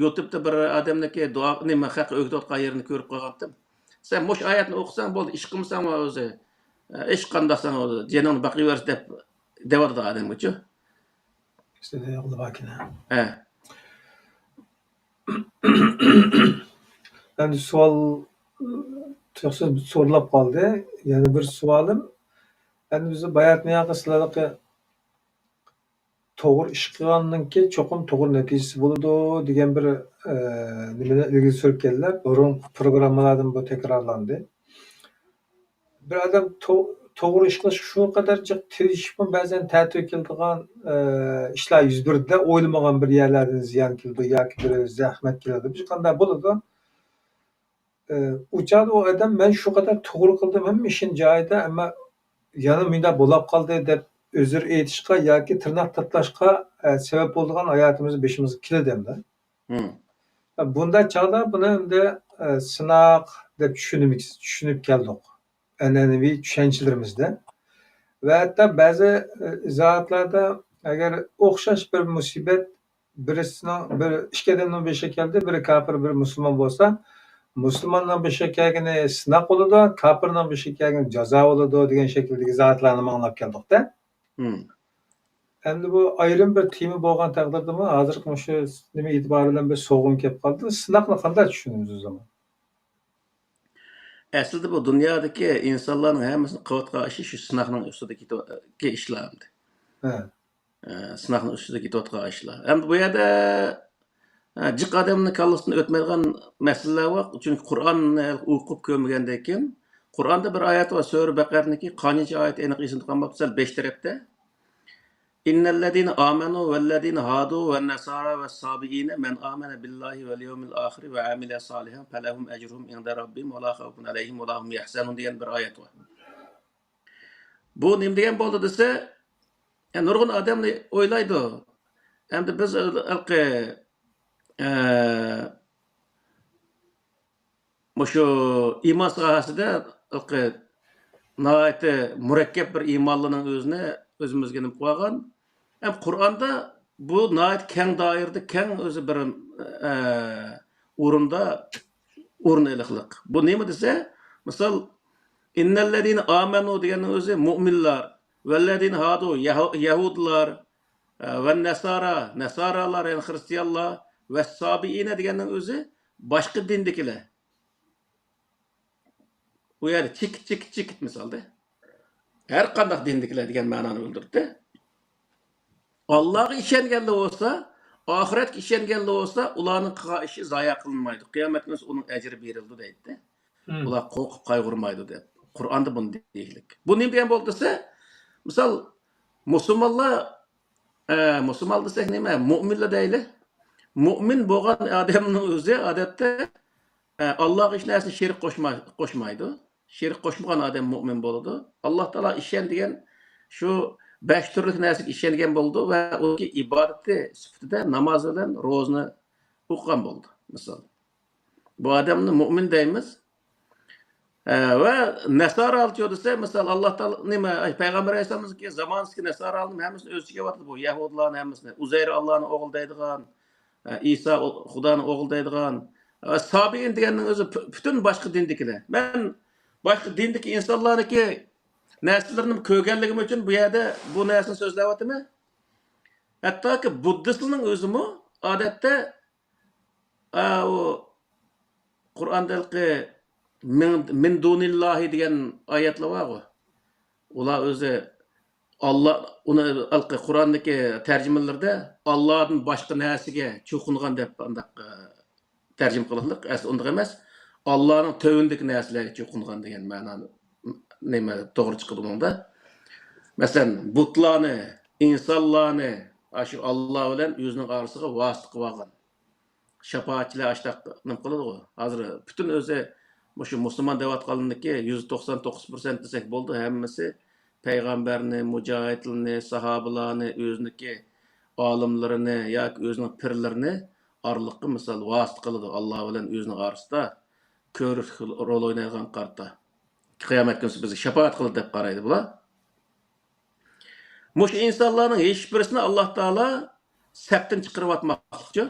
يۇتۇبتا بىر ئادەمنىڭكى دۇئا، نېمە، خەققە ئۆگىتىۋاتقان يېرىنى كۆرۈپ قالغانتىم. سەن مۇشۇ ئايەتنى ئوقۇساڭ بولدى، ئىش قىلمىساڭمۇ ئۆزى، ئىش قانداقسەن ئۆزى، جېنىڭنى باقىۋەرسە دەپ دەۋاتىدۇ ئادەمگىچۇ. ئىشلىدى، ئالدى باركىنە. ھە. ئەمدى سوئال، تۇيۇقسىز سورۇلۇپ قالدى. يەنە بىر سوئالىم، ئەمدى بىز باياتىن ياقى سىلەرگە توغرا ئىش قىلغاننىڭكى چوقۇم توغرا نەتىجىسى بولىدۇ دېگەن بىر، ئە، نېمىنى ئىلگىرى سۈرگەنلەر، بۇرۇنقى پروگراممىلاردىن بۇ تەكرارلاندى. بىر ئادەم تو-، توغرا ئىش قىلىشقا شۇ قەدەر جىق تىرىشىپمۇ، بەزەن تەتۈر كېلىدىغان، ئە، ئىشلار يۈز بېرىدۇ، ئويلىمىغان بىر يەرلەردىن زىيان كېلىدۇ ياكى بىر زەخمەت كېلىدۇ. بىر قانداق بولىدۇ؟ ئە، ئۇ چاغدا ئۇ ئادەم، «مەن شۇ قەدەر توغرا قىلدىم، ھەممە ئىشىم جايىدا، ئەمما يەنە مۇنداق بولاپ قالدى» دەپ ئۆزرە ئېيتىشقا ياكى تىرناق تاتلاشقا، ئە، سەۋەب بولىدىغان ھاياتىمىزدا بېشىمىزغا كېلىدۇ ئەمدى. مم. بۇنداق چاغدا بۇنى ئەمدى، ئە، سىناق دەپ چۈشىنىمىز، چۈشىنىپ كەلدۇق ئەنئەنىۋى چۈشەنچىلىرىمىزدە. ۋە ھەتتا بەزى، ئە، ئىزاھاتلاردا ئەگەر ئوخشاش بىر مۇسىبەت بىرسىنىڭ، بىر ئىككى ئادەمنىڭ بېشىغا كەلدى، بىرى كاپىر، بىرى مۇسۇلمان بولسا، مۇسۇلماننىڭ بېشىغا كەلگىنى سىناق بولىدۇ، كاپىرنىڭ بېشىغا كەلگىنى جازا بولىدۇ دېگەن شەكىلدىكى ئىزاھاتلارنى ئاڭلاپ كەلدۇق-دە. مم. ئەمدى بۇ ئايرىم بىر تېما بولغان تەقدىردىمۇ، ھازىرقى مۇشۇ نېمە ئېتىبارى بىلەن بىر سوغۇن كېلىپ قالدى. سىناقنى قانداق چۈشىنىمىز ئۆزىمۇ؟ ئەسلىدە بۇ دۇنيادىكى ئىنسانلارنىڭ ھەممىسىنىڭ قىلىۋاتقان ئىشى شۇ سىناقنىڭ ئۈستىدىكى تو-، كى ئىشلار ئەمدى. ھە. ئە، سىناقنىڭ ئۈستىدە كېتىۋاتقان ئىشلار. ئەمدى بۇ يەردە، ئە، جىق ئادەمنىڭ كاللىسىدىن ئۆتمەيدىغان مەسىلىلەر بار. چۈنكى قۇرئاننى ئوقۇپ كۆرمىگەندىن كېيىن، قۇرئاندا بىر ئايەت بار، سۈرە بەقەرىنىڭكى قانچىنچى ئايىتى ئېنىق ئېسىمدە قالماپتۇ، سەل بەش تەرەپتە. «إن الذين آمنوا والذين هادوا والنصارى والصابئين من آمن بالله واليوم الآخر وعمل صالحا فلهم أجرهم عند ربهم ولا خوف عليهم ولا هم يحزنون» دېگەن بىر ئايەت بار. بۇ نېمە دېگەن بولدى دېسە، يا، نۇرغۇن ئادەملەر ئويلايدۇ، ئەمدى بىز ھېلىقى، ئە، مۇشۇ ئىمان ساھەسىدە ھېلىقى ناھايىتى مۇرەككەپ بىر ئىمانلىنىڭ ئۆزىنى ئۆزىمىزگە نېمە قىلىۋالغان. ھەم قۇرئاندا بۇ ناھايىتى كەڭ دائىرىدە، كەڭ ئۆزى بىر، ئە، ئورۇندا ئورۇن ئېلىقلىق. بۇ نېمە دېسە، مىسال، «إن الذين آمنوا» دېگەننىڭ ئۆزى مۇئمىنلار، «والذين هادوا» يەھۇ-، يەھۇدلار، ئە، «والنصارى» نەسارالار، يەنى خرىستىيانلار، «والصابئين» دېگەننىڭ ئۆزى باشقا دىندىكىلەر. ئۇ يەردە چېكىت، چېكىت، چېكىت مىسالدا. ھەر قانداق دىندىكىلەر دېگەن مەنانى بىلدۈرىدۇ. ئاللاغا ئىشەنگەنلەر بولسا، ئاخىرەتكە ئىشەنگەنلەر بولسا، ئۇلارنىڭ قىلغان ئىشى زايە قىلىنمايدۇ. قىيامەت كۈنى ئۇنىڭ ئەجرى بېرىلىدۇ دەيدۇ. مم. ئۇلار قورقۇپ قايغۇرمايدۇ دەپ. قۇرئاندا بۇنى دېيىللىك. بۇ نېمە دېگەن بولدى دېسە، مىسال، مۇسۇلمانلار، ئە، مۇسۇلمان دېسەك نېمە؟ مۇئمىنلار دەيلى. مۇئمىن بولغان ئادەمنىڭ ئۆزى ئادەتتە، ئە، ئاللاغا ھېچ نەرسىنى شېرىك قوشما-، قوشمايدۇ. شېرىك قوشمىغان ئادەم مۇئمىن بولىدۇ. ئاللا تائالا ئىشەن دېگەن شۇ بەش تۈرلۈك نەرسىگە ئىشەنگەن بولىدۇ ۋە ئۇنىڭكى ئىبادىتى سۈپىتىدە ناماز بىلەن روزىنى ئوقۇغان بولىدۇ، مىسال. بۇ ئادەمنى مۇئمىن دەيمىز. ئە، ۋە نەسارالچۇ دېسە، مىسال، ئاللا تائالا، نېمە، ئەي، پەيغەمبەر ئەلەيھىسسالامنىڭكى زامانىسىدىكى نەسارالارنىڭ ھەممىسىنى ئۆز ئىچىگە ئاۋاتىدۇ بۇ يەھۇدىيلارنىڭ ھەممىسىنى. ئۇزەير ئاللانىڭ ئوغلى دەيدىغان، ئە، ئىسا ئۇ-، خۇدانىڭ ئوغلى دەيدىغان. ۋە سابىئىن دېگەننىڭ ئۆزى پۈ-، پۈتۈن باشقا دىندىكىلەر. مەن باشقا دىندىكى ئىنسانلارنىڭكى نەرسىلىرىنى كۆرگەنلىكىم ئۈچۈن بۇ يەردە بۇ نەرسىنى سۆزلەۋاتىمەن. ھەتتاكى بۇددىستلارنىڭ ئۆزىمۇ ئادەتتە، ئە، ئۇ قۇرئاندا ھېلىقى مىن، مىن دۇنىللاھى دېگەن ئايەتلەر بارغۇ. ئۇلار ئۆزى ئاللا ئۇنى ھېلىقى قۇرئاندىكى تەرجىمىلىرىدە ئاللادىن باشقا نەرسىگە چوقۇنغان دەپ ئانداق، ئە، تەرجىمە قىلغانلىق، ئەسلى ئۇنداق ئەمەس. ئاللانىڭ تۆۋىنىدىكى نەرسىلەرگە چوقۇنغان دېگەن مەنانى، نېمە، توغرا چىقىدۇ بۇنىڭدا. مەسىلەن، بۇتلارنى، ئىنسانلارنى ئاشۇ ئاللا بىلەن ئۆزىنىڭ ئارىسىغا ۋاسىتە قىلىۋالغان. شاپائەتچىلەر ئاشتاق نېمە قىلىدىغۇ؟ ھازىر پۈتۈن ئۆزى مۇشۇ مۇسۇلمان دەۋاتقانلىرىنىڭكى يۈز توقسان توققۇز پىرسەنت دېسەك بولىدۇ، ھەممىسى پەيغەمبەرنى، مۇجاھىدلىرىنى، ساھابىلارنى، ئۆزىنىڭكى ئالىملىرىنى ياكى ئۆزىنىڭ پىرلىرىنى ئارىلىققا، مىسال، ۋاسىتە قىلىدۇ ئاللا بىلەن ئۆزىنىڭ ئارىسىدا. كۆۋرۈك رول ئوينايدىغان قارتا. قىيامەت كۈنىسى بىزگە شاپائەت قىلىدۇ دەپ قارايدۇ بۇلار. مۇشۇ ئىنسانلارنىڭ ھېچبىرسىنى ئاللا تائالا سەپتىن چىقىرىۋاتماسلىقچۇ؟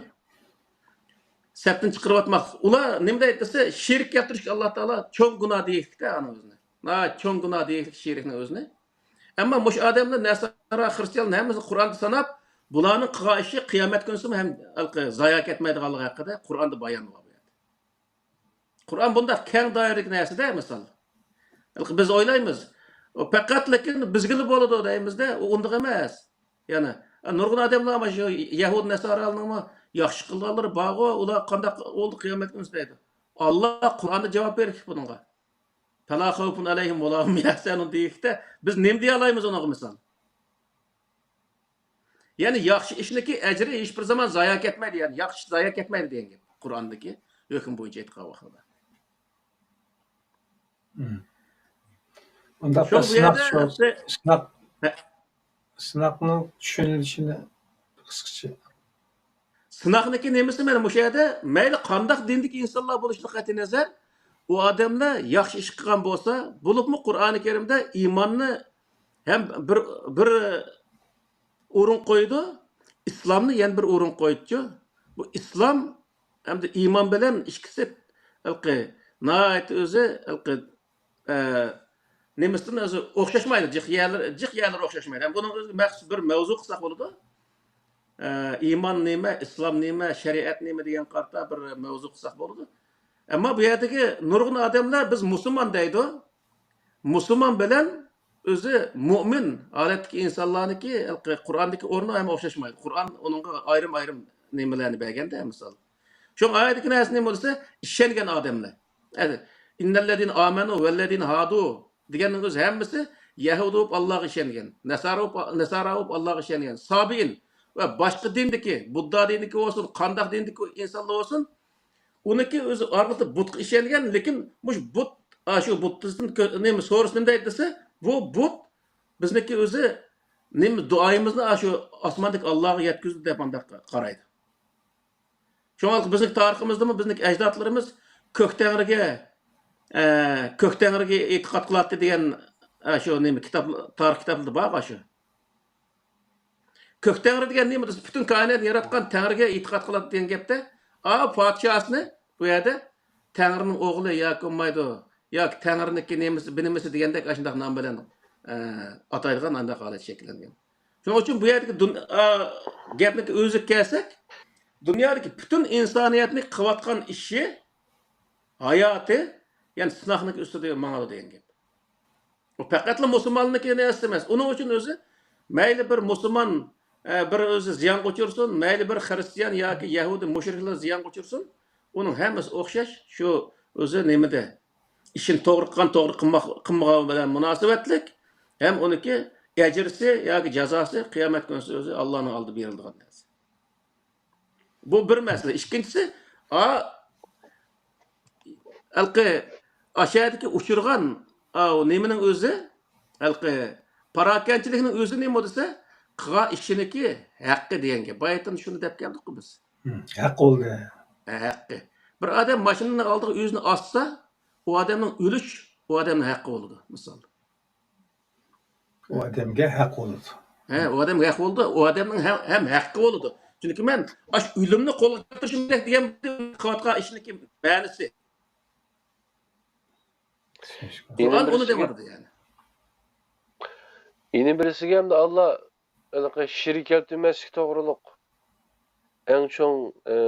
سەپتىن چىقىرىۋاتماسلىق. ئۇلار نېمە دەيدۇ دېسە، شېرىك كەلتۈرۈشكە ئاللا تائالا چوڭ گۇناھ دېيىكلىكتە ئانىڭ ئۆزىنى. ناھايىتى چوڭ گۇناھ دېيىكلىك شېرىكنىڭ ئۆزىنى. ئەمما مۇشۇ ئادەملەر نەسارا، خرىستىيانلارنىڭ ھەممىسىنى قۇرئاندا ساناپ، بۇلارنىڭ قىلغان ئىشى قىيامەت كۈنىسىمۇ ھەم ھېلىقى زايا كەتمەيدىغانلىقى ھەققىدە قۇرئاندا بايان بار بۇ يەردە. قۇرئان بۇنداق كەڭ دائىرىلىك نەرسىدە، مىسال. بىز ئويلايمىز، ئۇ پەقەت لېكىن بىزگىلا بولىدۇ دەيمىزدە، ئۇ ئۇنداق ئەمەس. يەنى، نۇرغۇن ئادەملەر مانا شۇ يەھۇدىي نەسارالارنىڭمۇ ياخشى قىلغانلىرى بارغۇ، ئۇلار قانداق بولدى قىيامەت كۈنى دەيدۇ. ئاللا قۇرئاندا جاۋاب بېرىپتۇ بۇنىڭغا. «فلا خوف عليهم ولا هم يحزنون» دېيىشتە، بىز نېمە دېيەلەيمىز ئۇنىڭغا، مىسال؟ يەنى ياخشى ئىشنىڭكى ئەجرى ھېچبىر زامان زايا كەتمەيدۇ، يەنى ياخشى ئىش زايا كەتمەيدۇ دېگەن گەپ. قۇرئاندىكى ھۆكۈم بويىچە ئېيتقان ۋاقتىدا. مم. ئۇنداقتا شۇ بۇ سىناق يەردە شۇ، سىناق، ھە. سىناقنىڭ چۈشىنىلىشىنى قىسقىچە. سىناقنىڭكى نېمىسى مانا مۇشۇ يەردە، مەيلى قانداق دىندىكى ئىنسانلار بولۇشىدىن قەتئىينەزەر، ئۇ ئادەملەر ياخشى ئىش قىلغان بولسا، بولۇپمۇ قۇرئانى كەرىمدە ئىماننى ھەم بىر، بىر ئورۇن قويىدۇ، ئىسلامنى يەنە بىر ئورۇن قويىدۇچۇ. بۇ ئىسلام ھەمدە ئىمان بىلەن ئىككىسى ھېلىقى ناھايىتى ئۆزى ھېلىقى، ئە، نېمىسىدىن ئۆزى ئوخشاشمايدۇ، جىق يەرلىرى، جىق يەرلىرى ئوخشاشمايدۇ. ھەم بۇنىڭ ئۆزى مەخسۇس بىر مەۋزۇ قىلساق بولىدۇ. ئە، ئىمان نېمە، ئىسلام نېمە، شەرىئەت نېمە دېگەن قارىتا بىر مەۋزۇ قىلساق بولىدۇ. ئەمما بۇ يەردىكى نۇرغۇن ئادەملەر بىز مۇسۇلمان دەيدۇ. مۇسۇلمان بىلەن ئۆزى مۆمىن ھالەتتىكى ئىنسانلارنىڭكى ھېلىقى قۇرئاندىكى ئورنى ھەم ئوخشاشمايدۇ. قۇرئان ئۇنىڭغا ئايرىم-ئايرىم نېمىلەرنى بەرگەندە، مىسال. شۇڭا ئايەتتىكى نەرسە نېمە دېسە، ئىشەنگەن ئادەملەر. «ئىننەللەزىنە ئامەنۇ ۋەللەزىنە ھادۇ» دېگەننىڭ ئۆزى ھەممىسى يەھۇدىي بولۇپ ئاللاغا ئىشەنگەن، نەسارا بولۇپ، نەسارا بولۇپ ئاللاغا ئىشەنگەن، سابىئىن ۋە باشقا دىندىكى، بۇددا دىنىدىكى بولسۇن، قانداق دىندىكى ئىنسانلار بولسۇن، ئۇنىڭكى ئۆزى ئارقىدا بۇتقا ئىشەنگەن، لېكىن مۇشۇ بۇت، ئا، شۇ بۇتتىن كۆ-، نېمە سورىسا نېمە دەيدۇ دېسە، بۇ بۇت بىزنىڭكى ئۆزى نېمە دۇئايىمىزنى ئاشۇ ئاسماندىكى ئاللاغا يەتكۈزدى دەپ ئانداق قارايدۇ. شۇڭا بىزنىڭ تارىخىمىزدىمۇ بىزنىڭ ئەجدادلىرىمىز كۆك تەڭرىگە، ئە، كۆك تەڭرىگە ئېتىقاد قىلاتتى دېگەن، ئە، شۇ نېمە كىتاب، تارىخ كىتابلىرىدا بار شۇ. كۆك تەڭرى دېگەن نېمە دېسە، پۈتۈن كائىناتنى ياراتقان تەڭرىگە ئېتىقاد قىلاتتى دېگەن گەپتە، ئا، پادىشاھسىنى بۇ يەردە تەڭرىنىڭ ئوغلى ياكى بولمايدۇ، ياكى تەڭرىنىڭكى نېمىسى، بىنىمىسى دېگەندەك ئاشۇنداق نام بىلەن، ئە، ئاتايدىغان ئانداق ھالەت شەكىللەنگەن. شۇنىڭ ئۈچۈن بۇ يەردىكى دۇن-، ئا، گەپنىڭكى ئۆزىگە كەلسەك، دۇنيادىكى پۈتۈن ئىنسانىيەتنى قىلىۋاتقان ئىشى، ھاياتى، يەنى سىناقنىڭكى ئۈستىدە ماڭىدۇ دېگەن گەپ. ئۇ پەقەتلا مۇسۇلماننىڭكى نەرسىسى ئەمەس. ئۇنىڭ ئۈچۈن ئۆزى مەيلى بىر مۇسۇلمان، ئە، بىر ئۆزى زىيانغا ئۇچرىسۇن، مەيلى بىر خىرىستىيان ياكى يەھۇدىي مۇشرىكلار زىيانغا ئۇچرىسۇن، ئۇنىڭ ھەممىسى ئوخشاش، شۇ ئۆزى نېمىدە، ئىشىنى توغرا قىلغان، توغرا قىلماق-، قىلمىغان بىلەن مۇناسىۋەتلىك، ھەم ئۇنىڭكى ئەجرىسى ياكى جازاسى قىيامەت كۈنىسى ئۆزى ئاللانىڭ ئالدىدا بېرىلىدىغان نەرسە. بۇ بىر مەسىلە. ئىككىنچىسى، ئا، ھېلىقى ئاشۇ يەردىكى ئۇچرىغان، ئا، نېمىنىڭ ئۆزى، ھېلىقى پاراكەندىچىلىكنىڭ ئۆزى نېمە دېسە، قىلغان ئىشىنىڭكى ھەققى دېگەن گەپ. بايىتىن شۇنى دەپ كەلدۇققۇ بىز. ھە، ھەق بولدى. ھە، ھەققى. بىر ئادەم ماشىنىنىڭ ئالدىغا ئۆزىنى ئاتسا، ئۇ ئادەمنىڭ ئۆلۈش، ئۇ ئادەمنىڭ ھەققى بولىدۇ، مىسال. ئۇ ئادەمگە ھەق بولىدۇ. ھە، ئۇ ئادەمگە ھەق بولىدۇ، ئۇ ئادەمنىڭ ھەم، ھەم ھەققى بولىدۇ. چۈنكى مەن ئاشۇ ئۆلۈمنى قولغا كەلتۈرۈشۈم كېرەك دېگەن قىلىۋاتقان ئىشنىڭكى مەنىسى. قۇرئان ئۇنى دەۋاتىدۇ يەنى. يەنە بىرسىگە ئەمدى ئاللا ھېلىقى شېرىك كەلتۈرمەسلىك توغرۇلۇق ئەڭ چوڭ، ئى،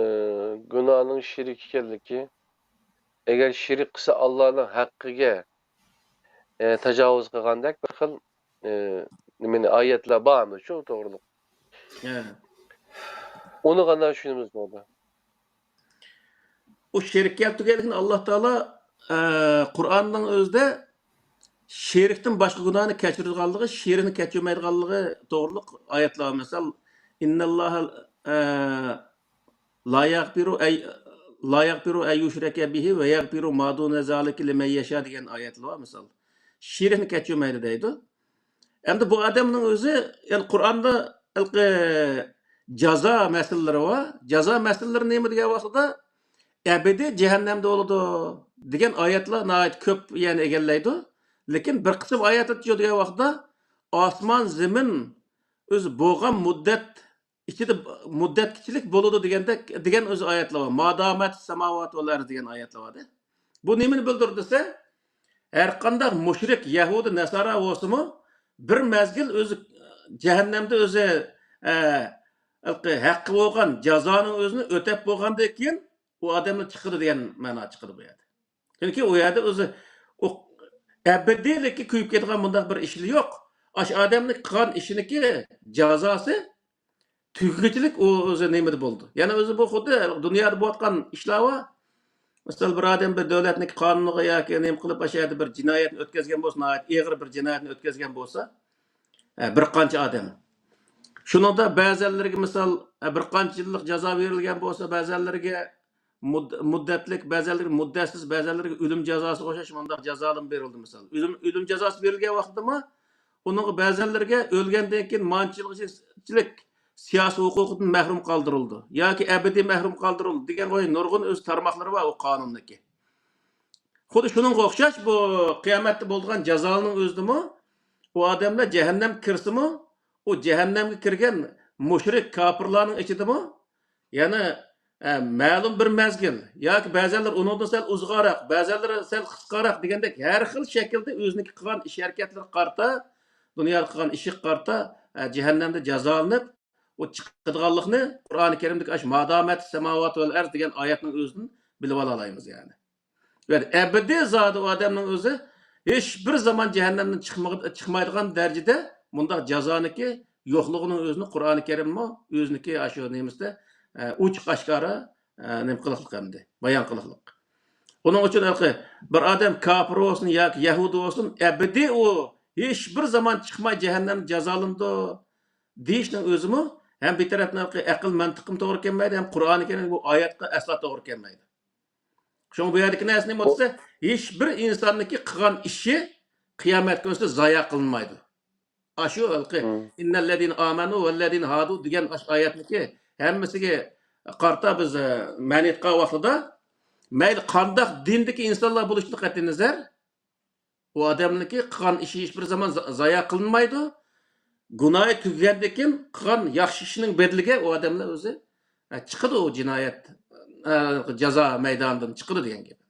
گۇناھنىڭ شېرىك ئىكەنلىكى. ئەگەر شېرىك قىلسا ئاللانىڭ ھەققىگە، ئى، تاجاۋۇز قىلغاندەك بىر خىل، ئى، نېمىنى، ئايەتلەر بارمۇ شۇ توغرىلىق؟ ھە. ئۇنى غانا چۈشىنىمىز بولدى. ئۇ شېرىك كەلتۈرگەنلىكىنى ئاللا تائالا، ئە، قۇرئاننىڭ ئۆزىدە شېرىكتىن باشقا گۇناھنى كەچۈرىدىغانلىقى، شېرىكنى كەچۈرمەيدىغانلىقى توغرىلىق ئايەتلەر بار. مىسال، ئىنناللاھا، ئە، لا يغفر أي، لا يغفر أن يشرك به ويغفر ما دون ذلك لمن يشاء دېگەن ئايەتلەر بار، مىسال. شېرىكنى كەچۈرمەيدۇ دەيدۇ. ئەمدى بۇ ئادەمنىڭ ئۆزى، يەنى قۇرئاندا ھېلىقى جازا مەسىلىلىرى بار. جازا مەسىلىلىرى نېمە دېگەن ۋاقتىدا، ئەبەدىي جەھەننەمدە بولىدۇ دېگەن ئايەتلەر ناھايىتى كۆپ يەرنى ئىگىلەيدۇ. لېكىن بىر قىسىم ئايەتلەر دېگەن ۋاقتىدا ئاسمان، زېمىن ئۆزى بولغان مۇددەت ئىچىدە مۇددەتكىچىلىك بولىدۇ دېگەندەك، دېگەن ئۆزى ئايەتلەر بار. ما دامەت سەماۋات ۋەل ئەرز دېگەن ئايەتلەر بار. بۇ نېمىنى بىلدۈرىدۇ دېسە، ھەرقانداق مۇشرىك، يەھۇدىي، نەسارا بولسىمۇ، بىر مەزگىل ئۆزى جەھەننەمدە ئۆزى، ئە، ھەققى بولغان جازانىڭ ئۆزىنى ئۆتەپ بولغاندىن كېيىن ئۇ ئادەمنى چىقىدۇ دېگەن مەنا چىقىدۇ بۇ يەردە. چۈنكى ئۇ يەردە ئۆزى ئۇ ئەبەدىيلىككە كۆيۈپ كېتىدىغان بۇنداق بىر ئىشلا يوق. ئاشۇ ئادەمنىڭ قىلغان ئىشىنىڭكى جازاسى تۈگىگۈچىلىك ئۇ ئۆزى نېمىدە بولىدۇ. يەنە ئۆزى بۇ خۇددى دۇنيادا بولۇۋاتقان ئىشلار بار. مىسال، بىر ئادەم بىر دۆلەتنىڭ قانۇنىغا ياكى نېمە قىلىپ، ئاشۇ يەردە بىر جىنايەتنى ئۆتكەزگەن بولسا، ناھايىتى ئېغىر بىر جىنايەتنى ئۆتكەزگەن بولسا، ئە، بىر قانچە ئادەم. شۇنىڭدا بەزەنلىرىگە، مىسال، ئە، بىر قانچە يىللىق جازا بېرىلگەن بولسا، بەزەنلىرىگە مۇد-، مۇددەتلىك، بەزەنلىرىگە مۇددەتسىز، بەزەنلىرىگە ئۆلۈم جازاسىغا ئوخشاش مۇنداق جازالارمۇ بېرىلدى، مىسال. ئۆلۈم، ئۆلۈم جازاسى بېرىلگەن ۋاقىتتىمۇ ئۇنىڭغا بەزەنلىرىگە ئۆلگەندىن كېيىن مانچىلىق سىياسىي ھوقۇقىدىن مەھرۇم قالدۇرۇلىدۇ ياكى ئەبەدىي مەھرۇم قالدۇرۇلىدۇ دېگەن نۇرغۇن ئۆز تارماقلىرى بار ئۇ قانۇندىكى. خۇددى شۇنىڭغا ئوخشاش بۇ قىيامەتتە بولىدىغان جازالارنىڭ ئۆزىدىمۇ ئۇ ئادەملەر جەھەننەمگە كىرسىمۇ، ئۇ جەھەننەمگە كىرگەن مۇشرىك كاپىرلارنىڭ ئىچىدىمۇ يەنە، ئە، مەلۇم بىر مەزگىل ياكى بەزەنلەر ئۇنىڭدىن سەل ئۇزىقراق، بەزەنلىرى سەل قىسقىراق دېگەندەك ھەر خىل شەكىلدە ئۆزىنىڭكى قىلغان ئىش ھەرىكەتلىرىگە قارىتا، دۇنيادا قىلغان ئىشىغا قارىتا، ئە، جەھەننەمدە جازالىنىپ، ئۇ چىقىدىغانلىقىنى قۇرئانى كەرىمدىكى ئاشۇ ما دامەت سەماۋات ۋەل ئەرز دېگەن ئايەتنىڭ ئۆزىدىن بىلىۋالالايمىز يەنى. يەنى ئەبەدىي زادى ئۇ ئادەمنىڭ ئۆزى ھېچ بىر زامان جەھەننەمدىن چىقمىغ-، چىقمايدىغان دەرىجىدە مۇنداق جازانىكى يوقلۇقىنىڭ ئۆزىنى قۇرئانى كەرىممۇ ئۆزىنىكى ئاشۇ نېمىسىدە، ئە، ئوچۇق ئاشكارا، ئە، نېمە قىلىقلىق ئەمدى، بايان قىلىقلىق. ئۇنىڭ ئۈچۈن ھېلىقى بىر ئادەم كاپىر بولسۇن ياكى يەھۇدىي بولسۇن، ئەبەدىي ئۇ ھېچ بىر زامان چىقماي جەھەننەمدە جازالىنىدۇ دېيىشنىڭ ئۆزىمۇ ھەم بىر تەرەپتىن ھېلىقى ئەقىل مەنتىققىمۇ توغرا كەلمەيدۇ، ھەم قۇرئانى كەرىم بۇ ئايەتكە ئەسلا توغرا كەلمەيدۇ. شۇڭا بۇ يەردىكى نەرسە نېمە دېسە، ھېچ بىر ئىنساننىڭكى قىلغان ئىشى قىيامەت كۈنىسى زايە قىلىنمايدۇ. ئاشۇ ھېلىقى، ئىننەللەزىنە ئامەنۇ ۋەللەزىنە ھادۇ دېگەن ئاشۇ ئايەتنىڭكى ھەممىسىگە قارىتا بىز، ئە، مەنى ئېيتقان ۋاقتىدا، مەيلى قانداق دىندىكى ئىنسانلار بولۇشىدىن قەتئىينەزەر، ئۇ ئادەمنىڭكى قىلغان ئىشى ھېچ بىر زامان زا-، زايە قىلىنمايدۇ. گۇناھى تۈگىگەندىن كېيىن قىلغان ياخشى ئىشىنىڭ بەدىلىگە ئۇ ئادەملەر ئۆزى، ئە، چىقىدۇ ئۇ جىنايەت، ئە، جازا مەيدانىدىن چىقىدۇ دېگەن گەپ.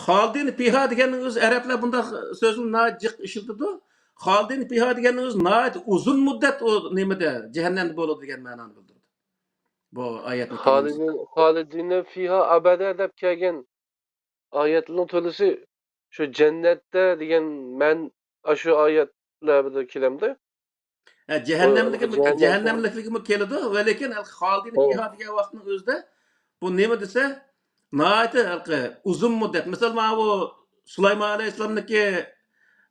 خالىدىنە فىھا دېگەننىڭ ئۆزى ئەرەبلەر بۇنداق سۆزنى ناھايىتى جىق ئىشلىتىدۇ. خالىدىنە فىھا دېگەننىڭ ئۆزى ناھايىتى ئۇزۇن مۇددەت ئۇ نېمىدە، جەھەننەمدە بولىدۇ دېگەن مەنانى بىلدۈرىدۇ. بۇ ئايەتنى كۆرۈمىز. خالىدىنە، خالىدىنە فىھا ئەبەدە دەپ كەلگەن ئايەتنىڭ تۆلىسى شۇ جەننەتتە دېگەن مەن ئاشۇ ئايەتلەردە كېلەمدۇ؟ ھە، جەھەننەملىكىمۇ، جەھەننەملىكلىكىمۇ كېلىدۇ، ۋە لېكىن خالىدىنە فىھا دېگەن ۋاقىتنىڭ ئۆزىدە بۇ نېمە دېسە، ناھايىتى ھېلىقى ئۇزۇن مۇددەت. مىسال، مانا بۇ سۇلايمان ئەلەيھىسسالامنىڭكى،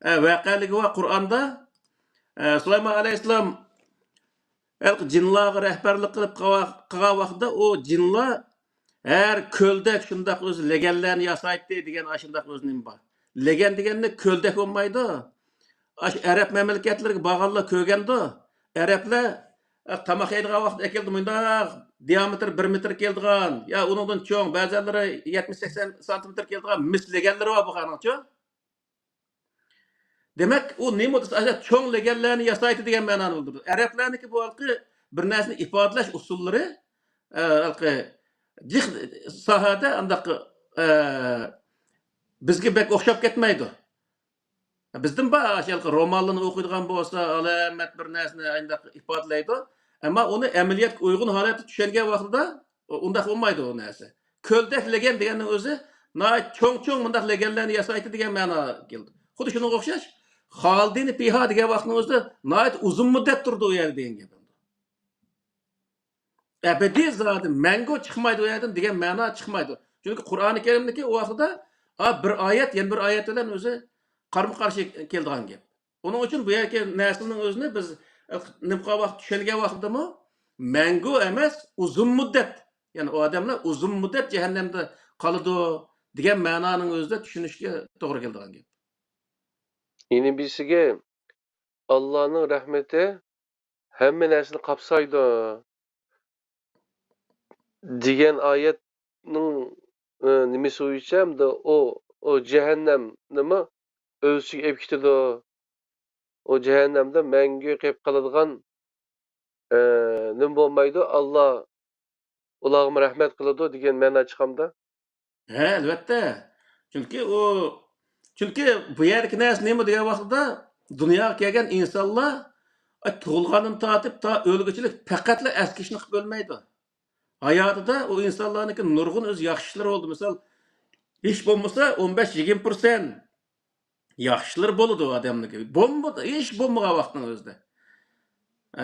ئە، ۋەقەلىكى بار قۇرئاندا. ئە، سۇلايمان ئەلەيھىسسالام ھېلىقى جىنلارغا رەھبەرلىك قىلىپ قىلغان ۋاقتىدا ئۇ جىنلار ھەر كۆلدەك شۇنداق ئۆزى لېگەنلەرنى ياسايتتى دېگەن ئاشۇنداق ئۆزى نېمە بار. لېگەن دېگەننى كۆلدەك بولمايدۇ. ئاشۇ ئەرەب مەملىكەتلىرىگە بارغانلار كۆرگەندۇ. ئەرەبلەر، ئە، تاماق يەيدىغان ۋاقىت ئەكېلىدۇ مۇنداق دىئامېتىر بىر مېتىر كېلىدىغان، يا ئۇنىڭدىن چوڭ، بەزەنلىرى يەتمىش سەكسەن سانتىمېتىر كېلىدىغان مىس لېگەنلىرى بار بولغانىچۇ. دېمەك، ئۇ نېمە دېسە، ئاشۇ چوڭ لېگەنلەرنى ياسايتتى دېگەن مەنانى بىلدۈرىدۇ. ئەرەبلەرنىڭكى بۇ ھېلىقى بىر نەرسىنى ئىپادىلەش ئۇسۇللىرى، ئە، ھېلىقى جىق ساھەدە ئانداق، ئە، بىزگە بەك ئوخشاپ كەتمەيدۇ. بىزدىن بار ئاشۇ ھېلىقى رومانلارنى ئوقۇيدىغان بولسا، ئالامەت بىر نەرسىنى ئانداق ئىپادىلەيدۇ. ئەمما ئۇنى ئەمەلىيەتكە ئۇيغۇن ھالەتتە چۈشەنگەن ۋاقتىدا ئۇنداق بولمايدۇ ئۇ نەرسە. كۆلدەك لېگەن دېگەننىڭ ئۆزى ناھايىتى چوڭ-چوڭ مۇنداق لېگەنلەرنى ياسايتتى دېگەن مەنا كېلىدۇ. خۇددى شۇنىڭغا ئوخشاش، خالىدىنى پىھا دېگەن ۋاقىتنىڭ ئۆزىدە ناھايىتى ئۇزۇن مۇددەت تۇرىدۇ ئۇ يەردە دېگەن گەپ. ئەبەدىي زادى مەڭگۈ چىقمايدۇ ئۇ يەردىن دېگەن مەنا چىقمايدۇ. چۈنكى قۇرئانى كەرىمدىكى ئۇ ۋاقتىدا، ئا، بىر ئايەت يەنە بىر ئايەت بىلەن ئۆزى قارمۇ قارشى كېلىدىغان گەپ. ئۇنىڭ ئۈچۈن بۇ يەردىكى نەرسىنىڭ ئۆزىنى بىز، ئە، نېمە قىلغان ۋاقىت، چۈشەنگەن ۋاقتىدىمۇ مەڭگۈ ئەمەس، ئۇزۇن مۇددەت، يەنى ئۇ ئادەملەر ئۇزۇن مۇددەت جەھەننەمدە قالىدۇ دېگەن مەنانىڭ ئۆزىدە چۈشىنىشكە توغرا كېلىدىغان گەپ. يەنە بىرسىگە، ئاللانىڭ رەھمىتى ھەممە نەرسىنى قاپسايدۇ دېگەن ئايەتنىڭ، ئى، نېمىسى بويىچە، ئەمدى ئۇ، ئۇ جەھەننەمنىمۇ ئۆز ئىچىگە ئېلىپ كېتىدۇ. ئۇ جەھەننەمدە مەڭگۈ قېلىپ قالىدىغان، ئى، نېمە بولمايدۇ، ئاللا ئۇلارغىمۇ رەھمەت قىلىدۇ دېگەن مەنا چىقامدا؟ ھە، ئەلۋەتتە. چۈنكى ئۇ، چۈنكى بۇ يەردىكى نەرسە نېمە دېگەن ۋاقتىدا، دۇنياغا كەلگەن ئىنسانلار، ئاي، تۇغۇلغاندىن تارتىپ تا ئۆلگۈچىلىك پەقەتلا ئەسكى ئىشنى قىلىپ ئۆلمەيدۇ. ھاياتىدا ئۇ ئىنسانلارنىڭكى نۇرغۇن ئۆز ياخشى ئىشلىرى بولدى. مىسال، ھېچ بولمىسا ئون بەش يىگىرمە پىرسەنت ياخشىلىرى بولىدۇ ئادەمنىڭكى. بولمىدى، ھېچ بولمىغان ۋاقىتنىڭ ئۆزىدە.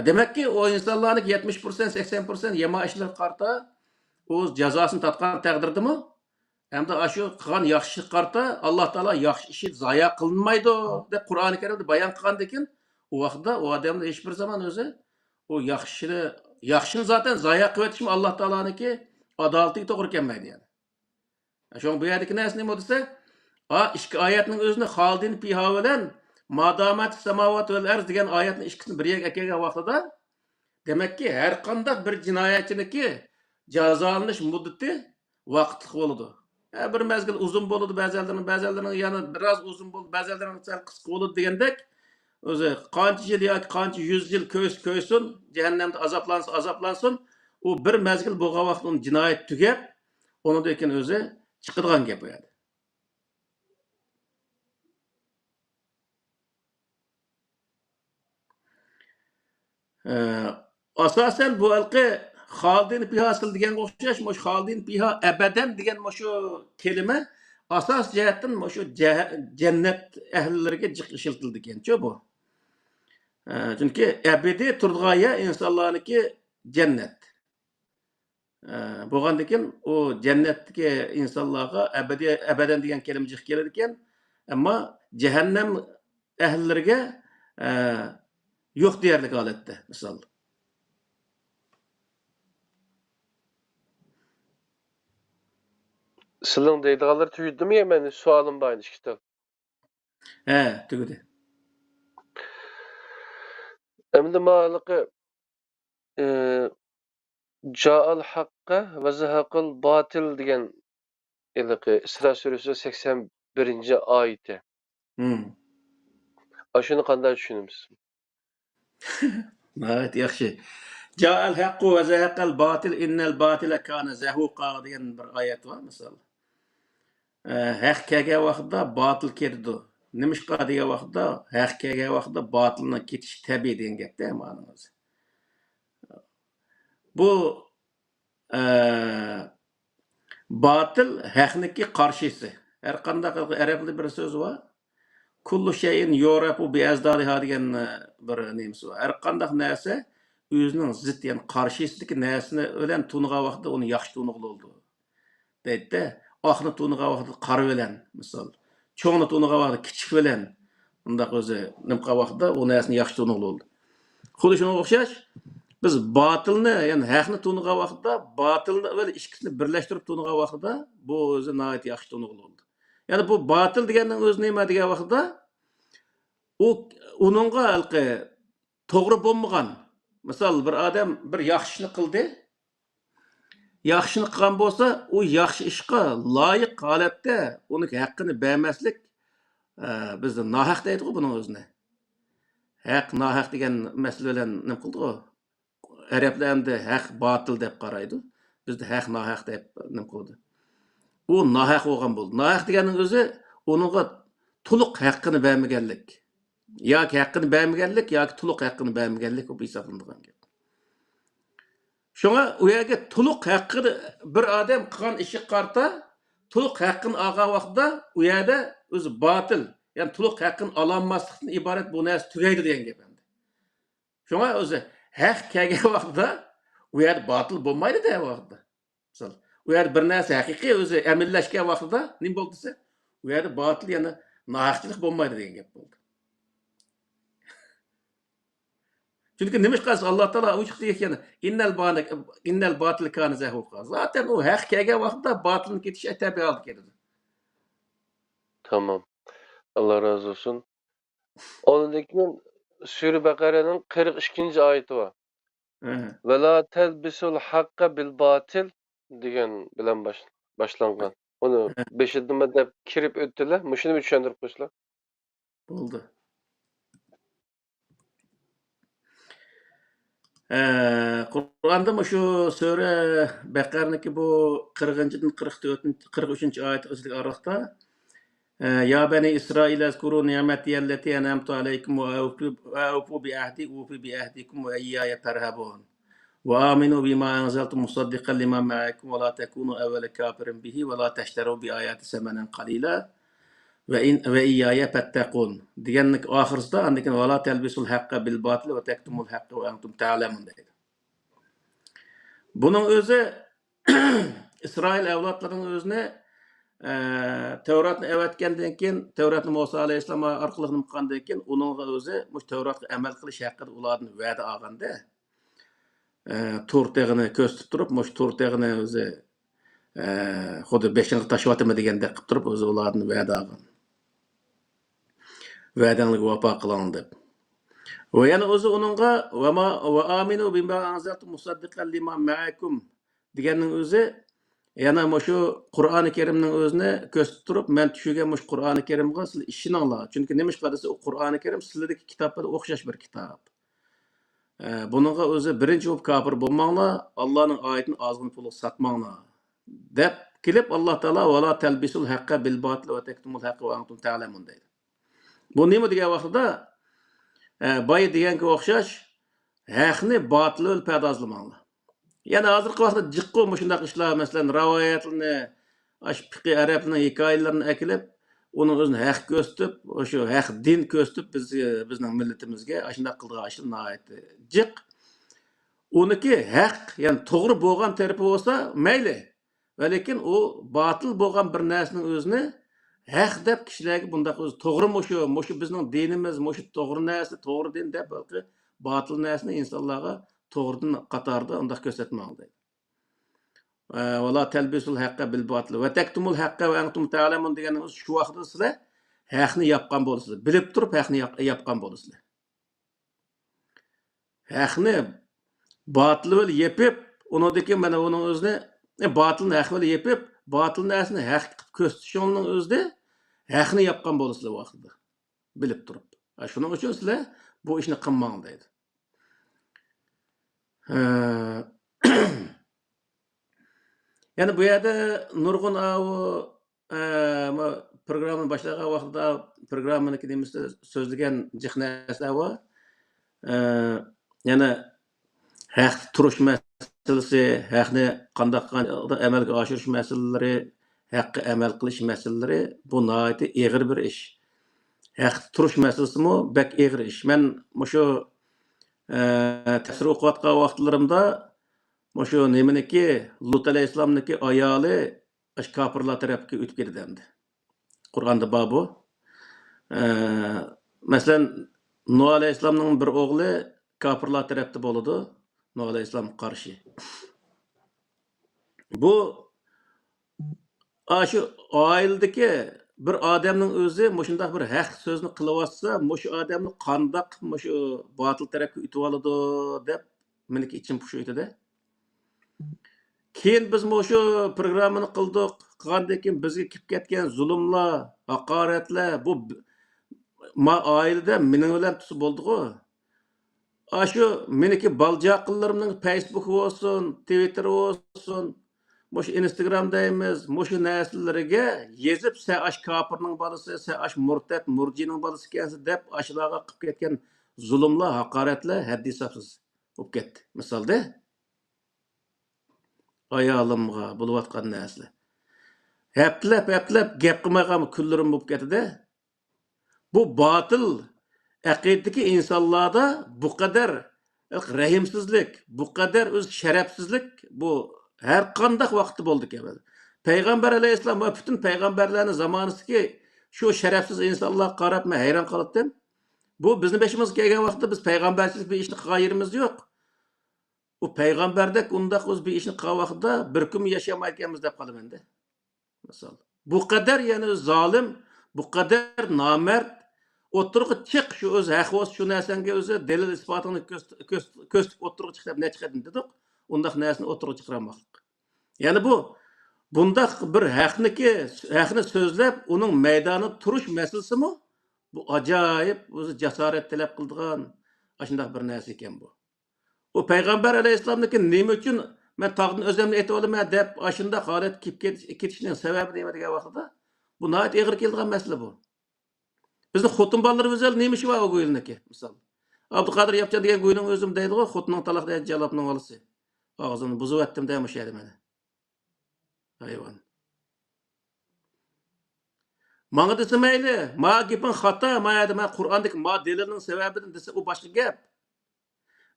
دېمەككى، ئۇ ئىنسانلارنىڭكى يەتمىش پىرسەنت، سەكسەن پىرسەنت يامان ئىشلىرىغا قارىتا ئۇ جازاسىنى تارتقان تەقدىردىمۇ، ھەمدە ئاشۇ قىلغان ياخشى ئىشىغا قارىتا ئاللا تائالا ياخشى ئىشى زايە قىلىنمايدۇ، دەپ قۇرئانى كەرىمدە بايان قىلغاندىن كېيىن، ئۇ ۋاقىتتا ئۇ ئادەمنى ھېچ بىر زامان ئۆزى ئۇ ياخشىنى، ياخشىنى زاتەن زايە قىلىۋېتىشمۇ ئاللا تائالانىڭكى ئادالىتىگە توغرا كەلمەيدۇ يەنى. شۇڭا بۇ يەردىكى نەرسە نېمە دېسە، ئا، ئىككى ئايەتنىڭ ئۆزىنى خالىدىن پىھا بىلەن مادامەت ساماۋات ۋەل ئەرز دېگەن ئايەتنى ئىككىسىنى بىر يەرگە ئەكەلگەن ۋاقتىدا، دېمەككى، ھەر قانداق بىر جىنايەتچىنىڭكى جازالىنىش مۇددىتى ۋاقىتلىق بولىدۇ. ھە، بىر مەزگىل ئۇزۇن بولىدۇ، بەزەنلىرىنىڭ، بەزەنلىرىنىڭ يەنە بىراز ئۇزۇن بولىدۇ، بەزەنلىرىنىڭ سەل قىسقا بولىدۇ دېگەندەك، ئۆزى قانچە يىل ياكى قانچە يۈز يىل كۆيسە كۆيسۇن، جەھەننەمدە ئازابلانسا ئازابلانسۇن، ئۇ بىر مەزگىل بولغان ۋاقىتتا ئۇنىڭ جىنايىتى تۈگەپ، ئۇنىڭدىن كېيىن ئۆزى چىقىدىغان گەپ ئۇ يەردە. ئە، ئاساسەن بۇ ھېلىقى خالىدىن پىھا سىل دېگەنگە ئوخشاش، مۇشۇ خالىدىن پىھا ئەبەدەن دېگەن مۇشۇ كەلىمە ئاساس جەھەتتىن مۇشۇ جەھ-، جەننەت ئەھلىلىرىگە جىق ئىشلىتىلىدىكەنچۇ بۇ. ئە، چۈنكى ئەبەدىي تۇرىدىغان يەر ئىنسانلارنىڭكى جەننەت. ئە، بولغاندىكىن ئۇ جەننەتتىكى ئىنسانلارغا ئەبەدىي، ئەبەدەن دېگەن كەلىمە جىق كېلىدىكەن. ئەمما جەھەننەم ئەھلىلىرىگە، ئە، يوق دېيەرلىك ھالەتتە، مىسال. سىلىڭ دەيدىغانلىرى تۈگىدىمۇ يا مەن سوئالىم بار ئىككى تال؟ ھە، تۈگىدى. ئەمدى ما ھېلىقى، ئى، جائەل ھەققە ۋە زەھەقەل باتىل دېگەن ھېلىقى ئىسرا سۈرىسىنىڭ سەكسەن بىرىنچى ئايىتى. ھىم. ئاشۇنى قانداق چۈشىنىمىز؟ ناھايىتى ياخشى. جائەل ھەققۇ ۋە زەھەقەل باتىل ئىننەل باتىلە كانە زەھۇقا دېگەن بىر ئايەت بار، مىسال. ئە، ھەق كەلگەن ۋاقىتتا باتىل كېتىدۇ. نېمىشقا دېگەن ۋاقىتتا، ھەق كەلگەن ۋاقىتتا باتىلنىڭ كېتىشى تەبىئىي دېگەن گەپتە مانىڭىز. بۇ، ئە، باتىل ھەقنىڭكى قارشىسى. ھەر قانداق ئەرەبلەردە بىر سۆز بار. كۇللۇ شەيئىن يۇرەفۇ بىئەزدادىھا دېگەن، ئە، بىر نېمىسى بار. ھەر قانداق نەرسە ئۆزىنىڭ زىت، يەنى قارشىسىدىكى نەرسىنى بىلەن تونۇغان ۋاقىتتا ئۇنى ياخشى تونۇغىلى بولىدۇ. دەيدىدە، ئاقنى تونۇغان ۋاقتىدا قارا بىلەن، مىسال، چوڭنى تونۇغان ۋاقتىدا كىچىك بىلەن، ئۇنداق ئۆزى نېمە قىلغان ۋاقتىدا ئۇ نەرسىنى ياخشى تونۇغىلى بولىدۇ. خۇددى شۇنىڭغا ئوخشاش، بىز باتىلنى، يەنى ھەقنى تونۇغان ۋاقتىدا، باتىلنى ۋە ئىككىسىنى بىرلەشتۈرۈپ تونۇغان ۋاقتىدا، بۇ ئۆزى ناھايىتى ياخشى تونۇغىلى بولىدۇ. يەنى بۇ باتىل دېگەننىڭ ئۆزى نېمە دېگەن ۋاقتىدا، ئۇ، ئۇنىڭغا ھېلىقى توغرا بولمىغان، مىسال، بىر ئادەم بىر ياخشى ئىشنى قىلدى، ياخشىنى قىلغان بولسا، ئۇ ياخشى ئىشقا لايىق ھالەتتە ئۇنىڭ ھەققىنى بەرمەسلىك، ئە، بىزدە ناھەق دەيدىغۇ بۇنىڭ ئۆزىنى. ھەق، ناھەق دېگەن مەسىلە بىلەن نېمە قىلدىغۇ؟ ئەرەبلەر ئەمدى ھەق، باتىل دەپ قارايدۇ. بىزدە ھەق، ناھەق دەپ نېمە قىلىدۇ؟ ئۇ ناھەق بولغان بولدى. ناھەق دېگەننىڭ ئۆزى ئۇنىڭغا تولۇق ھەققىنى بەرمىگەنلىك. ياكى ھەققىنى بەرمىگەنلىك، ياكى تولۇق ھەققىنى بەرمىگەنلىك بولۇپ ھېسابلىنىدىغان گەپ. شۇڭا ئۇ يەرگە تولۇق ھەققىنى بىر ئادەم قىلغان ئىشىغا قارىتا تولۇق ھەققىنى ئالغان ۋاقتىدا ئۇ يەردە ئۆزى باتىل، يەنى تولۇق ھەققىنى ئالالماسلىقتىن ئىبارەت بۇ نەرسە تۈگەيدۇ دېگەن گەپ ئەمدى. شۇڭا ئۆزى ھەق كەلگەن ۋاقتىدا ئۇ يەردە باتىل بولمايدۇ دەيدۇ ۋاقتىدا. مىسال، ئۇ يەردە بىر نەرسە ھەقىقىي ئۆزى ئەمەلىيلەشكەن ۋاقتىدا نېمە بولدى دېسە، ئۇ يەردە باتىل، يەنى ناھەقچىلىق بولمايدۇ دېگەن گەپ بولدى. چۈنكى نېمىشقا دېسە، ئاللا تائالا ئوچۇق دېگەن، «ئىننەل بانە-، ئىننەل باتىل كانە زەھۇقا.» زاتەن ئۇ ھەق كەلگەن ۋاقىتتا باتىلنىڭ كېتىشى تەبىئىي ھالدا كېلىدۇ. تامام. ئاللا رازى بولسۇن. ئۇنىڭدىن كېيىن سۈرە بەقەرەنىڭ قىرىق ئىككىنچى ئايىتى بار. «ۋەلا تەلبىسۇل ھەققە بىل باتىل» دېگەن بىلەن باش-، باشلانغان. ئۇنى بېشىدىنمۇ دەپ كىرىپ ئۆتتىلە. مۇشۇنى بىر چۈشەندۈرۈپ قويسىلا. بولدى. ئە، قۇرئاندا مۇشۇ سۈرە بەقەرىنىڭكى بۇ قىرىقىنچىدىن قىرىق تۆتىنچى، قىرىق ئۈچىنچى ئايەت ئىچىدىكى ئارىلىقتا، ئە، يا بەنى ئىسرائىل ئەزكۇرۇ نىئمەتىيەللەتى ئەنئەمتۇ ئەلەيكۇم ۋە ئەۋپۇ، ۋە ئەۋپۇ بىئەھدى ئۇفى بىئەھدىكۇم ۋە ئىييايە پەرھەبۇن. ۋە ئامىنۇ بىما ئەنزەلتۇ مۇسەددىقەن لىما مەئەكۇم ۋە لا تەكۇنۇ ئەۋۋەلە كافىرىن بىھى ۋە لا تەشتەرۇ بىئاياتى سەمەنەن قەلىلا ۋە ئىن-، ۋە ئىييايە فەتتەقۇن دېگەننىڭ ئاخىرىسىدا، ئاندىن كېيىن، «ۋە لا تەلبىسۇل ھەققە بىل باتىل ۋە تەكتۇمۇل ھەققە ۋە ئەنتۇم تەلەمۇن» دەيدۇ. بۇنىڭ ئۆزى ئىسرائىل ئەۋلادلىرىنىڭ ئۆزىنى، ئە، تەۋراتنى ئەۋەتكەندىن كېيىن، تەۋراتنى مۇسا ئەلەيھىسسالام ئارقىلىق نېمە قىلغاندىن كېيىن، ئۇنىڭغا ئۆزى مۇشۇ تەۋراتقا ئەمەل قىلىش ھەققىدە ئۇلاردىن ۋەدە ئالغاندا، ئە، تۇر تېغىنى كۆرسىتىپ تۇرۇپ، مۇشۇ تۇر تېغىنى ئۆزى، ئە، خۇددى بېشىڭغا تاشلىۋاتىمەن دېگەندەك قىلىپ تۇرۇپ، ئۆزى ئۇلاردىن ۋەدە ئالغان. ۋەدەڭلىككە ۋاپا قىلىڭ دەپ. ۋە يەنە ئۆزى ئۇنىڭغا، «ۋە ما، ۋە ئامىنۇ بىما ئەنزەلتۇ مۇسەددىقەن لىما مەئەكۇم» دېگەننىڭ ئۆزى، يەنە مۇشۇ قۇرئانى كەرىمنىڭ ئۆزىنى كۆرسىتىپ تۇرۇپ، مەن چۈشۈرگەن مۇشۇ قۇرئانى كەرىمغا سىلەر ئىشىنىڭلار. چۈنكى نېمىشقا دېسە، ئۇ قۇرئانى كەرىم سىلەردىكى كىتابقا ئوخشاش بىر كىتاب. ئە، بۇنىڭغا ئۆزى بىرىنچى بولۇپ كاپىر بولماڭلار، ئاللانىڭ ئايىتىنى ئازغىنە پۇلغا ساتماڭلار، دەپ كېلىپ، ئاللا تائالا، «ۋە لا تەلبىسۇل ھەققە بىل باتىل ۋە تەكتۇمۇل ھەققە ۋە ئەنتۇم تەلەمۇن» دەيدۇ. بۇ نېمە دېگەن ۋاقتىدا، ئە، بايا دېگەنگە ئوخشاش، ھەقنى باتىل بىلەن پەردازلىماڭلار. يەنى ھازىرقى ۋاقىتتا جىققۇ مۇشۇنداق ئىشلار، مەسىلەن، رىۋايەتلىرىنى، ئاشۇ پىقى ئەرەبلەرنىڭ ھېكايىلىرىنى ئەكېلىپ، ئۇنىڭ ئۆزىنى ھەق كۆرسىتىپ، ئاشۇ ھەق دىن كۆرسىتىپ، بىز، بىزنىڭ مىللىتىمىزگە ئاشۇنداق قىلىدىغان ئىشلار ناھايىتى جىق. ئۇنىڭكى ھەق، يەنى توغرا بولغان تەرىپى بولسا مەيلى. ۋە لېكىن ئۇ باتىل بولغان بىر نەرسىنىڭ ئۆزىنى ھەق دەپ كىشىلەرگە بۇنداق ئۆزى توغرا مۇشۇ، مۇشۇ بىزنىڭ دىنىمىز، مۇشۇ توغرا نەرسە، توغرا دىن دەپ ھېلىقى باتىل نەرسىنى ئىنسانلارغا توغرا دىن قاتارىدا ئۇنداق كۆرسەتمەڭ دەيدۇ. ئە، «ۋە لا تەلبىسۇل ھەققە بىل باتىل ۋە تەكتۇمۇل ھەققە ۋە ئەنتۇم تەلەمۇن» دېگەننىڭ ئۆزى شۇ ۋاقىتتا سىلەر ھەقنى ياپقان بولىسىلەر. بىلىپ تۇرۇپ ھەقنى ياپ-، ياپقان بولىسىلەر. ھەقنى باتىل بىلەن يېپىپ، ئۇنىڭدىن كېيىن مانا ئۇنىڭ ئۆزىنى، ئە، باتىلنى ھەق بىلەن يېپىپ، باتىل نەرسىنى ھەق قىلىپ كۆرسىتىشىڭنىڭ ئۆزىدە ھەقنى ياپقان بولىسىلەر ۋاقتىدا. بىلىپ تۇرۇپ. ھە، شۇنىڭ ئۈچۈن سىلەر بۇ ئىشنى قىلماڭ دەيدۇ. ھە. يەنە بۇ يەردە نۇرغۇن ئاۋۇ، ئە، ما-، پروگراممىنى باشلىغان ۋاقتىدا پروگراممىنىڭكى نېمىسىدە سۆزلىگەن جىق نەرسىلەر بار. ئە، يەنە ھەقتە تۇرۇش مەسىلىسى، ھەقنى قانداق ئەمەلگە ئاشۇرۇش مەسىلىلىرى، ھەققە ئەمەل قىلىش مەسىلىلىرى، بۇ ناھايىتى ئېغىر بىر ئىش. ھەقتە تۇرۇش مەسىلىسىمۇ بەك ئېغىر ئىش. مەن مۇشۇ، ئە، تەپسىر ئوقۇۋاتقان ۋاقىتلىرىمدا مۇشۇ نېمىنىڭكى، لۇت ئەلەيھىسسالامنىڭكى ئايالى ئاشۇ كاپىرلار تەرەپكە ئۆتۈپ كېتىدۇ ئەمدى. قۇرئاندا بار بۇ. ئە، مەسىلەن، نۇھ ئەلەيھىسسالامنىڭ بىر ئوغلى كاپىرلار تەرەپتە بولىدۇ. نۇھ ئەلەيھىسسالامغا قارشى. بۇ، ئاشۇ ئائىلىدىكى بىر ئادەمنىڭ ئۆزى مۇشۇنداق بىر ھەق سۆزنى قىلىۋاتسا، مۇشۇ ئادەمنى قانداق مۇشۇ باتىل تەرەپكە ئۆتۈۋالىدۇ دەپ مېنىڭكى ئىچىم پۇشۇيتىدى. كېيىن بىز مۇشۇ پروگراممىنى قىلدۇق. قىلغاندىن كېيىن بىزگە كېلىپ كەتكەن زۇلۇملار، ھاقارەتلەر، بۇ ب-، ما ئائىلىدە مېنىڭ بىلەن تۇتسا بولدىغۇ. ئاشۇ مېنىڭكى بالىجاقىلىرىمنىڭ فېيسبۇكى بولسۇن، تىۋىتتېرى بولسۇن، مۇشۇ ئىنستاگرام دەيمىز، مۇشۇ نەرسىلىرىگە يېزىپ، سەن ئاشۇ كاپىرنىڭ بالىسى، سەن ئاشۇ مۇرتەت، مۇرجىنىڭ بالىسى ئىكەنسەن دەپ، ئاشۇلارغا قىلىپ كەتكەن زۇلۇملار، ھاقارەتلەر ھەددى ھېسابسىز بولۇپ كەتتى. مىسالدا، ئايالىمغا بولۇۋاتقان نەرسىلەر. ھەپتىلەپ، ھەپتىلەپ گەپ قىلمايدىغان كۈنلىرىم بولۇپ كەتتى-دە. بۇ باتىل ئەقىدىدىكى ئىنسانلاردا بۇ قەدەر رەھىمسىزلىك، بۇ قەدەر ئۆز شەرەپسىزلىك بۇ ھەر قانداق ۋاقىتتا بولىدىكەن. پەيغەمبەر ئەلەيھىسسالام ۋە پۈتۈن پەيغەمبەرلەرنىڭ زامانىسىدىكى شۇ شەرەپسىز ئىنسانلارغا قاراپ مەن ھەيران قالاتتىم. بۇ بىزنىڭ بېشىمىزغا كەلگەن ۋاقىتتا بىز پەيغەمبەرچىلىك بىر ئىشنى قىلغان يېرىمىز يوق. ئۇ پەيغەمبەردەك ئۇنداق ئۆز بىر ئىشنى قىلغان ۋاقتىدا بىر كۈنمۇ ياشىيالمايدىكەنمىز دەپ قالىمەن-دە. مىسال. بۇ قەدەر يەنە زالىم، بۇ قەدەر نامەرد، ئوتتۇرىغا چىق، شۇ ئۆز ھەق بولسا شۇ نەرسەڭگە ئۆزى دەلىل ئىسپاتىڭنى كۆرس-، كۆرس-، كۆرسىتىپ ئوتتۇرىغا چىق دەپ نەچچە قېتىم دېدۇق. ئۇنداق نەرسىنى ئوتتۇرىغا چىقىرالماسلىق. يەنى بۇ، بۇنداق بىر ھەقنىكى، ھەقنى سۆزلەپ، ئۇنىڭ مەيدانىدا تۇرۇش مەسىلىسىمۇ، بۇ ئاجايىپ، ئۆزى جاسارەت تەلەپ قىلىدىغان ئاشۇنداق بىر نەرسە ئىكەن بۇ. ئۇ پەيغەمبەر ئەلەيھىسسالامنىڭكى نېمە ئۈچۈن مەن تاغدىن ئۆزۈمنى ئېتىۋالىمەن دەپ ئاشۇنداق ھالەتكە كېلىپ كېتىش-، كېتىشنىڭ سەۋەبى نېمە دېگەن ۋاقتىدا، بۇ ناھايىتى ئېغىر كېلىدىغان مەسىلە بۇ. بىزنىڭ خوتۇن بالىلىرىمىز بىلەن نېمە ئىشى بار ئۇ گۇيلىنىڭكى، مىسال. ئابدۇقادىر ياپچان دېگەن گۇيلىنىڭ ئۆزىمۇ دەيدىغۇ، خوتۇنۇڭ تالاق دەيدۇ، جالاپنىڭ بالىسى. ئاغزىمنى بۇزۇۋەتتىم دە مۇشۇ يەردە مانا. ھايۋان. ماڭا دېسە مەيلى، ما گېپىڭ خاتا، ما يەردە مەن قۇرئاندىكى ما دەلىلنىڭ سەۋەبىدىن دېسە، ئۇ باشقا گەپ.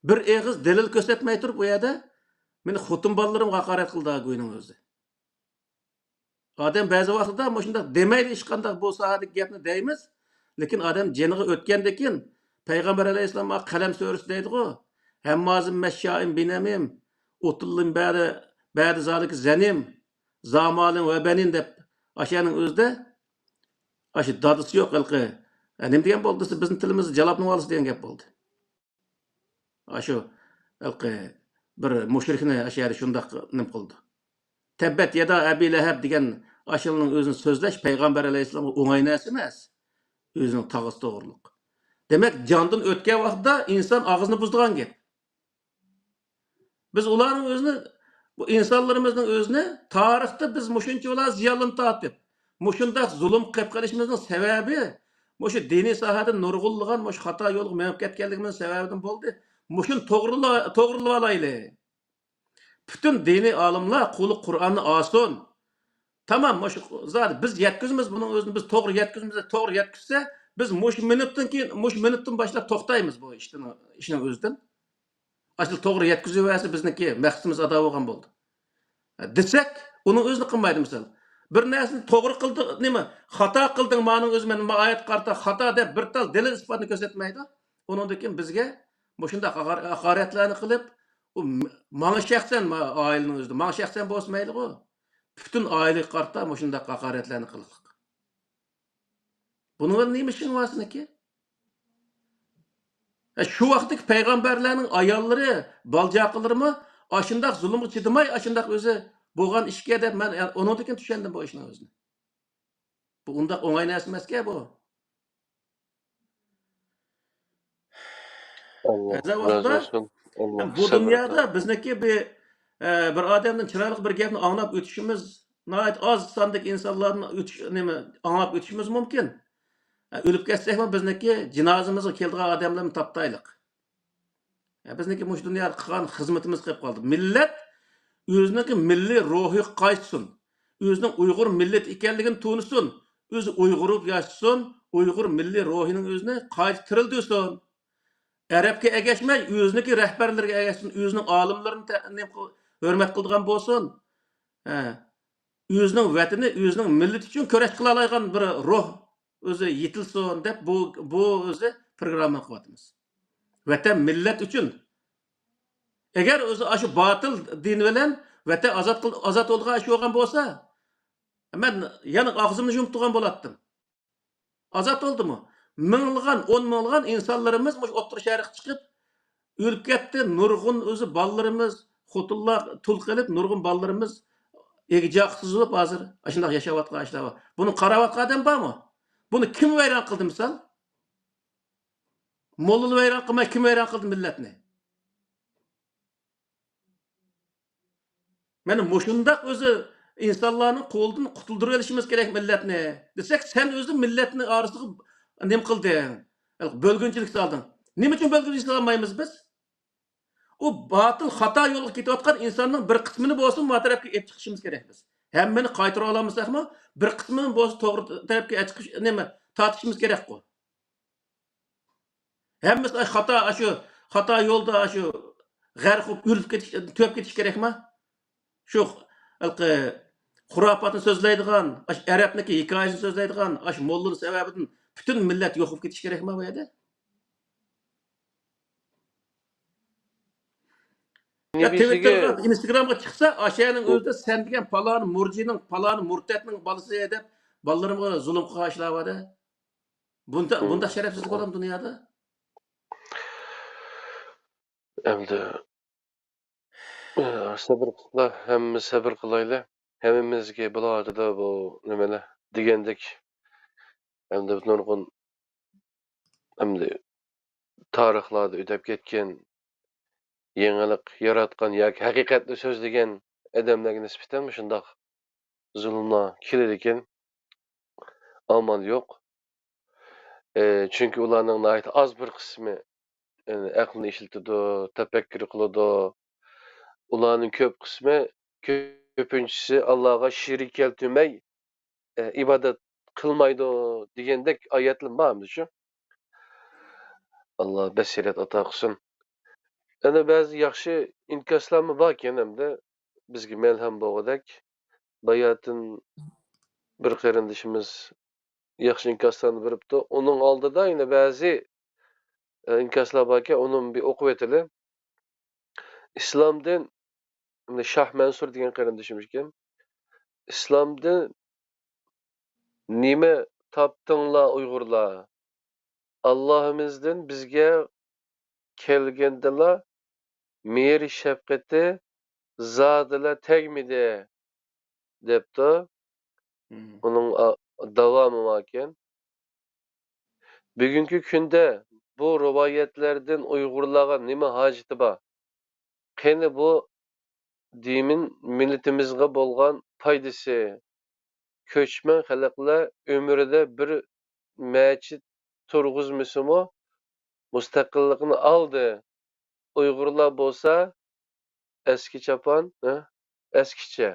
بىر ئېغىز دەلىل كۆرسەتمەي تۇرۇپ، ئۇ يەردە مېنى خوتۇن بالىلىرىمغا ھاقارەت قىلدى گۇينىڭ ئۆزى. ئادەم بەزى ۋاقتىدا مۇشۇنداق دېمەيلى، ھېچقانداق بۇ ساھەدىكى گەپنى دەيمىز. لېكىن ئادەم جېنىغا ئۆتكەندىن كېيىن، پەيغەمبەر ئەلەيھىسسالام قەلەم سۈرىسى دەيدىغۇ، ھەممازىن مەششائىن بىنەمىم، ئۇتۇللىن بەدە، بەدە زالىكە زەنىم، زامالىن ۋە بەنىن دەپ، ئاشۇنىڭ ئۆزىدە، ئاشۇ دادىسى يوق ھېلىقى، ئە، نېمە دېگەن بولدى دېسە، بىزنىڭ تىلىمىزدا جالاپنىڭ بالىسى دېگەن گەپ بولدى. ئاشۇ ھېلىقى بىر مۇشرىكنى ئاشۇ يەردە شۇنداق نېمە قىلدى. تەببەت يادا ئەبى لەھەب دېگەن ئاشۇنىڭ ئۆزىنى سۆزلەش پەيغەمبەر ئەلەيھىسسالامغا ئوڭاي نەرسە ئەمەس. ئۆزىنىڭ تاغىسى توغرۇلۇق. دېمەك، جاندىن ئۆتكەن ۋاقىتتا ئىنسان ئاغزىنى بۇزىدىغان گەپ. بىز ئۇلارنىڭ ئۆزىنى، بۇ ئىنسانلىرىمىزنىڭ ئۆزىنى تارىختا بىز مۇشۇنچىۋالا زىيانلىرىنى تارتىپ، مۇشۇنداق زۇلۇم قىلىپ قېلىشىمىزنىڭ سەۋەبى، مۇشۇ دىنىي ساھەدە نۇرغۇنلىغان مۇشۇ خاتا يولغا مېڭىپ كەتكەنلىكىمىزنىڭ سەۋەبىدىن بولدى. مۇشۇنى توغرىلا-، توغرىلىۋالايلى. پۈتۈن دىنىي ئالىملار قۇلى قۇرئاننى ئالسۇن. تامام، مۇشۇ زادى بىز يەتكۈزىمىز بۇنىڭ ئۆزىنى، بىز توغرا يەتكۈزىمىز، توغرا يەتكۈزسە، بىز مۇشۇ مىنۇتتىن كېيىن، مۇشۇ مىنۇتتىن باشلاپ توختايمىز بۇ ئىشتىن، ئىشنىڭ ئۆزىدىن. ئاشۇ توغرا يەتكۈزۈۋەرسە بىزنىڭكى مەقسىتىمىز ئادا بولغان بولدى. دېسەك، ئۇنىڭ ئۆزىنى قىلمايدۇ مىسال. بىر نەرسىنى توغرا قىلدى، نېمە، خاتا قىلدىڭ، مانىڭ ئۆزى مەن ما ئايەتكە قارىتا خاتا دەپ بىر تال دەلىل ئىسپاتنى كۆرسەتمەيدۇ. ئۇنىڭدىن كېيىن بىزگە مۇشۇنداق ھاقار-، ھاقارەتلەرنى قىلىپ، ئۇ م-، ماڭا شەخسەن، ما-، ئائىلىنىڭ ئۆزىدە، ماڭا شەخسەن بولسا مەيلىغۇ. پۈتۈن ئائىلىگە قارىتا مۇشۇنداق ھاقارەتلەرنى قىلىقلىق. بۇنىڭ بىلەن نېمە ئىشىڭ بار سېنىڭكى؟ ھە، شۇ ۋاقىتتىكى پەيغەمبەرلەرنىڭ ئاياللىرى، بالىچاقىلىرىمۇ ئاشۇنداق زۇلۇمغا چىدىماي، ئاشۇنداق ئۆزى بولغان ئىشكەن دەپ مەن ئۇنىڭدىن كېيىن چۈشەندىم بۇ ئىشنىڭ ئۆزىنى. بۇ ئۇنداق ئوڭاي نەرسە ئەمەسكەن بۇ. ئاللا بەزى رازى ۋاقىتتا بولسۇن. ئاللا بۇ سەبرى دۇنيادا بەرسۇن. بىزنىڭكى بىر، ئە، بىر ئادەمدىن چىرايلىق بىر گەپنى ئاڭلاپ ئۆتۈشىمىز، ناھايىتى ئاز ساندىكى ئىنسانلاردىن ئۆتۈش، نېمە، ئاڭلاپ ئۆتۈشىمىز مۇمكىن. ئە، ئۆلۈپ كەتسەكمۇ بىزنىڭكى جىنازىمىزغا كېلىدىغان ئادەملەرنى تاپتايلىق. ئە، بىزنىڭكى مۇشۇ دۇنيادا قىلغان خىزمىتىمىز قېلىپ قالدى. مىللەت ئۆزىنىڭكى مىللىي روھىغا قايتسۇن. ئۆزىنىڭ ئۇيغۇر مىللىتى ئىكەنلىكىنى تونۇسۇن. ئۆزى ئۇيغۇر بولۇپ ياشىسۇن. ئۇيغۇر مىللىي روھىنىڭ ئۆزىنى قايتا تىرىلدۈرسۇن. ئەرەبكە ئەگەشمەي، ئۆزىنىڭكى رەھبەرلىرىگە ئەگەشسۇن. ئۆزىنىڭ ئالىملىرىنى تە-، نېمە قىل-، ھۆرمەت قىلىدىغان بولسۇن. ھە. ئۆزىنىڭ ۋەتىنى، ئۆزىنىڭ مىللىتى ئۈچۈن كۈرەش قىلالايدىغان بىر روھ ئۆزى يېتىلسۇن دەپ بۇ، بۇ ئۆزى پروگرامما قىلىۋاتىمىز. ۋەتەن، مىللەت ئۈچۈن. ئەگەر ئۆزى ئاشۇ باتىل دىن بىلەن ۋەتەن ئازاد قىل-، ئازاد بولىدىغان ئىش بولغان بولسا، مەن يەنە ئاغزىمنى يۇمۇپ تۇرغان بولاتتىم. ئازاد بولدىمۇ؟ مىڭلىغان، ئون مىڭلىغان ئىنسانلىرىمىز مۇشۇ ئوتتۇرا شەرققە چىقىپ ئۆلۈپ كەتتى. نۇرغۇن ئۆزى بالىلىرىمىز، خوتۇنلار تۇل قېلىپ، نۇرغۇن بالىلىرىمىز ئېگىجاقسىز بولۇپ ھازىر ئاشۇنداق ياشاۋاتقان ئىشلار بار. بۇنى قاراۋاتقان ئادەم بارمۇ؟ بۇنى كىم ۋەيران قىلدى مىسال؟ موللىلار ۋەيران قىلماي، كىم ۋەيران قىلدى مىللەتنى؟ مانا مۇشۇنداق ئۆزى ئىنسانلارنىڭ قولىدىن قۇتۇلدۇرۇۋېلىشىمىز كېرەك مىللەتنى دېسەك، سەن ئۆزى مىللەتنى ئارىسىغا نېمە قىلدىڭ؟ بۆلگۈنچىلىك سالدىڭ. نېمە ئۈچۈن بۆلگۈنچىلىك سالمايمىز بىز؟ ئۇ باتىل خاتا يولغا كېتىۋاتقان ئىنساننىڭ بىر قىسمىنى بولسۇن ما تەرەپكە ئېلىپ چىقىشىمىز كېرەك بىز. ھەممىنى قايتۇرۇۋالالمىساقمۇ، بىر قىسمىنى بولسا توغرا تەرەپكە چىقىش، نېمە، تارتىشىمىز كېرەكقۇ. ھەممىسى خاتا، ئاشۇ خاتا يولدا، ئاشۇ غەرق بولۇپ ئۆلۈپ كېتىش، تۆپ كېتىش كېرەكما؟ شۇ ھېلىقى خۇراپاتنى سۆزلەيدىغان، ئاشۇ ئەرەبنىڭكى ھېكايىسىنى سۆزلەيدىغان، ئاشۇ موللىنىڭ سەۋەبىدىن پۈتۈن مىللەت يوق بولۇپ كېتىش كېرەكما بۇ يەردە؟ يا بىبىسىگە، تىۋىتتېرغا، ئىنستاگرامغا چىقسا، ئاشۇنىڭ ئۆزىدە سەن دېگەن پالان مۇرجىنىڭ، پالان مۇرتەتنىڭ بالىسى دەپ، بالىلىرىمغا زۇلۇم قىلغان ئىشلار بار-دە. بۇنداق، بۇنداق شەرەپسىزلىك بولامدۇ دۇنيادا؟ ئەمدى، ئە، سەبرلىكلەر، ھەممە سەبر قىلايلى. ھەممىمىزگە بولۇۋاتىدۇ بۇ نېمىلەر دېگەندەك. ئەمدى نۇرغۇن، ئەمدى تارىخلاردا ئۆتۈپ كەتكەن، يېڭىلىق ياراتقان ياكى ھەقىقەتنى سۆزلىگەن ئادەملەرگە نىسبەتەن مۇشۇنداق زۇلۇملار كېلىدىكەن. ئامال يوق. ئى، چۈنكى ئۇلارنىڭ ناھايىتى ئاز بىر قىسمى، ئى، ئەقلىنى ئىشلىتىدۇ، تەپەككۇر قىلىدۇ. ئۇلارنىڭ كۆپ قىسمى، كۆپىنچىسى ئاللاغا شېرىك كەلتۈرمەي، ئى، ئىبادەت قىلمايدۇ دېگەندەك ئايەتلەر بارمىدى شۇ؟ ئاللا بەسىرەت ئاتا قىلسۇن. يەنە بەزى ياخشى ئىنكاسلارمۇ باركەن ئەمدى بىزگە مەلھەم بولغۇدەك. باياتىن بىر قېرىندىشىمىز ياخشى ئىنكاسلارنى بېرىپتۇ. ئۇنىڭ ئالدىدا يەنە بەزى، ئە، ئىنكاسلار باركەن، ئۇنىمۇ بىر ئوقۇۋېتىلى. ئىسلامدىن، مۇنى شاھ مەنسۇر دېگەن قېرىندىشىمىز ئىكەن. ئىسلامدىن نېمە تاپتىڭلار ئۇيغۇرلار؟ ئاللاھىمىزدىن بىزگە كەلگەندىلا مېھىر شەپقىتى زادىلا تەگمىدى، دەپتۇ. مم. ئۇنىڭ، ئا، داۋامى باركەن. بۈگۈنكى كۈندە بۇ رىۋايەتلەردىن ئۇيغۇرلارغا نېمە ھاجىتى بار؟ قېنى بۇ دىمىن مىللىتىمىزغا بولغان پايدىسى؟ كۆچمەن خەلقلەر ئۆمرىدە بىر مەچىت تۇرغۇزمىسىمۇ مۇستەقىللىقىنى ئالدى. ئۇيغۇرلار بولسا ئەسكى چاپان، ھە؟ ئەسكىچە.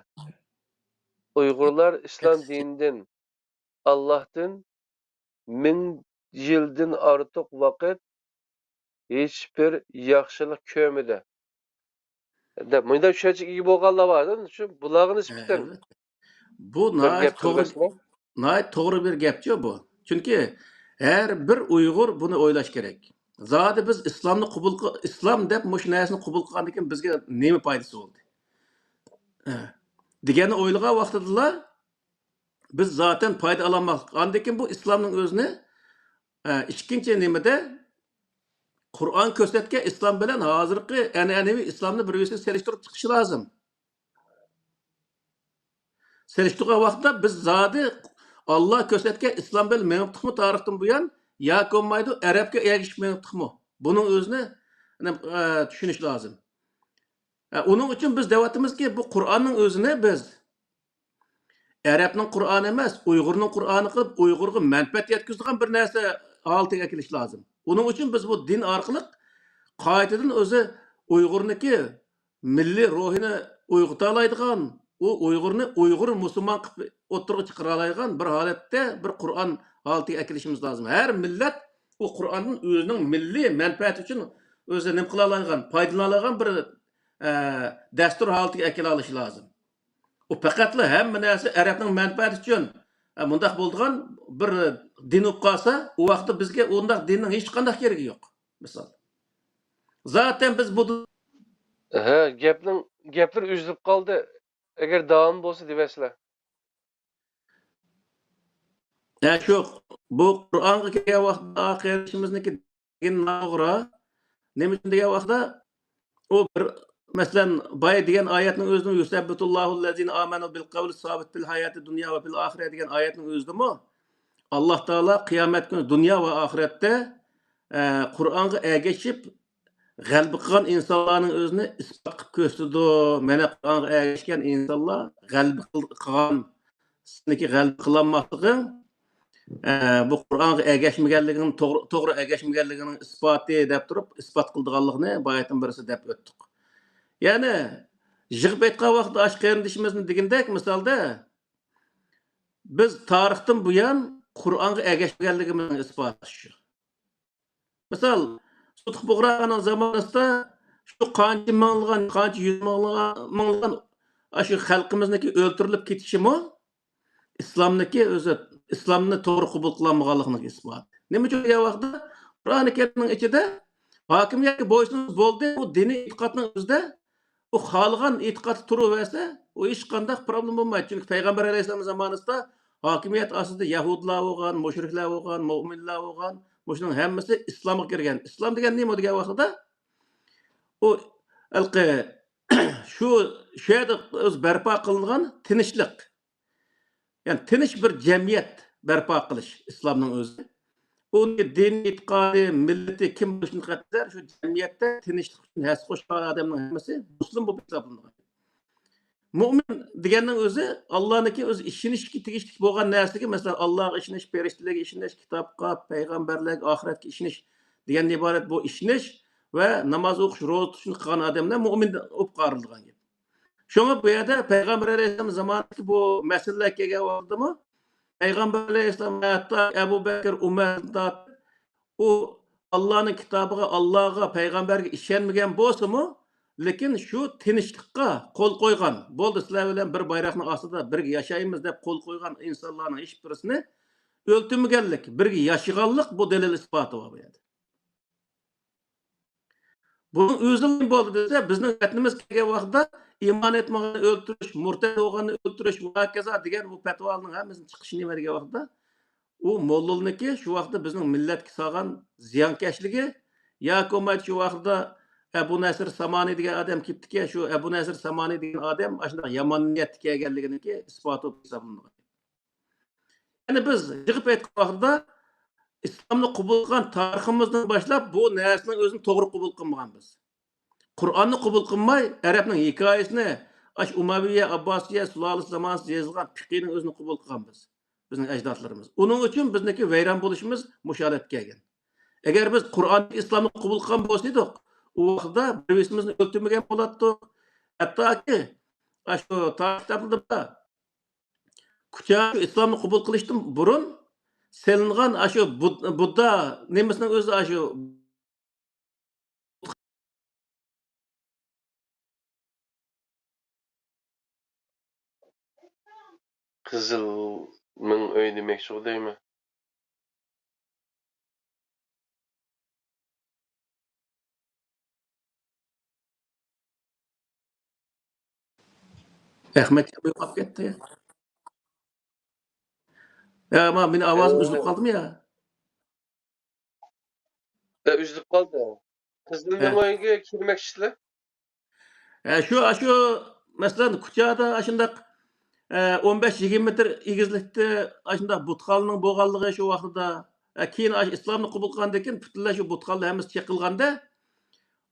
ئۇيغۇرلار ئىسلام ئەسكىچە. دىنىدىن، ئاللاھتىن مىڭ يىلدىن ئارتۇق ۋاقىت ھېچبىر ياخشىلىق كۆرمىدى. دەپ، مۇنداق چۈشەنچىگە ئىگە بولغانلار بار، شۇ بۇلارغا ھە، نىسبەتەن ئەلۋەتتە. بۇ بىر ناھايىتى گەپ توغرا، قىلمايسىلەر. ناھايىتى توغرا بىر گەپچۇ بۇ. چۈنكى ھەر بىر ئۇيغۇر بۇنى ئويلاش كېرەك. زادى بىز ئىسلامنى قوبۇل قىل-، ئىسلام دەپ مۇشۇ نەرسىنى قوبۇل قىلغاندىن كېيىن بىزگە نېمە پايدىسى بولدى؟ ھە. دېگەننى ئويلىغان ۋاقتىدىلا بىز زاتەن پايدا ئالالماسلىق. ئاندىن كېيىن بۇ ئىسلامنىڭ ئۆزىنى، ئە، ئىككىنچى نېمىدە، قۇرئان كۆرسەتكەن ئىسلام بىلەن ھازىرقى ئەنئەنىۋى ئىسلامنى بىر-بىرسىگە سېلىشتۇرۇپ چىقىش لازىم. سېلىشتۇرغان ۋاقىتتا بىز زادى ئاللا كۆرسەتكەن ئىسلام بىلەن مېڭىپتۇقمۇ تارىختىن بۇيان، ياكى بولمايدۇ ئەرەبكە ئەگىشىپ مېڭىپتۇقمۇ؟ بۇنىڭ ئۆزىنى، ئە، چۈشىنىش لازىم. ئە، ئۇنىڭ ئۈچۈن بىز دەۋاتىمىزكى، بۇ قۇرئاننىڭ ئۆزىنى بىز ئەرەبنىڭ قۇرئانى ئەمەس، ئۇيغۇرنىڭ قۇرئانى قىلىپ، ئۇيغۇرغا مەنپەئەت يەتكۈزىدىغان بىر نەرسە ھالىتىگە ئەكېلىش لازىم. ئۇنىڭ ئۈچۈن بىز بۇ دىن ئارقىلىق قايتىدىن ئۆزى ئۇيغۇرنىڭكى مىللىي روھىنى ئويغىتالايدىغان، ئۇ ئۇيغۇرنى ئۇيغۇر مۇسۇلمان قىلىپ ئوتتۇرىغا چىقىرالايدىغان بىر ھالەتتە بىر قۇرئان ھالىتىگە ئەكېلىشىمىز لازىم. ھەر مىللەت ئۇ قۇرئاندىن ئۆزىنىڭ مىللىي مەنپەئەتى ئۈچۈن ئۆزى نېمە قىلالايدىغان، پايدىلىنالايدىغان بىر، ئە، دەستۇر ھالىتىگە ئەكېلىۋېلىشى لازىم. ئۇ پەقەتلا ھەممە نەرسە ئەرەبنىڭ مەنپەئەتى ئۈچۈن، ئە، مۇنداق بولىدىغان بىر دىن بولۇپ قالسا، ئۇ ۋاقىتتا بىزگە ئۇنداق دىننىڭ ھېچقانداق كېرىكى يوق. مىسال. زاتەن بىز بۇ ھە، گەپنىڭ، گەپلىرى ئۈزۈلۈپ قالدى. ئەگەر داۋامى بولسا دېۋەرسىلەر. ھە، شۇ، بۇ قۇرئانغا كەلگەن ۋاقىتتا قېرىندىشىمىزنىڭكى دېگىنى ناتوغرا. نېمە ئۈچۈن دېگەن ۋاقىتتا، ئۇ بىر، مەسىلەن، بايا دېگەن ئايەتنىڭ ئۆزىدىمۇ، يۇسەببىتۇللاھۇللەزىنە ئامەنۇ بىل قەۋلى سابىت فىل ھاياتى دۇنيا ۋە فىل ئاخىرە دېگەن ئايەتنىڭ ئۆزىدىمۇ، ئاللا تائالا قىيامەت كۈنى دۇنيا ۋە ئاخىرەتتە، ئە، قۇرئانغا ئەگىشىپ، غەلىبە قىلغان ئىنسانلارنىڭ ئۆزىنى ئىسپات قىلىپ كۆرسىتىدۇ. مانا قۇرئانغا ئەگەشكەن ئىنسانلار غەلىبە قىل-، قىلغان، سېنىڭكى غەلىبە قىلالماسلىقىڭ، ئە، بۇ قۇرئانغا ئەگەشمىگەنلىكىڭ، توغرا، توغرا ئەگەشمىگەنلىكىڭنىڭ ئىسپاتى دەپ تۇرۇپ، ئىسپات قىلىدىغانلىقىنى باياتىن بىرسى دەپ ئۆتتۇق. يەنى يىغىپ ئېيتقان ۋاقىتتا ئاشۇ قېرىندىشىمىزنى دېگىندەك، مىسالدا، بىز تارىختىن بۇيان قۇرئانغا ئەگەشمىگەنلىكىمىزنىڭ ئىسپاتى شۇ. مىسال، سۇتۇق بۇغراخاننىڭ زامانىسىدا شۇ قانچە مىڭلىغان، قانچە يۈز مىڭلىغان، مىڭلىغان ئاشۇ خەلقىمىزنىڭكى ئۆلتۈرۈلۈپ كېتىشىمۇ ئىسلامنىڭكى ئۆزى، ئىسلامنى توغرا قوبۇل قىلالمىغانلىقىنىڭ ئىسپاتى. نېمە ئۈچۈن دېگەن ۋاقىتتا، قۇرئانى كەرىمنىڭ ئىچىدە ھاكىمىيەتكە بويسۇنۇش بولدى، ئۇ دىنىي ئېتىقادنىڭ ئۆزىدە ئۇ خالىغان ئېتىقادتا تۇرۇۋەرسە، ئۇ ھېچقانداق پروبلېما بولمايدۇ. چۈنكى پەيغەمبەر ئەلەيھىسسالام زامانىسىدا ھاكىمىيەت ئاستىدا يەھۇدلار بولغان، مۇشرىكلار بولغان، مۆمىنلەر بولغان، مۇشۇنىڭ ھەممىسى ئىسلامغا كىرگەن. ئىسلام دېگەن نېمە دېگەن ۋاقتىدا، ئۇ ھېلىقى شۇ، شۇ يەردە ئۆزى بەرپا قىلىنغان تىنچلىق. يەنى تىنچ بىر جەمئىيەت بەرپا قىلىش ئىسلامنىڭ ئۆزى. ئۇنى دىن ئېتىقادى، مىللىتى كىم بولۇشىدىن قەتئىينەزەر، شۇ جەمئىيەتتە تىنچلىق ئۈچۈن ھەسسە قوشقان ئادەمنىڭ ھەممىسى مۇسلىم بولۇپ ھېسابلىنىدۇ. مۆمىن دېگەننىڭ ئۆزى ئاللانىڭكى ئۆزى ئىشىنىشكە تېگىشلىك بولغان نەرسىگە، مەسىلەن، ئاللاغا ئىشىنىش، پەرىشتىلەرگە ئىشىنىش، كىتابقا، پەيغەمبەرلەرگە، ئاخىرەتكە ئىشىنىش دېگەندىن ئىبارەت بۇ ئىشىنىش ۋە ناماز ئوقۇش، روزا تۇتۇشنى قىلغان ئادەملەر مۆمىن بولۇپ قارىلىدىغان گەپ. شۇڭا بۇ يەردە پەيغەمبەر ئەلەيھىسسالام زامانىدىكى بۇ مەسىلىلەر كەلگەن ۋاقتىدىمۇ، پەيغەمبەر ئەلەيھىسسالام ھەتتا ئەبۇ بەكىر، ئۇمەردىن تارتىپ، ئۇ ئاللانىڭ كىتابىغا، ئاللاغا، پەيغەمبەرگە ئىشەنمىگەن بولسىمۇ، لېكىن شۇ تىنچلىققا قول قويغان، بولدى، سىلەر بىلەن بىر بايراقنىڭ ئاستىدا بىرگە ياشايمىز دەپ قول قويغان ئىنسانلارنىڭ ھېچبىرسىنى ئۆلتۈرمىگەنلىك، بىرگە ياشىغانلىق بۇ دەلىل ئىسپاتى بار بۇ يەردە. بۇنىڭ ئۆزى نېمە بولدى دېسە، بىزنىڭ ۋەتىنىمىزگە كەلگەن ۋاقتىدا ئىمان ئېيتمىغاننى ئۆلتۈرۈش، مۇرتەد بولغاننى ئۆلتۈرۈش ۋە ھاكازا دېگەن بۇ پەتىۋالارنىڭ ھەممىسىنىڭ چىقىشى نېمە دېگەن ۋاقتىدا، ئۇ موللىنىڭكى شۇ ۋاقىتتا بىزنىڭ مىللەتكە سالغان زىيانكەشلىكى ياكى بولمايدۇ شۇ ۋاقتىدا ئەبۇ نەسىر سامانى دېگەن ئادەم كېلىپتىكەن، شۇ ئەبۇ نەسىر سامانى دېگەن ئادەم ئاشۇنداق يامان نىيەتتە كەلگەنلىكىنىڭكى ئىسپاتى بولۇپ ھېسابلىنىدۇ. يەنى بىز يىغىپ ئېيتقان ۋاقتىدا، ئىسلامنى قوبۇل قىلغان تارىخىمىزدىن باشلاپ بۇ نەرسىنىڭ ئۆزىنى توغرا قوبۇل قىلمىغان بىز. قۇرئاننى قوبۇل قىلماي، ئەرەبنىڭ ھېكايىسىنى، ئاش ئۇمەۋىيە، ئابباسىيە سۇلالىسى زامانىسىدا يېزىلغان پىقىنىڭ ئۆزىنى قوبۇل قىلغان بىز، بىزنىڭ ئەجدادلىرىمىز. ئۇنىڭ ئۈچۈن بىزنىڭكى ۋەيران بولۇشىمىز مۇشۇ ھالەتكە كەلگەن. ئەگەر بىز قۇرئاندىكى ئىسلامنى قوبۇل قىلغان بولسىدۇق، ئۇ ۋاقىتتا بىر-بىرىمىزنى ئۆلتۈرمىگەن بولاتتۇق. ھەتتاكى، ئاشۇ تارىخ كىتابلىرىدا بار. كۇچا شۇ ئىسلامنى قوبۇل قىلىشتىن بۇرۇن سېلىنغان ئاشۇ بۇد-، بۇددا نېمىسىنىڭ ئۆزى ئاشۇ قىزىل مىڭ ئۆي دېمەكچىغۇ دەيمەن. ئەخمەت يوقاپ كەتتى. يا، ما، مېنىڭ ئاۋازىم ئۈزۈلۈپ قالدىمۇ يا؟ ئە، ئۈزۈلۈپ قالدى. قىزىل ھە. نېمىگە كىرمەكچىسىلەر؟ ھە، شۇ، ئاشۇ، مەسىلەن، كۇچادا ئاشۇنداق، ئە، ئون بەش يىگىرمە مېتىر ئېگىزلىكتە ئاشۇنداق بۇتخانىنىڭ بولغانلىقى شۇ ۋاقتىدا، ئە، كېيىن ئاشۇ ئىسلامنى قوبۇل قىلغاندىن كېيىن پۈتۈنلەي شۇ بۇتخانىلار ھەممىسى چېقىلغاندا،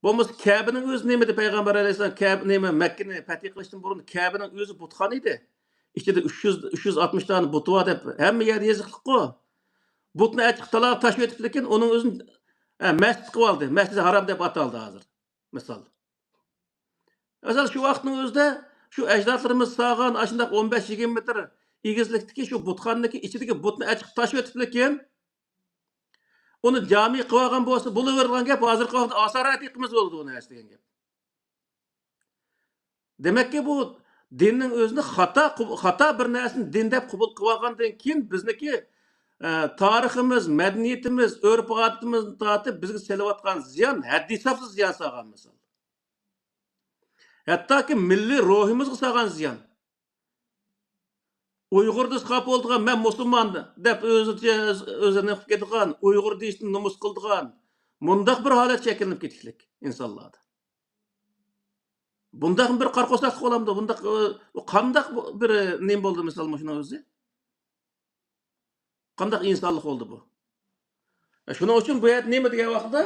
بولمىسا كەبىنىڭ ئۆزى نېمىدە پەيغەمبەر ئەلەيھىسسالام كەب-، نېمە، مەككىنى پەتھى قىلىشتىن بۇرۇن كەبىنىڭ ئۆزى بۇتخانا ئىدى. ئىچىدە ئۈچ يۈز، ئۈچ يۈز ئاتمىش دانە بۇتى بار دەپ ھەممە يەردە يېزىقلىققۇ. بۇتنى ئەچىقىپ تالاغا تاشلىۋېتىپتىكىن، ئۇنىڭ ئۆزىنى، ئە، مەسچىت قىلىۋالدى. مەسجىدى ھارام دەپ ئاتالدى ھازىر. مىسال. مىسال، شۇ ۋاقىتنىڭ ئۆزىدە شۇ ئەجدادلىرىمىز سالغان ئاشۇنداق ئون بەش يىگىرمە مېتىر ئېگىزلىكتىكى شۇ بۇتخانىنىڭكى ئىچىدىكى بۇتنى ئەچىقىپ تاشلىۋېتىپتىكىن، ئۇنى جامى قىلىۋالغان بولسا بولۇۋېرىدىغان گەپ، ھازىرقى ۋاقىتتا ئاسارەتلىك قىلمىسا بولىدۇ ئۇ نەرسە دېگەن گەپ. دېمەككى، بۇ دىننىڭ ئۆزىنى خاتا قوب-، خاتا بىر نەرسىنى دىن دەپ قوبۇل قىلىۋالغاندىن كېيىن، بىزنىڭكى، ئە، تارىخىمىز، مەدەنىيىتىمىز، ئۆرپ-ئادىتىمىزدىن تارتىپ بىزگە سېلىۋاتقان زىيان ھەددى-ھېسابسىز زىيان سالغان مىسال. ھەتتاكى مىللىي روھىمىزغا سالغان زىيان. ئۇيغۇر دېسە خاپا بولىدىغان، مەن مۇسۇلمان دەپ ئۆزىچە، ئۆزىنى قىلىپ كېتىدىغان، ئۇيغۇر دېيىشتىن نومۇس قىلىدىغان، مۇنداق بىر ھالەت شەكىللىنىپ كېتىشلىك ئىنسانلاردا. بۇنداق بىر قارا قورساقلىق بولامدۇ؟ بۇنداق، ئۇ قانداق بۇ بىر نېمە بولدى، مىسال، مۇشۇنىڭ ئۆزى؟ قانداق ئىنسانلىق بولدى بۇ؟ شۇنىڭ ئۈچۈن بۇ يەردە نېمە دېگەن ۋاقىتتا،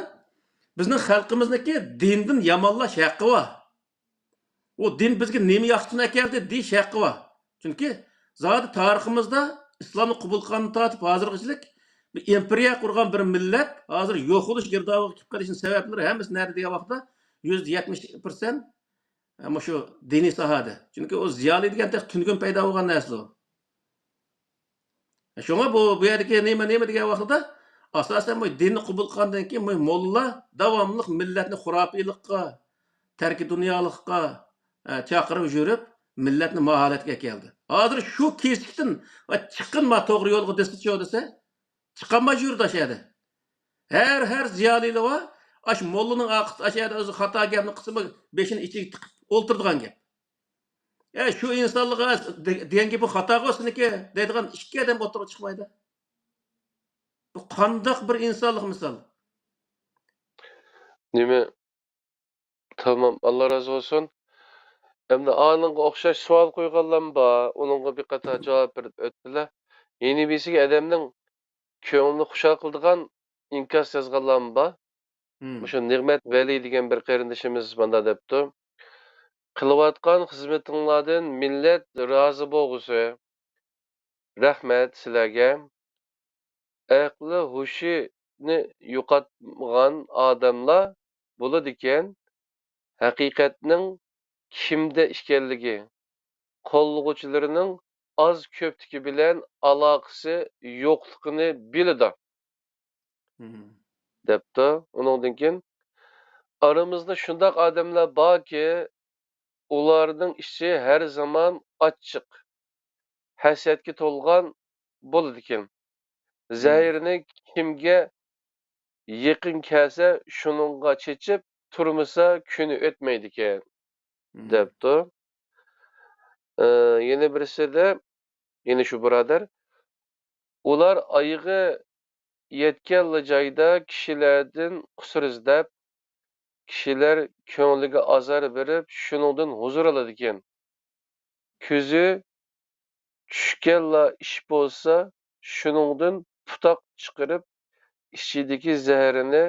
بىزنىڭ خەلقىمىزنىڭكى دىندىن يامانلاش ھەققى بار. ئۇ دىن بىزگە نېمە ياخشىسىنى ئەكەلدى دېيىش ھەققى بار. چۈنكى زادى تارىخىمىزدا ئىسلامنى قوبۇل قىلغاندىن تارتىپ ھازىرغىچىلىك بىر ئىمپېرىيە قۇرغان بىر مىللەت ھازىر يوق بولۇش گىردابىغا كېلىپ قېلىشنىڭ سەۋەبلىرى ھەممىسى نەدە دېگەن ۋاقىتتا، يۈزدە يەتمىش پىرسەنت مۇشۇ دىنىي ساھەدە. چۈنكى ئۇ زىيالىي دېگەن تېخى تۈنۈگۈن پەيدا بولغان نەرسە ئۇ. شۇڭا بۇ، بۇ يەردىكى نېمە، نېمە دېگەن ۋاقتىدا، ئاساسەن بۇ دىننى قوبۇل قىلغاندىن كېيىن، بۇ موللا داۋاملىق مىللەتنى خۇراپىيلىققا، تەركى دۇنيالىققا، ئە، چاقىرىپ يۈرۈپ، مىللەتنى ما ھالەتكە ئەكەلدى. ھازىر شۇ كېسىكتىن ۋە چىققىن ما توغرا يولغا دېسىچۇ دېسە، چىقالماي يۈرىدۇ ئاشۇ يەردە. ھەر، ھەر زىيالىيلار بار، ئاشۇ موللىنىڭ ئارقىسىدا، ئاشۇ يەردە ئۆزى خاتا گەپنى قىلسىمۇ، بېشىنى ئىچىگە تىقىپ ئولتۇرىدىغان گەپ. ئە، شۇ ئىنسانلىقى دېگەن گېپى خاتاغۇ سېنىڭكى دەيدىغان ئىككى ئادەم ئوتتۇرىغا چىقمايدۇ. بۇ قانداق بىر ئىنسانلىق مىسال؟ نېمە؟ تامام، ئاللا رازى بولسۇن. ئەمدى ئانىڭغا ئوخشاش سوئال قويغانلارمۇ بار، ئۇنىڭغا بىر قاتار جاۋاب بېرىپ ئۆتتىلە. يەنە بىرسىگە ئادەمنىڭ كۆڭلىنى خۇشال قىلىدىغان ئىنكاس يازغانلارمۇ بار. مۇشۇ نېمەت ۋەلى دېگەن بىر قېرىندىشىمىز مانداق دەپتۇ: قىلىۋاتقان خىزمىتىڭلاردىن مىللەت رازى بولغۇسى. رەھمەت سىلەرگە. ئەقلى ھوشىنى يوقاتمىغان ئادەملەر بولىدىكەن، ھەقىقەتنىڭ كىمدە ئىكەنلىكى، قوللىغۇچىلىرىنىڭ ئاز كۆپلۈكى بىلەن ئالاقىسى يوقلۇقىنى بىلىدۇ. دەپتۇ. ئۇنىڭدىن كېيىن، ئارىمىزدا شۇنداق ئادەملەر باركى، ئۇلارنىڭ ئىچى ھەر زامان ئاچچىق، ھەسەتكە تولغان بولىدىكەن. زەھىرىنى كىمگە يېقىن كەلسە، شۇنىڭغا چېچىپ، تۇرمىسا، كۈنى ئۆتمەيدىكەن، دەپتۇ. ئى، يەنە بىرسىدە، يەنە شۇ بۇرادەر، ئۇلار ئايىغى يەتكەنلا جايدا كىشىلەردىن قۇسۇر ئىزدەپ، كىشىلەر كۆڭلىگە ئازار بېرىپ، شۇنىڭدىن ھۇزۇر ئالىدىكەن. كۆزى چۈشكەنلا ئىش بولسا، شۇنىڭدىن پۇتاق چىقىرىپ، ئىچىدىكى زەھىرىنى،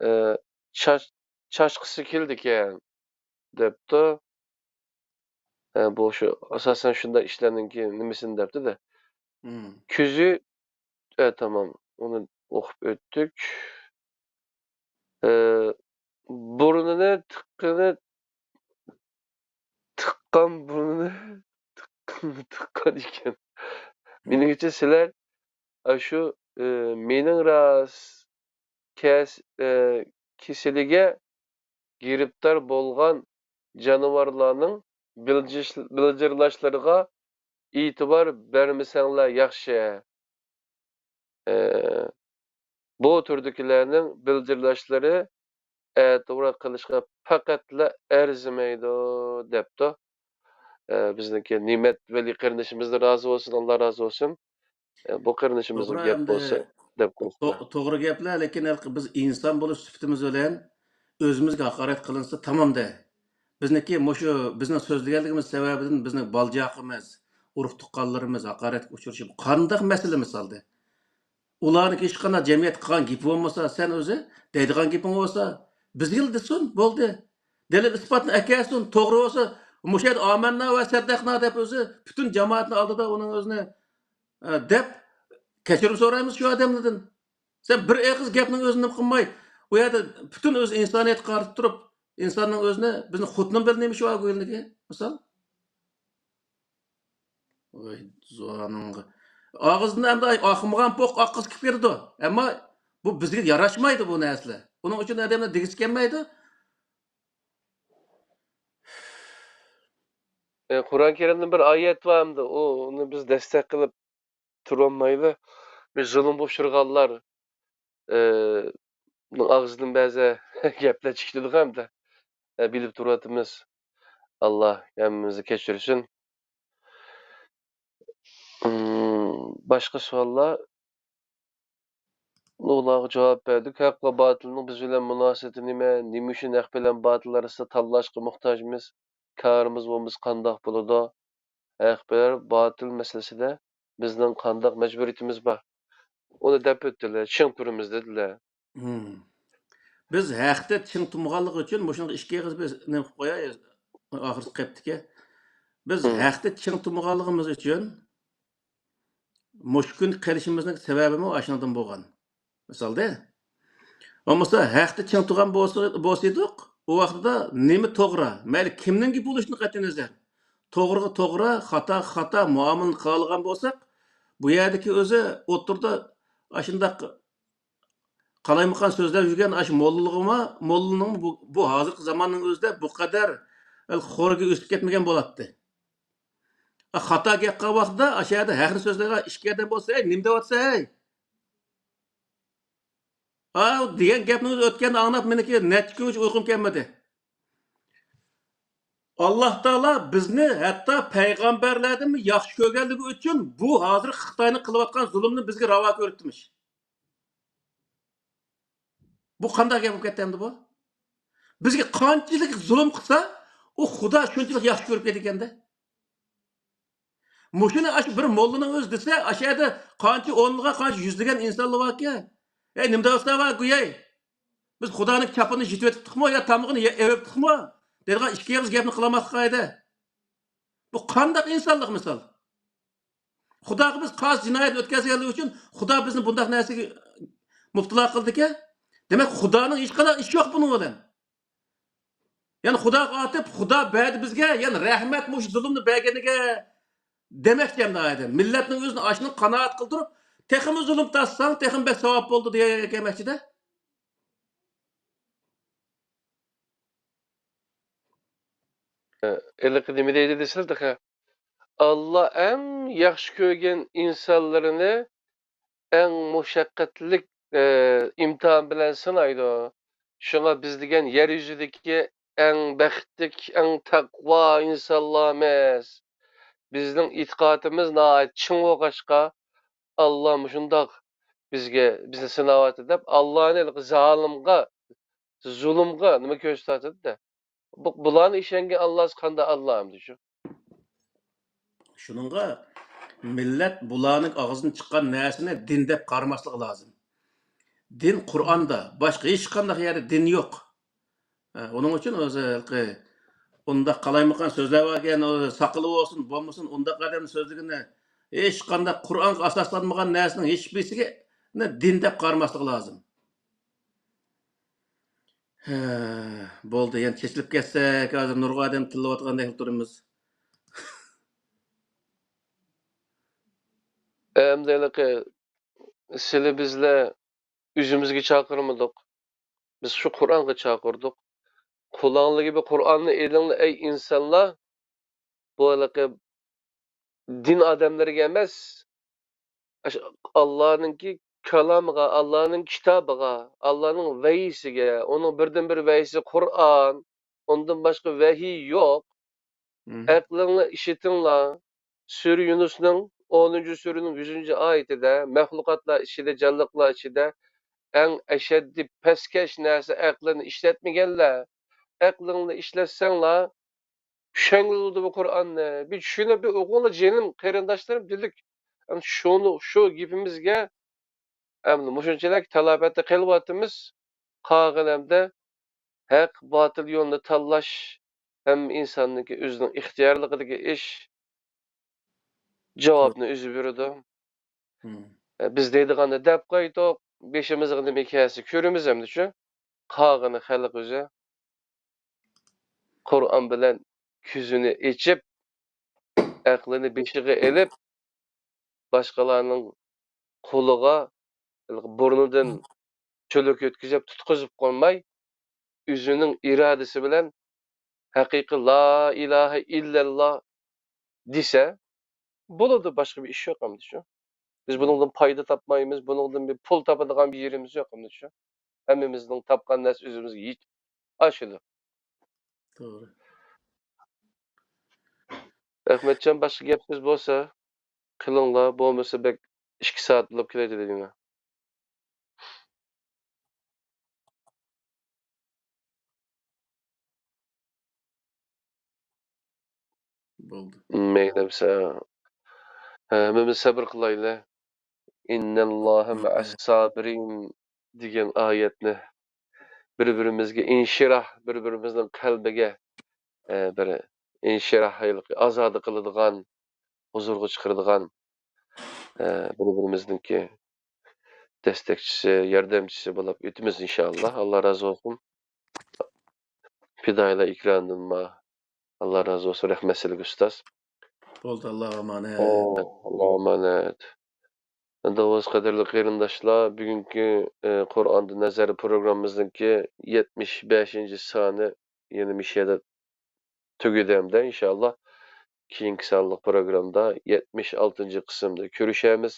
ئى، چاچ-، چاچقۇسى كېلىدىكەن، دەپتۇ. ئە، بۇ شۇ، ئاساسەن شۇنداق ئىشلارنىڭكى نېمىسىنى دەپتۇ-دە. كۆزى، ئە، تامام، ئۇنى ئوقۇپ ئۆتتۇق. ئە، بۇرنىنى تىققىنى، تىققان بۇرنىنى تىققان، تىققان ئىكەن. مېنىڭچە سىلەر ئاشۇ، ئى، مېنىڭ راست كەس-، ئى، كېسىلىگە گىرىپتار بولغان جانىۋارلارنىڭ بىلجىش-، بىلجىرلاشلىرىغا ئېتىبار بەرمىسەڭلار ياخشى. ئى، بۇ تۈردىكىلەرنىڭ بىلجىرلاشلىرى ئەتىۋارلىق قىلىشقا پەقەتلا ئەرزىمەيدۇ، دەپتۇ. ئە، بىزنىڭكى نېمەت ۋەلى قېرىندىشىمىزدىن رازى بولسۇن، ئاللا رازى بولسۇن. ئە، بۇ قېرىندىشىمىزنىڭ توغرا، گەپ ئەمدى بولسا، دەپ تو-، قويسىلا. توغرا گەپلەر، لېكىن ھېلىقى بىز ئىنسان بولۇش سۈپىتىمىز بىلەن ئۆزىمىزگە ھاقارەت قىلىنسا تامامدە. بىزنىڭكى مۇشۇ بىزنىڭ سۆزلىگەنلىكىمىز سەۋەبىدىن بىزنىڭ بالا-چاقىمىز، ئۇرۇق-تۇغقانلىرىمىز ھاقارەتكە ئۇچرىشىپ، قانداق مەسىلە مىسالدا؟ ئۇلارنىڭكى ھېچقانداق جەمئىيەتكە قىلغان گېپى بولمىسا، سەن ئۆزى دەيدىغان گېپىڭ بولسا، بىزگىلا دېسۇن، بولدى. دەلىل-ئىسپاتنى ئەكەلسۇن، توغرا بولسا، مۇشۇ يەردە ئامەننا ۋە سەددەقنا دەپ ئۆزى پۈتۈن جامائەتنىڭ ئالدىدا ئۇنىڭ ئۆزىنى، ئە، دەپ كەچۈرۈم سورايمىز شۇ ئادەملەردىن. سەن بىر ئېغىز گەپنىڭ ئۆزىنى نېمە قىلماي، ئۇ يەردە پۈتۈن ئۆز ئىنسانىيەتكە قارىتىپ تۇرۇپ، ئىنساننىڭ ئۆزىنى، بىزنى خوتۇنۇم بىلەن نېمە ئىشى بار گويلىكى، مىسال؟ ۋاي، زۇۋانىڭغا. ئاغزىدىن ئەمدى ئاقمىغان پوق ئاققۇسى كېلىپ كېتىدۇ. ئەمما بۇ بىزگە ياراشمايدۇ بۇ نەرسىلەر. ئۇنىڭ ئۈچۈن ئادەملەر دېگۈسى كەلمەيدۇ. ئە، قۇرئان كەرىمدىن بىر ئايەت بار ئەمدى. ئۇ، ئۇنى بىز دەستەك قىلىپ تۇرالمايلى. بىز زۇلۇمغا ئۇچرىغانلار، ئە، ئاغزىدىن بەزى گەپلەر چىقىدىغۇ ئەمدى. ئە، بىلىپ تۇرۇۋاتىمىز. ئاللا ھەممىمىزنى كەچۈرسۇن. ئىم، باشقا سوئاللار؟ ئۇلارغا جاۋاب بەردۇق. ھەق ۋە باتىلنىڭ بىز بىلەن مۇناسىۋىتى نېمە؟ نېمە ئۈچۈن ھەق بىلەن باتىل ئارىسىدا تاللاشقا موھتاجمىز؟ كارىمىز بولمىسا قانداق بولىدۇ؟ ھەق بىلەن باتىل مەسىلىسىدە بىزنىڭ قانداق مەجبۇرىيىتىمىز بار؟ ئۇنى دەپ ئۆتتىلە، چىڭ تۇرىمىز دېدىلە. مم. بىز ھەقتە چىڭ تۇرمىغانلىقى ئۈچۈن مۇشۇنىڭغا ئىككى ئېغىز بىز نېمە قىلىپ قوياي، ئاخىرسى قېپتىكى. بىز مم. ھەقتە چىڭ تۇرمىغانلىقىمىز ئۈچۈن مۇشۇ كۈن قېلىشىمىزنىڭ سەۋەبىمۇ ئاشۇنىڭدىن بولغان. مىسالدا، بولمىسا ھەقتە چىڭ تۇرغان بولسا، بولسىدۇق، ئۇ ۋاقتىدا نېمە توغرا، مەيلى كىمنىڭ گېپى بولۇشىدىن قەتئىينەزەر، توغرىغا توغرا، خاتاغا خاتا مۇئامىلىنى قىلالىغان بولساق، بۇ يەردىكى ئۆزى ئوتتۇرىدا ئاشۇنداق قالايمىقان سۆزلەپ يۈرگەن ئاشۇ موللىلىقىمۇ، موللىنىڭ بۇ، بۇ ھازىرقى زاماننىڭ ئۆزىدە بۇ قەدەر خورىكى ئۆسۈپ كەتمىگەن بولاتتى. خاتا گەپ قىلغان ۋاقتىدا ئاشۇ يەردە ھەقنى سۆزلەيدىغان ئىككى ئادەم بولسا، ھەي، نېمە دەۋاتىسەن، ھەي؟ ئاۋۇ دېگەن گەپنى ئۆتكەندە ئاڭلاپ، مېنىڭكى نەچچە كۈنگىچە ئۇيقۇم كەلمىدى. ئاللاھ تائالا بىزنى ھەتتا پەيغەمبەرلەردىنمۇ ياخشى كۆرگەنلىكى ئۈچۈن بۇ ھازىر خىتاينىڭ قىلىۋاتقان زۇلۇمىنى بىزگە راۋا كۆرۈپتىمىش. بۇ قانداق گەپ بولۇپ كەتتى ئەمدى بۇ؟ بىزگە قانچىلىك زۇلۇم قىلسا، ئۇ خۇدا شۇنچىلىك ياخشى كۆرۈپ كېتىدىكەندە. مۇشۇنى ئاشۇ بىر موللىنىڭ ئۆزى دېسە، ئاشۇ يەردە قانچە ئونلىغان، قانچە يۈزلىگەن ئىنسانلار باركەن. ئەي، نېمە دەۋاتسا بار، گۇيەي؟ بىز خۇدانىڭ چاپىنىنى يېتىۋېتىپتۇقمۇ يا تامىقىنى يە-، ئېۋىپتۇقمۇ؟ دەيدىغان ئىككى ئېغىز گەپنى قىلالماسلىق قايدا. بۇ قانداق ئىنسانلىق مىسال؟ خۇداغا بىز قاسىت جىنايەت ئۆتكۈزگەنلىكى ئۈچۈن خۇدا بىزنى بۇنداق نەرسىگە مۇپتىلا قىلدىكەن. دېمەك، خۇدانىڭ ھېچقانداق ئىشى يوق بۇنىڭ بىلەن. يەنى خۇداغا ئاتىپ، خۇدا بەردى بىزگە، يەنى رەھمەت مۇشۇ زۇلۇمنى بەرگىنىگە دېمەكچى ئەمدى ئايەتتە. مىللەتنىڭ ئۆزىنى ئاشۇنىڭ قانائەت قىلدۇرۇپ، تېخىمۇ زۇلۇم تارتساڭ، تېخىمۇ بەك ساۋاب بولىدۇ دېمەكچىدە. ھېلىقى نېمە دەيدۇ دېسىلە تېخى. ئاللا ئەڭ ياخشى كۆرگەن ئىنسانلىرىنى ئەڭ مۇشەققەتلىك، ئى، ئىمتىھان بىلەن سىنايدۇ. شۇڭا بىز دېگەن يەر يۈزىدىكى ئەڭ بەختلىك، ئەڭ تەقۋا ئىنسانلارمىز. بىزنىڭ ئېتىقادىمىز ناھايىتى چىڭ بولغاچقا، ئاللا مۇشۇنداق بىزگە، بىزنى سىناۋاتىدۇ دەپ، ئاللانى ھېلىقى زالىمغا، زۇلۇمغا نېمە كۆرسىتىۋاتىدۇ-دە. بۇ، بۇلارنى ئىشەنگەن ئاللاسى قانداق ئاللا ئەمدى شۇ؟ شۇنىڭغا مىللەت بۇلارنىڭ ئاغزىدىن چىققان نەرسىنى دىن دەپ قارىماسلىقى لازىم. دىن قۇرئاندا، باشقا ھېچقانداق يەردە دىن يوق. ھە، ئۇنىڭ ئۈچۈن ئۆزى ھېلىقى ئۇنداق قالايمىقان سۆزلەۋالگەن، ئۇ ساقىلى بولسۇن، بولمىسۇن، ئۇنداق ئادەمنىڭ سۆزلىگىنى ھېچقانداق قۇرئانغا ئاساسلانمىغان نەرسىنىڭ ھېچبىرسىگە دىن دەپ قارىماسلىقى لازىم. ھە، بولدى، يەنە چېچىلىپ كەتسەك، ھازىر نۇرغۇن ئادەم تىللىۋاتقاندەك تۇرىمىز. ئەمدى ھېلىقى سىلى بىزلەر ئۆزىمىزگە چاقىرمىدۇق. بىز شۇ قۇرئانغا چاقىردۇق. قۇلاڭلىرىغا بىر قۇرئاننى ئېلىڭلار، ئەي ئىنسانلار. بۇ ھېلىقى دىن ئادەملىرىگە ئەمەس، ئاشۇ ئاللانىڭكى كالامىغا، ئاللانىڭ كىتابىغا، ئاللانىڭ ۋەھىيسىگە، ئۇنىڭ بىردىنبىر ۋەھىيسى قۇرئان، ئۇندىن باشقا ۋەھىي يوق. مم. ئەقلىڭلار ئىشلىتىڭلار. سۈرە يۇنۇسنىڭ ئونىنچى سۈرىنىڭ يۈزىنچى ئايىتىدە، مەخلۇقاتلار ئىچىدە، جانلىقلار ئىچىدە ئەڭ ئەشەددىي پەسكەش نەرسە ئەقلىنى ئىشلەتمىگەنلەر. ئەقلىڭلارنى ئىشلەتسەڭلار، چۈشەنگىلى بولىدۇ بۇ قۇرئاننى. بىر چۈشىنىپ، بىر ئوقۇڭلار جېنىم، قېرىنداشلىرىم دېدۇق. ئەمدى شۇنى، شۇ گېپىمىزگە ئەمدى مۇشۇنچىلىك تالاپەتتە قېلىۋاتىمىز. قالغىنى ئەمدى ھەق، باتىل يولنى تاللاش ھەممە ئىنساننىڭكى ئۆزىنىڭ ئىختىيارلىقىدىكى ئىش. جاۋابنى ئۆزى بېرىدۇ. مم. ئە، بىز دەيدىغاننى دەپ قويدۇق، بېشىمىزغا نېمە كەلسە كۆرىمىز ئەمدى شۇ. قالغىنى خەلق ئۆزى. قۇرئان بىلەن كۆزىنى ئېچىپ، ئەقلىنى بېشىغا ئېلىپ، باشقىلارنىڭ قولىغا بۇرنىدىن چۆلەك ئۆتكۈزۈپ تۇتقۇزۇپ قويماي، ئۆزىنىڭ ئىرادىسى بىلەن ھەقىقىي لا ئىلاھە ئىللەللا دېسە، بولىدۇ، باشقا بىر ئىش يوق ئەمدى شۇ. بىز بۇنىڭدىن پايدا تاپمايمىز، بۇنىڭدىن بىر پۇل تاپىدىغان بىر يېرىمىز يوق ئەمدى شۇ. ھەممىمىزنىڭ تاپقان نەرسە ئۆزىمىزگە يېت-، ئاشىدۇ. توغرا. ئەخمەتجان، باشقا گەپ سۆز بولسا قىلىڭلار، بولمىسا بەك ئىككى سائەت بولۇپ كېتەي دېدىم. بولدى. مەيلى بولسا، ھەممىمىز سەبرى قىلايلى. «ئىننەللاھە مەئەس سابىرىن» دېگەن ئايەتنى بىر-بىرىمىزگە ئىنشىراھ، بىر-بىرىمىزنىڭ قەلبىگە، ئە، بىر ئىنشىراھ، ئازادە قىلىدىغان، ھۇزۇرغا چىقىرىدىغان، ئە، بىر-بىرىمىزنىڭكى دەستەكچىسى، ياردەمچىسى بولاپ ئۆتىمىز ئىنشائاللا. ئاللا رازى بولسۇن. پىدائىيلار ئېكرانىدىنمۇ ئاللا رازى بولسۇن، رەھمەت سىلىگە ئۇستاز. بولدى، ئاللاغا ئامانەت. ئاللاغا ئامانەت. ئەمدى ئاۋاز قەدىرلىك قېرىنداشلار، بۈگۈنكى ئى، قۇرئاندا نەزەر پروگراممىمىزنىڭكى يەتمىش بەشىنچى سانى يەنە مۇشۇ يەردە تۈگىدى ئەمدى ئىنشاللا. كېيىنكى سانلىق پروگرامدا يەتمىش ئالتىنچى قىسىمدا كۆرۈشەرمىز.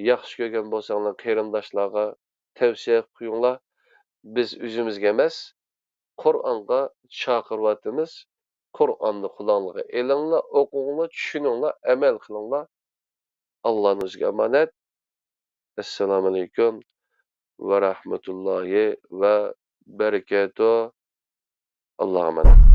ياخشى كۆرگەن بولساڭلار قېرىنداشلارغا تەۋسىيە قىلىڭلار. بىز ئۆزىمىزگە ئەمەس، قۇرئانغا چاقىرىۋاتىمىز. قۇرئاننى قولۇڭلارغا ئېلىڭلار، ئوقۇڭلار، چۈشىنىڭلار، ئەمەل قىلىڭلار. ئاللانىڭ ئۆزىگە ئامانەت. ئەسسالامۇ ئەلەيكۇم ۋە رەھمەتۇللاھى ۋە بەرىكاتۇھ. ئاللاغا ئامانەت.